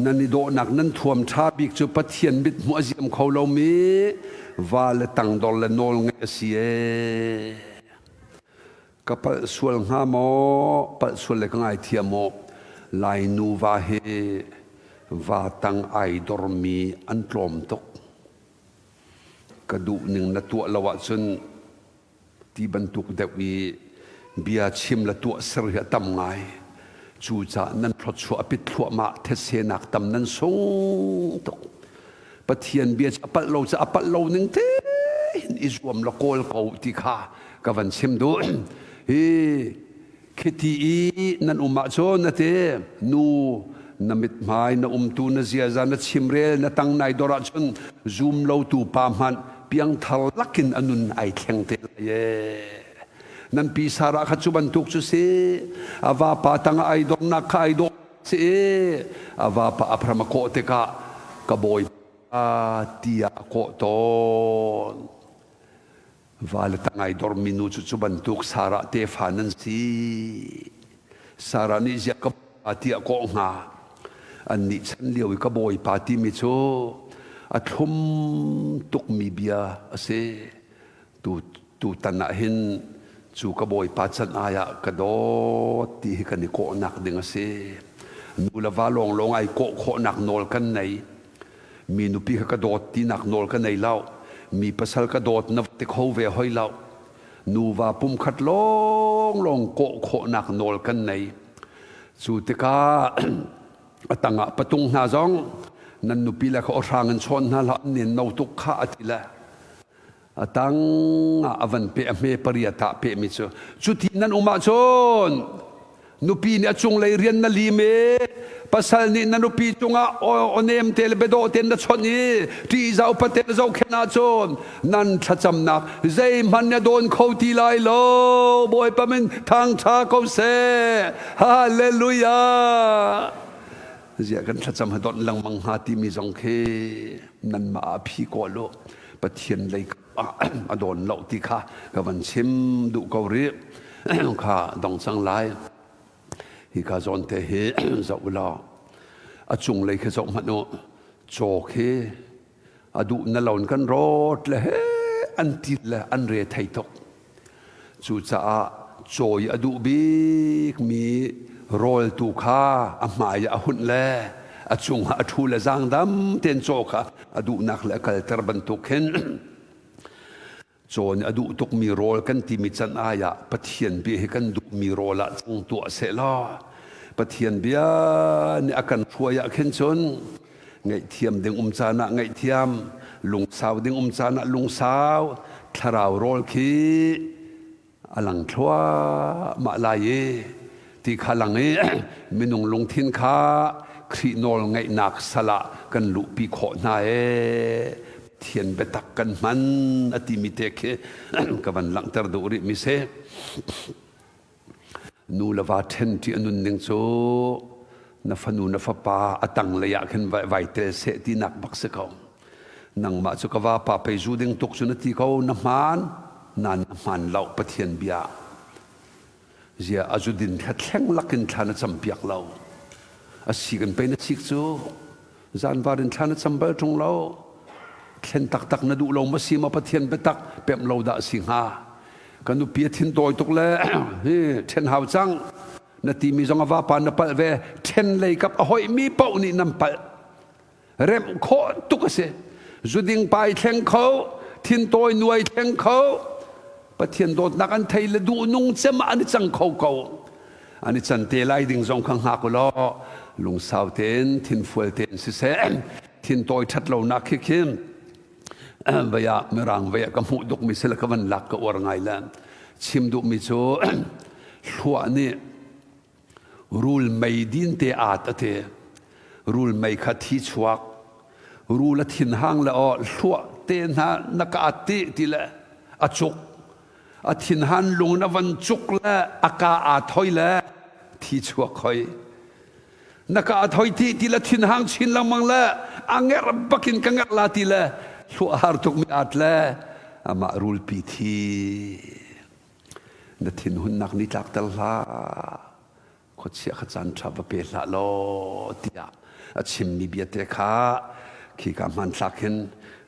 Nan i dawhnak nan thuam ṭha bik cu Pathian mithmuh a ziam kho lomi va le tangdor le nawl ngeih a si ee. Ka palh sual hnga maw? Palh sual le ka ngaithiam maw? Lai nuva hi va tang ai dormi an tlawm tuk. Ka duh ning na tuah lo ahcun ti bantuk deuh i bia chim le tuah ser hi a tam ngai. Cucaah nan thluachuah a pit thluahmah, thetse-nak tam nan sung tuk. Pathian bia cu a palh lo cu a palh lo ning tein i zuam la kawl ko ti kha ka van chim duh. Hi khiti i nan um ahcun na ti nu na mithmai na umtu na ziaza na chimrel na tang nai dor ahcun zum lo tu pa hmanh piangthar lakin a nun ai thleng te lai ee. Nan pi Sarah kha cu bantuk cu si a vapa tangah ai dornak kha ai dawh si a vapa Abraham a kawh tikah ka bawipa tiah a kawh tawn. Va le tang ai dormi nu cu cu bantuk Sarah tefa nan si. Sarah nih ziah ka bawipa tiah kawh hnga. Annih chan lio i ka bawipa timi cu a thlum tukmi bia a si. Tu tutan ah hin cu ka bawipa can ai ah ka dawt ti hi kan i kawhnak ding a si. Nu le va lawnglawng ai kawh khawhnak nawl kan nei. Mi nupi kha ka dawt tinak nawl ka nei lo. Mi pasal ka dawt na ti kho ve hoi lo. Nuva pumkhat lawnglawng kawh khawhnak nawl kan nei. Cu tikah a tangah patung hna zong nan nupi le kha awhrang in chawn hna hlah nen no tuk kha a ti le a tang ah a van pe a hme pariat ah pehmi cu cuti nan um ahcun nupi nih a cunglei rian na lim i pasal nih na nupi cungah onem te le biadawh tein na chawnh i ṭihzah upat te na zohkhenh ahcun nan thlacamnak zeihmanh na dawn kho ti lai lo. Bawipa min thangṭha ko seh. Hallelujah. Ziah kan thlacam ha donh lengmang hnga timi zong khi nanmah ah phi kawl u. Pathian lei a dawn lo ti kha ka van chim duh ko rih. Kha dong cang lai. Hi ka zawn te hi zoh u law a cunglei khi zoh hmanh u. Caw khi a duh na loin kan rawt le he an tit le an re thei tuk. Cucaah cawi a duh bikmi rawl tu kha a hmai ah a hunh le a cungah a ṭhu le zaangdam tein caw kha a duhnak le a kalter bantuk khin caw nih a duh tukmi rawl kan timi can ai ah Pathian bia hi kan duhmi rawl ah cang tuah sehlaw Pathian bia nih a kan hruai ah khin cun ngaihthiam ding um caan ah ngaihthiam, lungsau ding um caan ah lungsau, thlarau rawl khi a lang thluahmah lai i ti kha lang i minung lungthin kha Khrih nawl ngaihnak sal ah kan luhpi khawh hna ee Pathian biatak kan hman a timi te khi ka van langhter duh rih mi si. Nu le va ṭhen ṭi a nunning cu na fanu na fapa a tanglei ah khin vai tel seh tinak bak si ko. Nangmah cu ka vapa pei zu ding tuk cu na ti ko na hmaan nain na hmaan lo Pathian bia. Zia a zu din kha thleng lakin thla na campiak lo. A si kan pei na sik cu Zanvar in thla na cam bal ṭung lo. Thlen taktak na duh lo ma si ma Pathian biatak pemh lo dah si hnga. Ka nupi a thin tawi tuk le hi ṭhen hau cang. Na timi zong a vapa na palh ve. Ṭhen lei kap a hoih mi paoh nih nan palh. Remh khawh tuk a si. Zuding pa i thleng kho, thin tawi nuai thleng kho. Pathian dawtnak an thei le duh nung cem ah an i cang kho ko. An i can te lai ding zong kha hngak u law lungsau tein thinfual tein siseh thintawi ṭhat lonak khi khin vei ah mirang vei ah ka hmuh dukmi si le ka van lak ka uar ngai le chim duhmi cu hluah nih rul mei din te aat a ti rul mei kha thi chuak rul a thin hang le aw hluah te hna na ka at ti ti le a cuk A thinhan lung na van cuk le a ka aa thoi le thi chuak hoi. Na ka a thoi ti ti le thinhang chin lengmang le a ngerh bakin ka ngerh la ti le hluah har tuk mi at le amah rulpi thi. Na thinhunnak ni tlak ter hlah. Khuachia kha caan ṭha va pe hlah law tiah a chimmi biate kha khika hmanthlak hin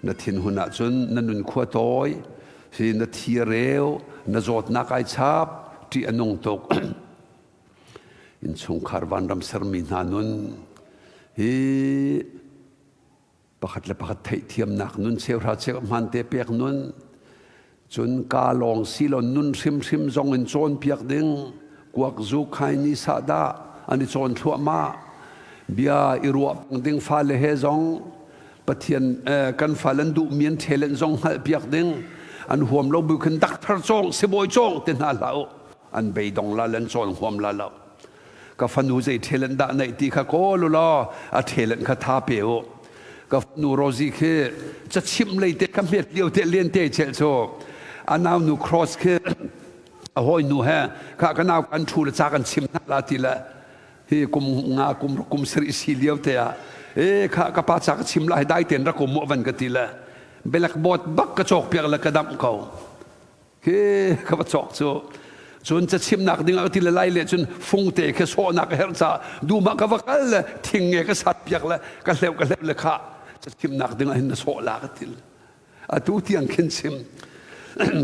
na thinhun ahcun na nun khua tawi hi na thi a reu na zawtnak ai chap ṭih a nung tuk innchungkhar vanram sermi hna nun hi Pakhat le pakhat theihthiamnak nun cheuhra cheu hmante pek nun cun ka lawng si lo nun hrimhrim zong in cawnpiak ding kuak zu khai ni sah dah an i cawn thluahmah bia i ruah ding fale he zong Pathian kan fale an duhmi an talent zong hngalhpiak ding an huam lo bu khin doctor cawng sibawi cawng te hna hlah u an beidong la le an cawn huam la lo Ka fanu zei talent dah neih ti kha kawl u law a talent kha tha pe u. Ka fanu Rosie khi cachimh lei te ka hmet lio te lian te chel cu a nau nu cross khi a hawi nu he kha ka nau kan thu le ca kan chim hna la ti le hi kum nga kum kum sari si lio te ah e kha ka pa ca ka chim la hi dai ten ra kum mu van ka ti le blackboard bak ka cawk piak le ka damh ko Hi ka va cawk cu cun cachimnak ding ah ti le lai le cun fungte khi sawhnak a herh caah dum ah ka va kal le thing nge ka sat piak le ka hleuh ka hleuh le kha cachimnak ding ah hin na sawh la ka til atu tiang khin chim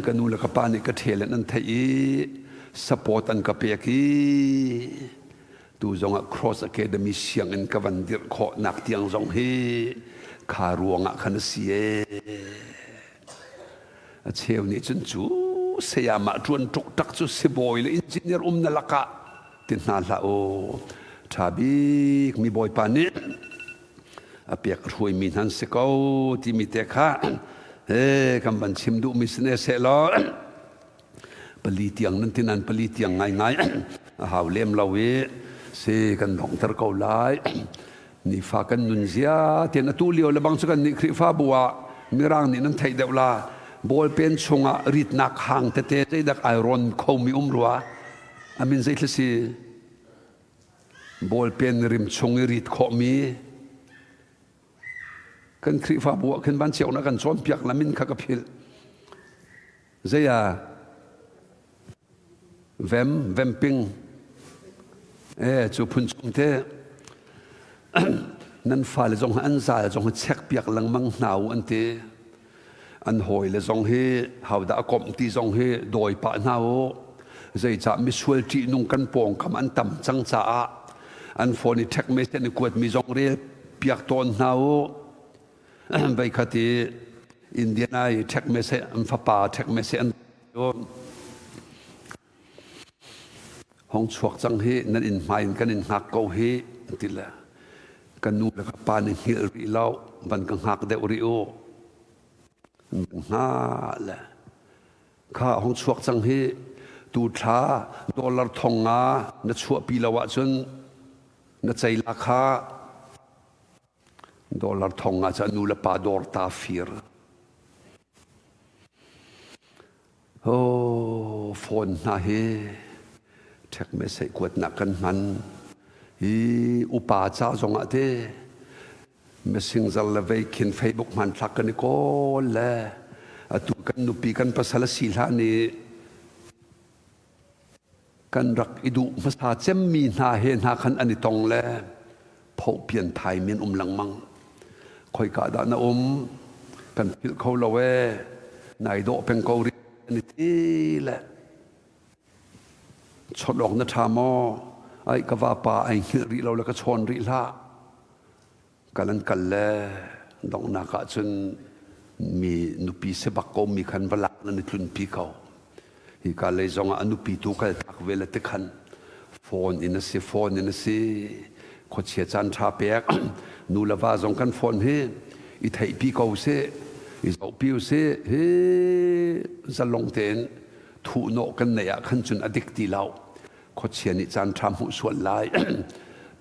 ka nu le ka pa nih ka ṭhelen an theih i support an ka pek i. Tu zongah Cross Academy sianginn ka van dirh khawh nak tiang zong hi kha ruangah khan a si ee. A cheu nih cun cu sayamah ṭuan ṭukṭak cu sibawi le engineer um na lakah ti hna hlah u. Ṭha bik mi Bawipa nih a pek a hruaimi hna an si ko timi te kha he kan van chim duhmi si ne sehlaw pali tiang nan ti nan pali tiang ngaingai a hau lem lo i si kan donghter ko lai. Nifa kan nun zia tian atu lio le bang cu kan nih Khrihfabu ah Mirang nih nan theih deuh la ballpen chungah ritnak hang tete zeidak ai rawn khomi um rua amin zeithil si ballpen rim chung i rit khawhmi kan Khrihfabu ah khin van chiauna kan cawnpiak lamin kha ka philh zei ah vem vemping e cu phun chung te nan fale zong an zal zong hi check piak lengmang hna u an ti an hawi le zong hi hodah a komh ti zong hi dawi pah hna u zeicah misual ṭihnung kan pawngkam an tam cang caah an phone i ṭhek message an i kuatmi zong rel piak tawn hna u Veikhat i Indiana i ṭhek message an fapa ṭhek message an hong chuak cang hi nan inn hmai in kan in hngak ko hi an ti le ka nu le ka pa nih hngilh rih lo van ka hngak deuh rih u hnga le kha hong chuak cang hi tu thla dollar thong nga na chuahpi lo ahcun na cei la kha Dollar thong ah cun nu le pa dawr ta fir. Oh, phone hna hi ṭhek me sei kuatnak kan hman. Hi upa ca zong ah te messenger le vei khin Facebook hmanthlak kan i kawl le atu kan nupi kan pasal a si hlan i Kan rak i duh hmasa cemmi hna he hna khan an i tong le phohpian thai men um lengmang. Khoika dah na um? Kan philh kho lo ee. Nai dawh peng ko rih an i ti le chawnh awk na ṭha maw? Ai ka vapa ai hngilh rih lo le ka chawn rih hlah. Kal an kal le donghnak ah cun mi nupi si bak ko mi khan va lak nan i tlunpi ko. Hika lei zong ah a nupi tu kal tak ve le tikhan phone in a si phone in a si khuachia caan ṭha pek nu le va zong kan phone hi i theihpi ko sih i zohpi usih hi zalong tein thuhnawh kan neih ah khan cun a dik ti lo khuachia nih caan ṭha hmuh sual lai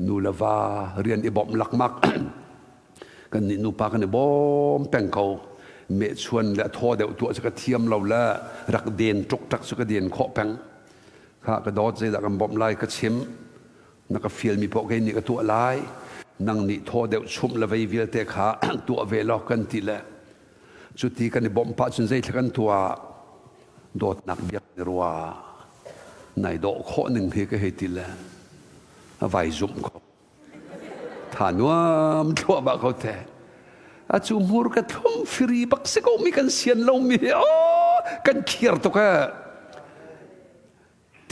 nu le va rian i bawmh lakmak kan nih nupa kan i bawm peng ko mehchuan le thaw deuh tuah cu ka thiam lo le rak den ṭukṭak cu ka den khawh peng kha ka dawt zeidah kan bawmh lai ka chim na ka fialmi paoh kei nih ka tuah lai nang nih thaw deuh chumh le vei vialte kha tuah ve law kan ti le Cuti kan i bawmh pah cun zeithla kan tuah dawtnak biak ni rua nai dawh khawh ning hi ka hei ti le a vai zumh ko tha nuam thluahmah ko te a cu hmur ka thlum firi bak si ko mi kan sian lo mi hi oh kan khiar tuk e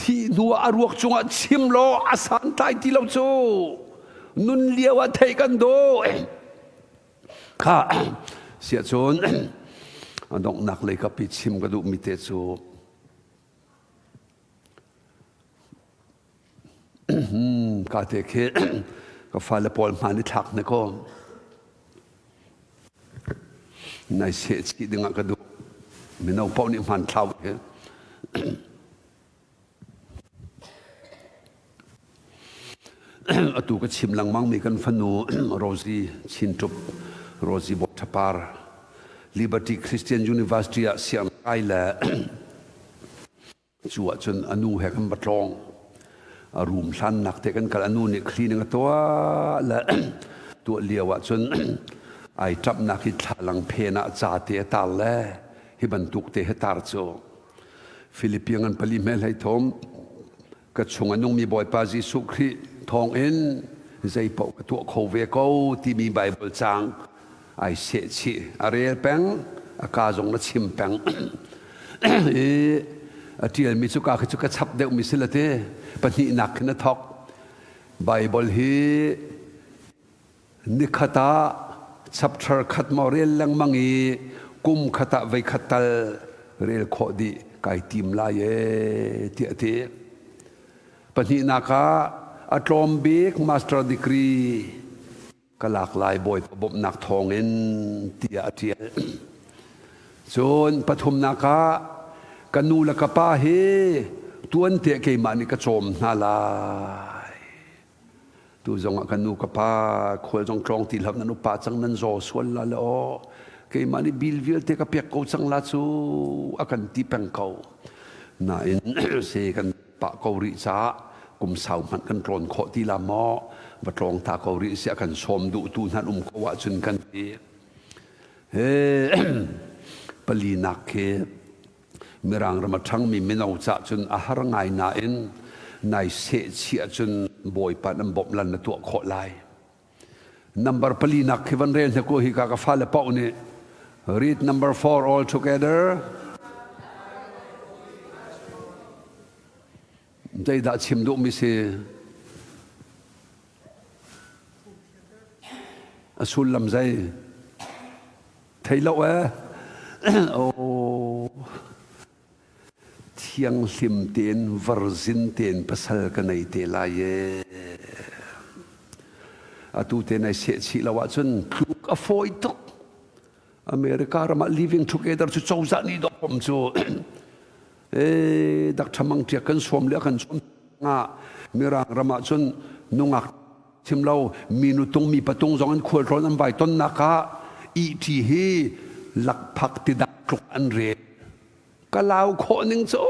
Thih hnu ah a ruak cungah chim law a santlai ti lo cu nun lio ah theih kan duh. Kha siah cun a donghnak lei kap i chim ka duhmi te cu ka te khi ka fale pawl hmaan i thlak ne ko. Nai seh chih dingah ka duh. Mino paoh nih hmaan thlau hi. Atu ka chim lengmang mi kan fanu Rosie Chintup Rosie Bawithapar Liberty Christian University ah siang kai le Cu ahcun a nu he kan va tlawng. A room hlannak te kan kal. A nu nih cleaning a tuah le tuah lio ahcun ai ṭapnak hi thlalang phen ah ca te a tar le hi bantuk te he tar cu. Philippian an pali hme hlei thom ka chung a nungmi Bawipa Jesuh Khrih thawngin zei paoh ka tuah kho ve ko timi Bible caang ai sehchih a rel peng a ka zong na chim peng i a ṭialmi cu ka khi cu ka chap deuhmi si la ti pahnihnak khin a thok. Baibal hi nikhat ah chapter khat maw rel lengmang i kum khat ah voikhat tal rel khawh dih kai tim lai ee tiah a ti. Pahnihnak ah a tlawm bik master degree ka lak lai Bawipa bawmhnak thawngin tiah a ṭial. Cun pathumnak ah ka nu le ka pa hi tuante keimah nih ka cawm hna lai. Tu zongah ka nu ka pa khual zong tlawng ti hlah nan upa cang nan zaw sual la le aw keimah nih bil vialte ka pek ko cang la cu a kan ti peng ko. Nain se kan pah ko rih caah kum sau hmanh kan tlawn khawh ti la maw va tlawng ta ko rih siah kan sawm duh tu hna um ko ahcun kan ti he palinak khi mirang ram a ṭhangmi mino cah cun a har ngai nain nai seh chiah cun bawipa nan bawmh lan na tuah khawh lai Number palinak khi van rel hna ko hi ka ka fale paoh nih read number four all together. Zeidah chim duhmi si? A sullam zei? Thei lo eh. Oh. Thianghlim tein virgin tein pasal ka nei te lai ee. Atu te nai sehchih lo ahcun tluk a fawi tuk. America ram ah living together cu cozah nih dawm cu ee dak ṭhamang ṭiak kan sawm le kan sawm nga Mirang ram ah cun nungak chim lo mi nutung mi patung zong an khualtlawn an vai tonnak ah ihṭi hi lakphak ti dak tluk an rel. Ka lau khawh ning cu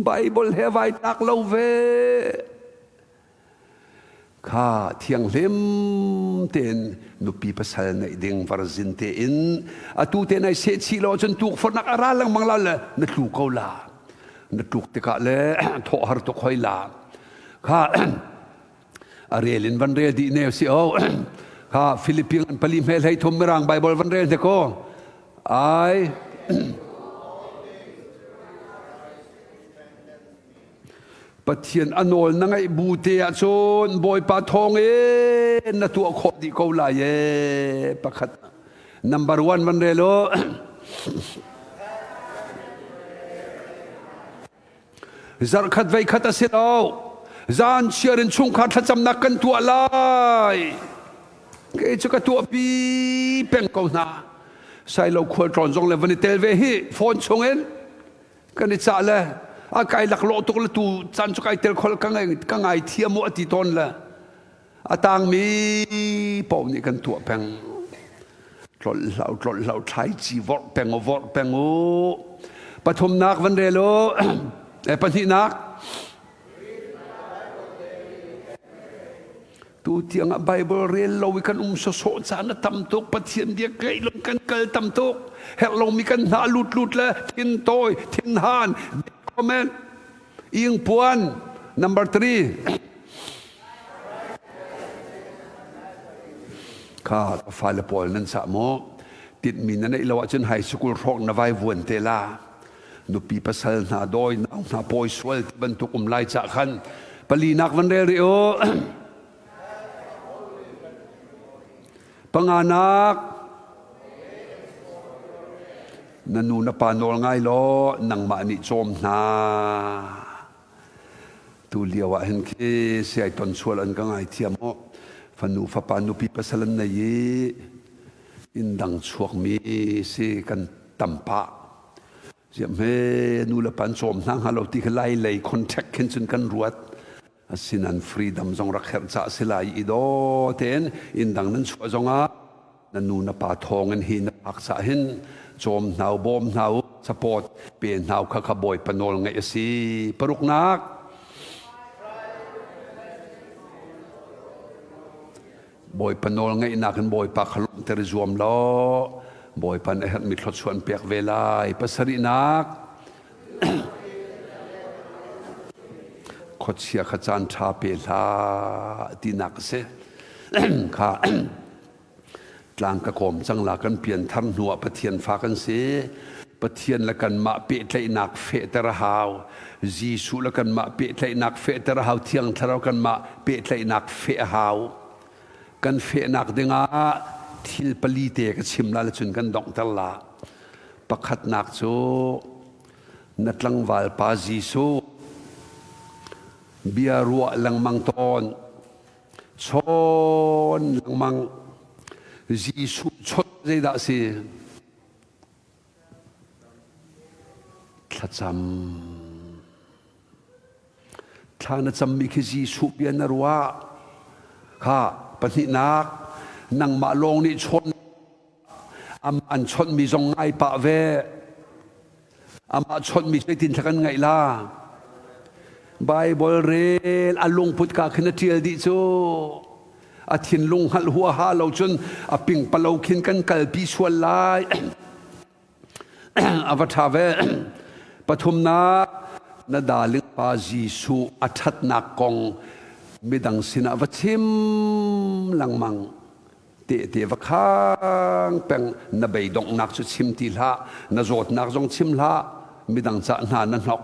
Bible he vai tlak lo ve. Kha thianghlim tein nupi pasal neih ding varzin tein atu te nai sehchih lo cun tukforhnak a ra lengmang la le na tlu ko la. Na tluk tikah le thawh har tuk hoi la. Kha a rel in van rel dih ne si o. Kha Philippine an pali hme hlei thum mirang Bible van rel te ko. Ai. Pathian a nawl na ngaih bu te ahcun Bawipa thawng in na tuah khawh dih ko lai ee pakhat number one van rel u zarkhat veikhat a si lo zan chiar in chungkhar thlacamnak kan tuah lai kei cu ka tuahpi peng ko hna sailo khualtlawn zong le van i tel ve hi phone chungin kan i cah le a kai laklawh tuk le tu caan cu kai tel khol ka ngai ka ngai thiam u a ti tawn le a tangmi paoh nih kan tuah peng tlolh hlau tlolh hlau thlaici vorh peng u vorh peng u pathumnak van rel u eh pahnihnak Tu tiang ah Bible rel lo i kan um sawsawh caan a tam tuk. Pathian bia ngaih lo kan kal tam tuk. Herh lomi kan hna lut lut le thin tawi, thin han, comment, ingpuan. Number three. Kha ka fale pawl nan sah maw? Tinhmi na neih lo ahcun high school hrawk na vai vuan te la. Nupi pasal hna dawi nau hna pawi sual ti bantuk um lai cah khan palinak van rel rih u. Panganak na nu na pa nawl ngai law nangmah nih cawm hna. Tu lio ah hin khi siai ton sual an ka ngai thiam maw fanu fapa nupi pasal an nei i inn dang chuakmi si kan tam pah. Ziahme nu le pa an cawm hna hnga lo ti khi lai lei contract khin cun kan ruat. Asinan freedom zong rak herh cah si lai i daw tein inn dang nan chuah zongah na nu na pa thawng in hi na phak cah hin cawm hna u bawm hna u support pe hna u kha kha bawipa nawl ngaih a si. Paruknak Bawipa nawl ngaihnak in Bawipa kha lawmhter i zuam law Bawipa nih a herhmi thluachuah an pek ve lai. Pasarihnak khuachia kha caan ṭha pe hlah tinak a si. Kha tlang ka kawm cang la kan pianthar hnu ah Pathian fa kan si. Pathian le kanmah pehtlaihnak fehter a hau. Jesuh le kanmah pehtlaihnak fehter a hau. Thiang Thlarau kanmah pehtlaihnak feh a hau. Kan fehnak dingah thil pali te ka chim la le cun kan donghter la. Pakhatnak cu na tlangval pa Jesuh bia ruah lengmang tawn chawn lengmang Jesuh chawnh zeidah a si? Thlacam. Thla na cammi khi Jesuh bia na ruah. Kha pahnihnak nangmah lawng nih chawn an chawnhmi zong ngai pah ve. Amah chawnhmi zeitin thla kan ngaih la? Bible rel a lungput ka khin a ṭial dih cu. A thinlung hngalh huaha lo cun a pingpalo khin kan kalpi sual lai. A va ṭha ve. Pathumnak, na darling pa Jesuh a ṭhatnak kong midang sinah va chim lengmang. Tehte va khang peng na beidonghnak cu chim ti hlah, na zawtnak zong chim hlah, midang cah hna na hnok.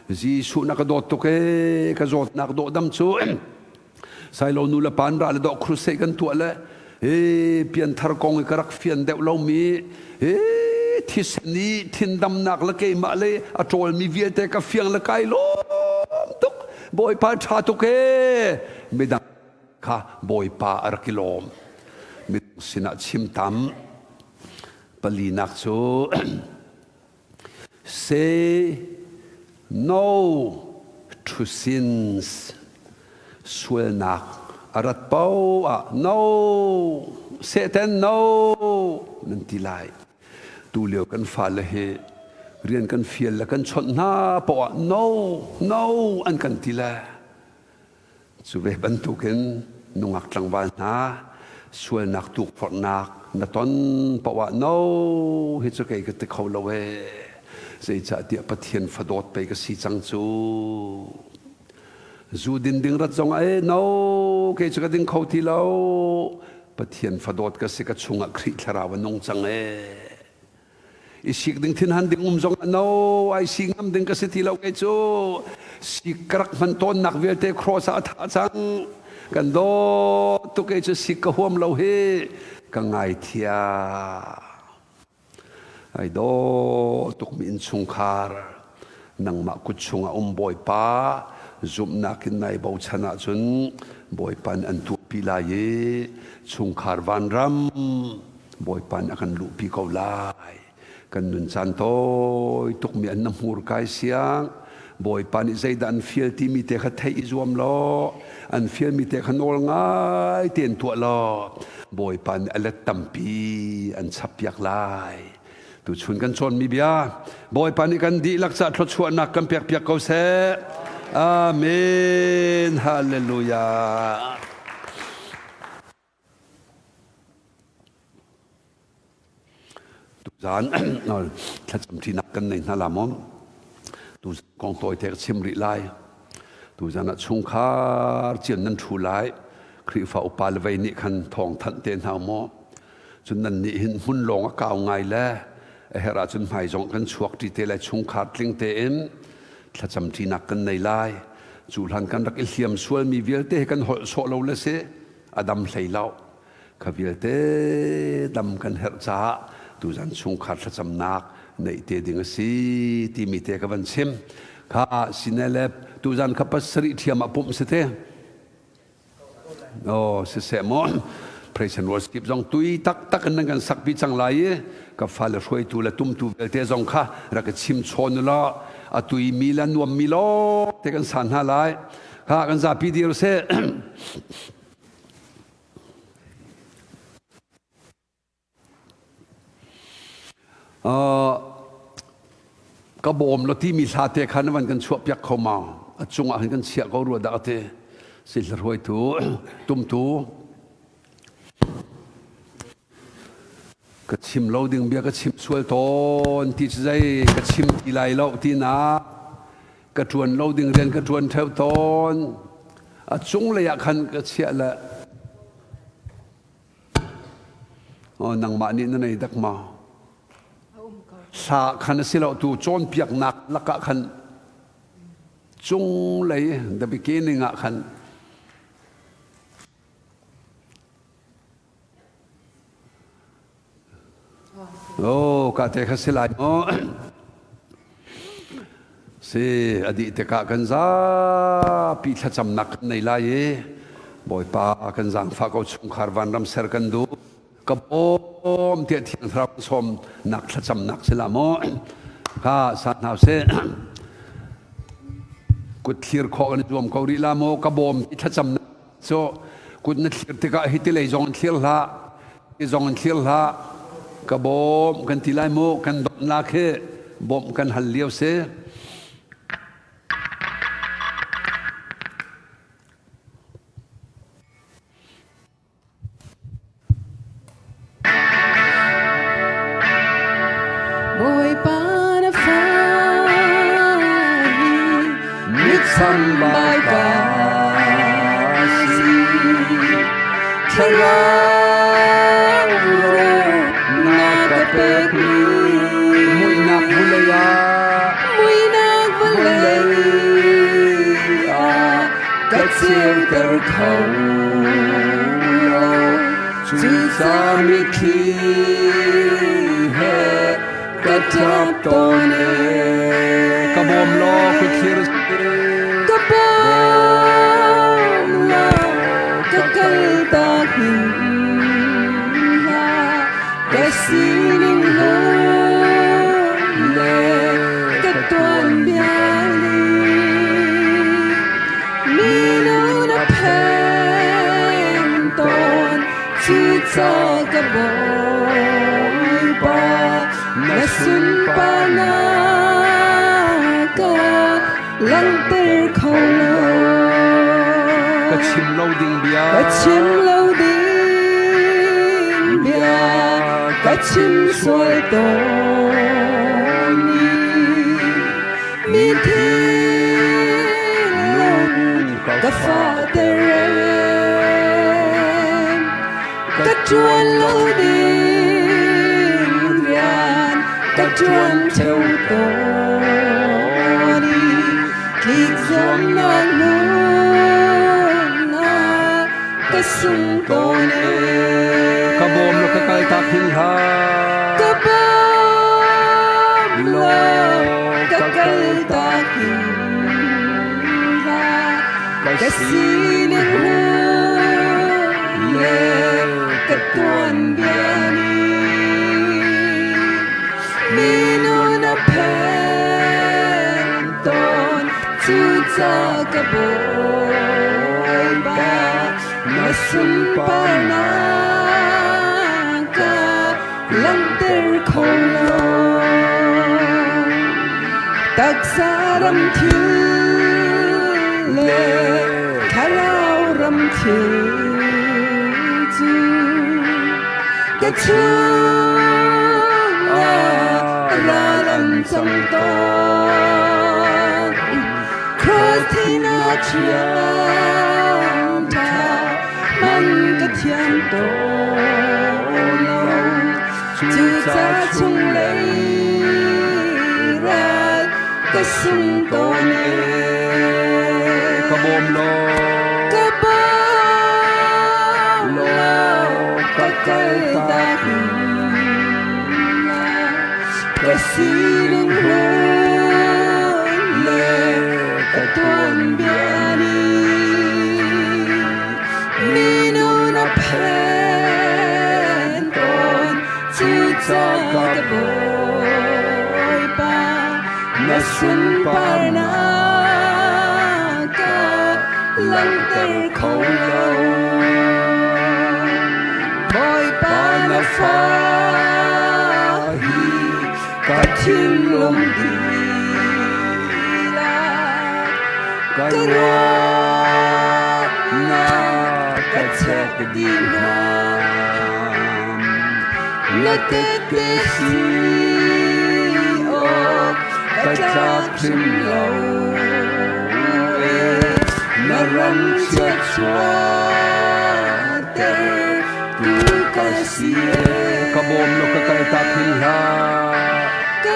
Jesuh na ka dawt tuk ee, ka zawtnak dawhdam cu Sailo nu le pa an ra le dawh crusade kan tuah le he pianthar kong i ka rak fian deuh lomi he thisen i thindamnak le keimah le a ṭawlmi vialte ka fiang le kai lawm tuk Bawipa ṭha tuk ee midang kha Bawipa a rak i lawm midang sinah chim tam palinak cu Say no to sins. Sualnak a rat paoh ah no, Satan no nan ti lai. Tulio kan fale hi rian kan fial le kan chawnh hna paoh ah no, no an kan ti le. Cu ve bantukin nungak tlangval hna sualnak tukforhnak na ton paoh ah no hi cu kei ka ti kho lo ee. Zeicahtiah Pathian fadawt pei ka si cang cu. Zu din ding rat zong ah ee no kei cu ka ding kho ti lo. Pathian fadawt ka si ka chungah Khrih thlarau a nung cang ee. I sik ding thinhan ding um zong no ai si ngam ding ka si ti lo kei cu sik ka rak hman tawnnak vialte cross ah a thah cang kan dawt tuk kei cu sik ka huam lo hi ka ngai thia ai daw tuk mi innchungkhar nangmah kut chungah um bawipa zumhnak in nai bochan ahcun bawipa nih an tuahpi lai i chungkhar vanram Bawipa nih a kan luhpi ko lai. Kan nun caan tawi tukmi an na hmur kai siang. Bawipa nih zeidah an fial timi te kha theih i zuam law, an fialmi te kha nawl ngai tein tuah law, Bawipa nih a let tampi an chappiak lai. Tuchun kan cawnmi bia, Bawipa nih kan dihlak ca thluachuahnak kan pekpiak ko seh. Amen. Hallelujah. Tuzaan thlacamṭinak kan nei hna la maw? Tuzaan kong tawite ka chim rih lai. Tuzaan ah chungkhar cian nan ṭhu lai. Khrihfa upa le vei nih khan thawng thanh te hna maw? Cun nan nih hin hmun lawng a kau ngai le a herh ahcun hmai zong kan chuak ṭi te lai chungkhar tling tein thlacamṭinak kan nei lai. Cu hlan kan rak i hliam sualmi vialte he kan holh sawh lo le si. A dam hlei lo. Kha vialte dam kan herh caah tuzan chungkhar thlacamnak neih te ding a si timi te ka van chim. Kha sinele tuzan kha pasarih ṭhiam ah pumh si te. Oh, siseh maw Praise and worship zong tui taktak in nan kan sakpi cang lai i ka fale hruaitu le tumtu vialte zong kha rak i chim chawn u law a tui mi le nuam mi law te kan san hna lai. Kha kan zapi dir seh. Ka bawm lo timi hla te kha na van kan chuah piak kho ma a cungah hin kan chiah ko rua dah te si hruaitu tumtu ka chim lo ding bia ka chim sual tawn ti cu zei ka chim ti lai lo tinak ka ṭuan lo ding rian ka ṭuan ṭheo tawn a cunglei ah khan ka chiah le oh nangmah nih na nei dak ma? Hla khan a si lo tu cawnpiaknak lakah khan cunglei the beginning ah khan Oh, ka te kha si lai maw? Si a dih tikah kan zapi thlacamnak kan nei lai i Bawipa kan zaangfah ko chungkhar vanram ser kan duh. Ka bawm tiah Thiang Thlarau sawm nak thlacamnak si la maw? Kha sa hna sih. Kut thlir khawh kan i zuam ko rih la maw? Ka bawm ti thlacamnak Cu kut na thlir tikah hi ti lei zong in thlir hlah, ti zong in thlir hlah. Ka bawm kan ti lai mu, kan dawtnak hi bawmh kan hal lio si. Bawipa na fa hi Mitsam ka si Thlarau na ka pekmi Muihnak vulei ah Muihnak vawlei ah ka ceuter kho lo Cuca mitthli he ka ṭap tawn e. Ka bawm law ka thlir Ka bawm law ka kaltak hin hlah ka sining hlun le ka tuanbia li Mino na phen tawn cuca ka Bawipa na sunparnak ka langhter kho lo. Ka chim lo ding bia Ka chim lo ding bia ka chim sual tawn i Mi thinlung ka fahter ka ṭuan lo ding rian ka ṭuan ṭheo tawn i tlik zuamnak hmun ah ka sung tawn e. Ka bawm law ka kaltak hin hlah. Ka bawm law ka kaltak hin hlah. Ka sining hlun le ka tuanbia nih minu na phen tawn cuca ka Bawipa na sunparnak ka langhter kho lo. Taksa ram thil le thlarau ram thil cu ka chungah ral an cang tawn. Cross thinak ṭhiam ṭha man ka thiam tawn lo. Cuca chunglei ral ka sung tawn e. Ka bawm law. Ka bawm law ka kaltak Ka sining hlun le ka tuanbia nih minu na phen tawn cucaah ka Bawipa na sunparnak ka langhter kho lo. Bawipa na fa hi ka thinlung dihlak ka ruahnak ka chek dih hna. Na tette si awk ka tlak hrim lo e na ram chiatchuahter tu ka si e. Ka bawm law ka kaltak hin hlah. Ka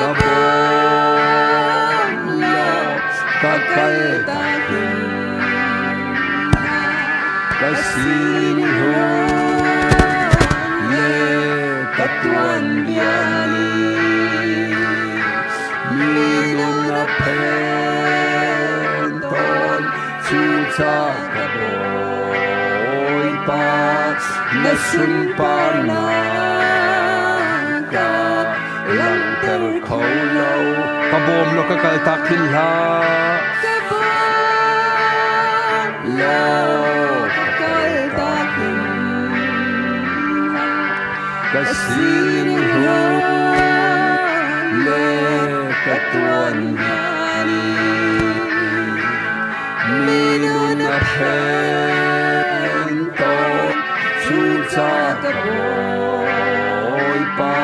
sining hlun le ka tuanbia nih minung a phen tawn. Cucaah ka Bawipa, na sunparnak ka langhter kho lo. Ka bawm law ka kaltak hin hlah. Ka bawm law ka kaltak hin hlah. Ka sining hlun le ka tuanbia nih minun a phen tawn. Cucaah ka Bawipa,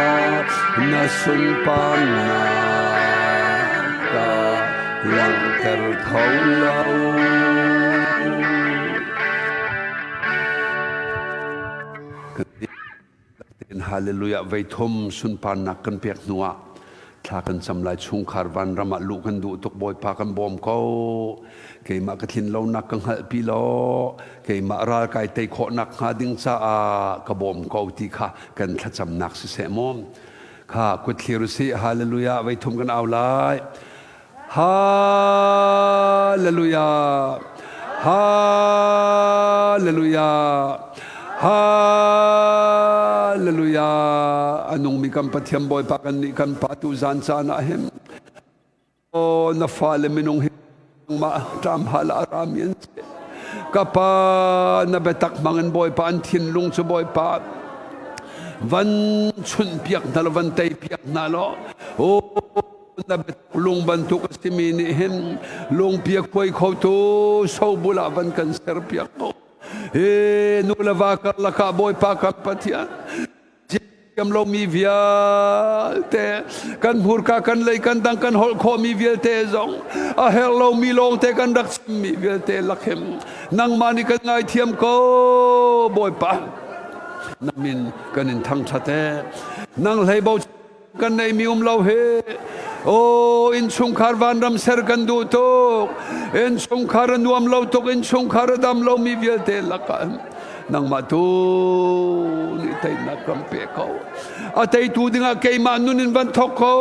na sunparnak ka langhter kho lo. Tein hallelujah veithum sunparnak kan pek hnuah thla kan cam lai. Chungkhar vanram ah luh kan duh tuk. Bawipa, kan bawm ko. Keimah ka thlin lonak ka hngalh pi law keimah ral kai tei khawhnak hnga ding caah ka bawm ko ti kha kan thlacamnak siseh maw kha kut thlir usih. Hallelujah veithum kan au lai. Hallelujah. Hallelujah. Hallelujah. A nungmi kan Pathian Bawipa, kan nih kan Pa, tu zan caan ah hin o na fale minung hi mah ṭam hal a rami an si. Ka Pa, na biatak hmangin Bawipa an thinlung cu Bawipa van chunh piak hna law van tei piak hna law o na lung bantuk a simi nih hin lungpi a khuai khotu sobul ah van kan ser piak ko. He nu le va karlak ah Bawipa kan Pathian, thiam lomi vialte, kan hmurka, kan lei, kan dang, kan holh khawhmi vialte zong, a herh lomi lawngte kan rak chimmi vialte lakhim nangmah nih kan ngaithiam ko. Bawipa, na min kan in thangṭhat e. Nang hlei bo kan neimi um lo hi. O innchungkhar vanram ser kan duh tuk. Innchungkhar a nuam lo tuk, innchungkhar a dam lomi vialte lakah nangmah tu nih teinak kan pe ko. A teitu dingah keimah nun in van thok ko.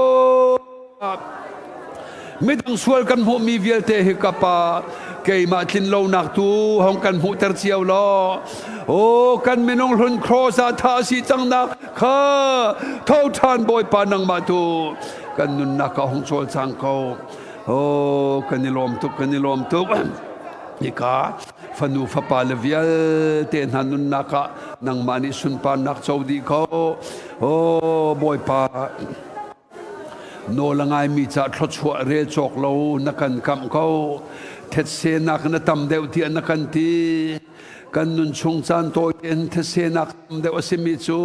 Midang sual kan hmuhmi vialte hi ka Pa, keimah tlinlonak tu hong kan hmuhter cio law o kan minung hlun cross ah tha si cangnak kha tho ṭhan Bawipa, nangmah tu kan nunnak ah hong cawlcang ko. O kan i lawm tuk, kan i lawm tuk. Hika fanu fapa le vialte hna nunnak ah nangmah nih sunparnak co dih ko. O Bawipa, Nawl a ngaimi ca thluachuah rel cawk lo na kan kamh ko. Thetse nak na tam deuh tiah na kan ti. Kan nun chung caan tawi tein thetse nak tam deuh a simi cu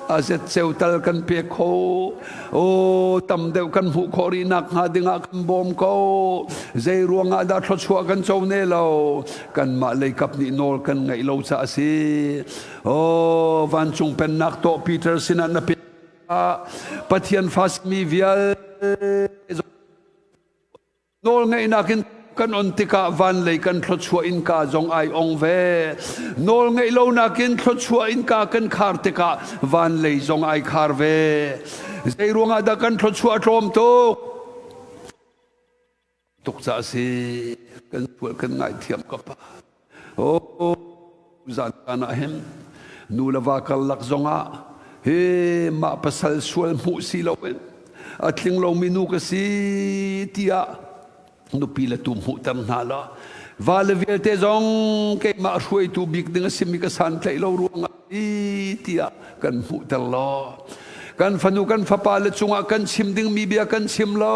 a zet ceu tal kan pe kho. O tam deuh kan hmuh khawh rih nak hnga dingah kan bawm ko. Zei ruangah dah thluachuah kan co ne lo? Kanmah leikap nih nawl kan ngaih lo caah a si. O vancung pennak tawh Peter sinah na pe. Pathian fa simi vialte nawl ngeihnak in kan on tikah van lei kan thluachuah innka zong ai ong ve. Nawl ngeih lonak in thluachuah innka kan khar tikah van lei zong ai khar ve. Zei ruangah dah kan thluachuah tlawm tuk? Tuk ca si kan sual kan ngaithiam ka Pa. Oh, zan caan ah hin nu le va karlak zongah hi mah pasal sual hmuh si loin a tling lomi nu ka si tiah nupi le tu hmuhter hna la va le vialte zong keimah hruaitu bik ding a simi ka santlaih lo ruangah tiah kan hmuhter law kan fanu kan fapa le cungah kan chim dingmi bia kan chim lo,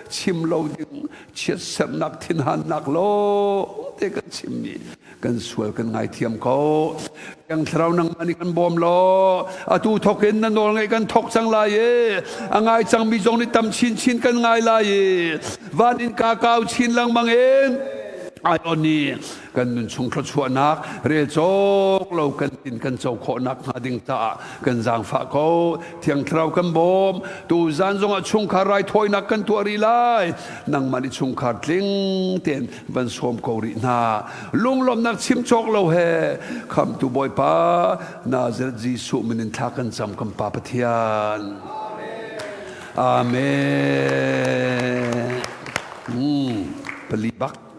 chim lo ding chiatserhnak, thinhannak lo te kan chimmi kan sual kan ngaithiam ko. Thiang Thlarau, nangmah nih kan bawm law atu thok in na nawl ngaih kan thok cang lai i a ngai cangmi zong nih tam chinchin kan ngai lai i van in ka kau chin lengmang in. Aion nih kan nun chung thluachuahnak rel cawk lo kan tin kan co khawhnak hnga ding caah kan zaangfah ko. Thiang Thlarau kan bawm. Tu zan zongah chungkhar raithawinak kan tuah rih lai. Nangmah nih chungkhar tling tein van sawm ko rih hna. Lunglawmhnak chim cawk lo he khamtu Bawipa Nazareth Jesuh min in thla kan cam kan Pa Pathian. Amen. Pali bak.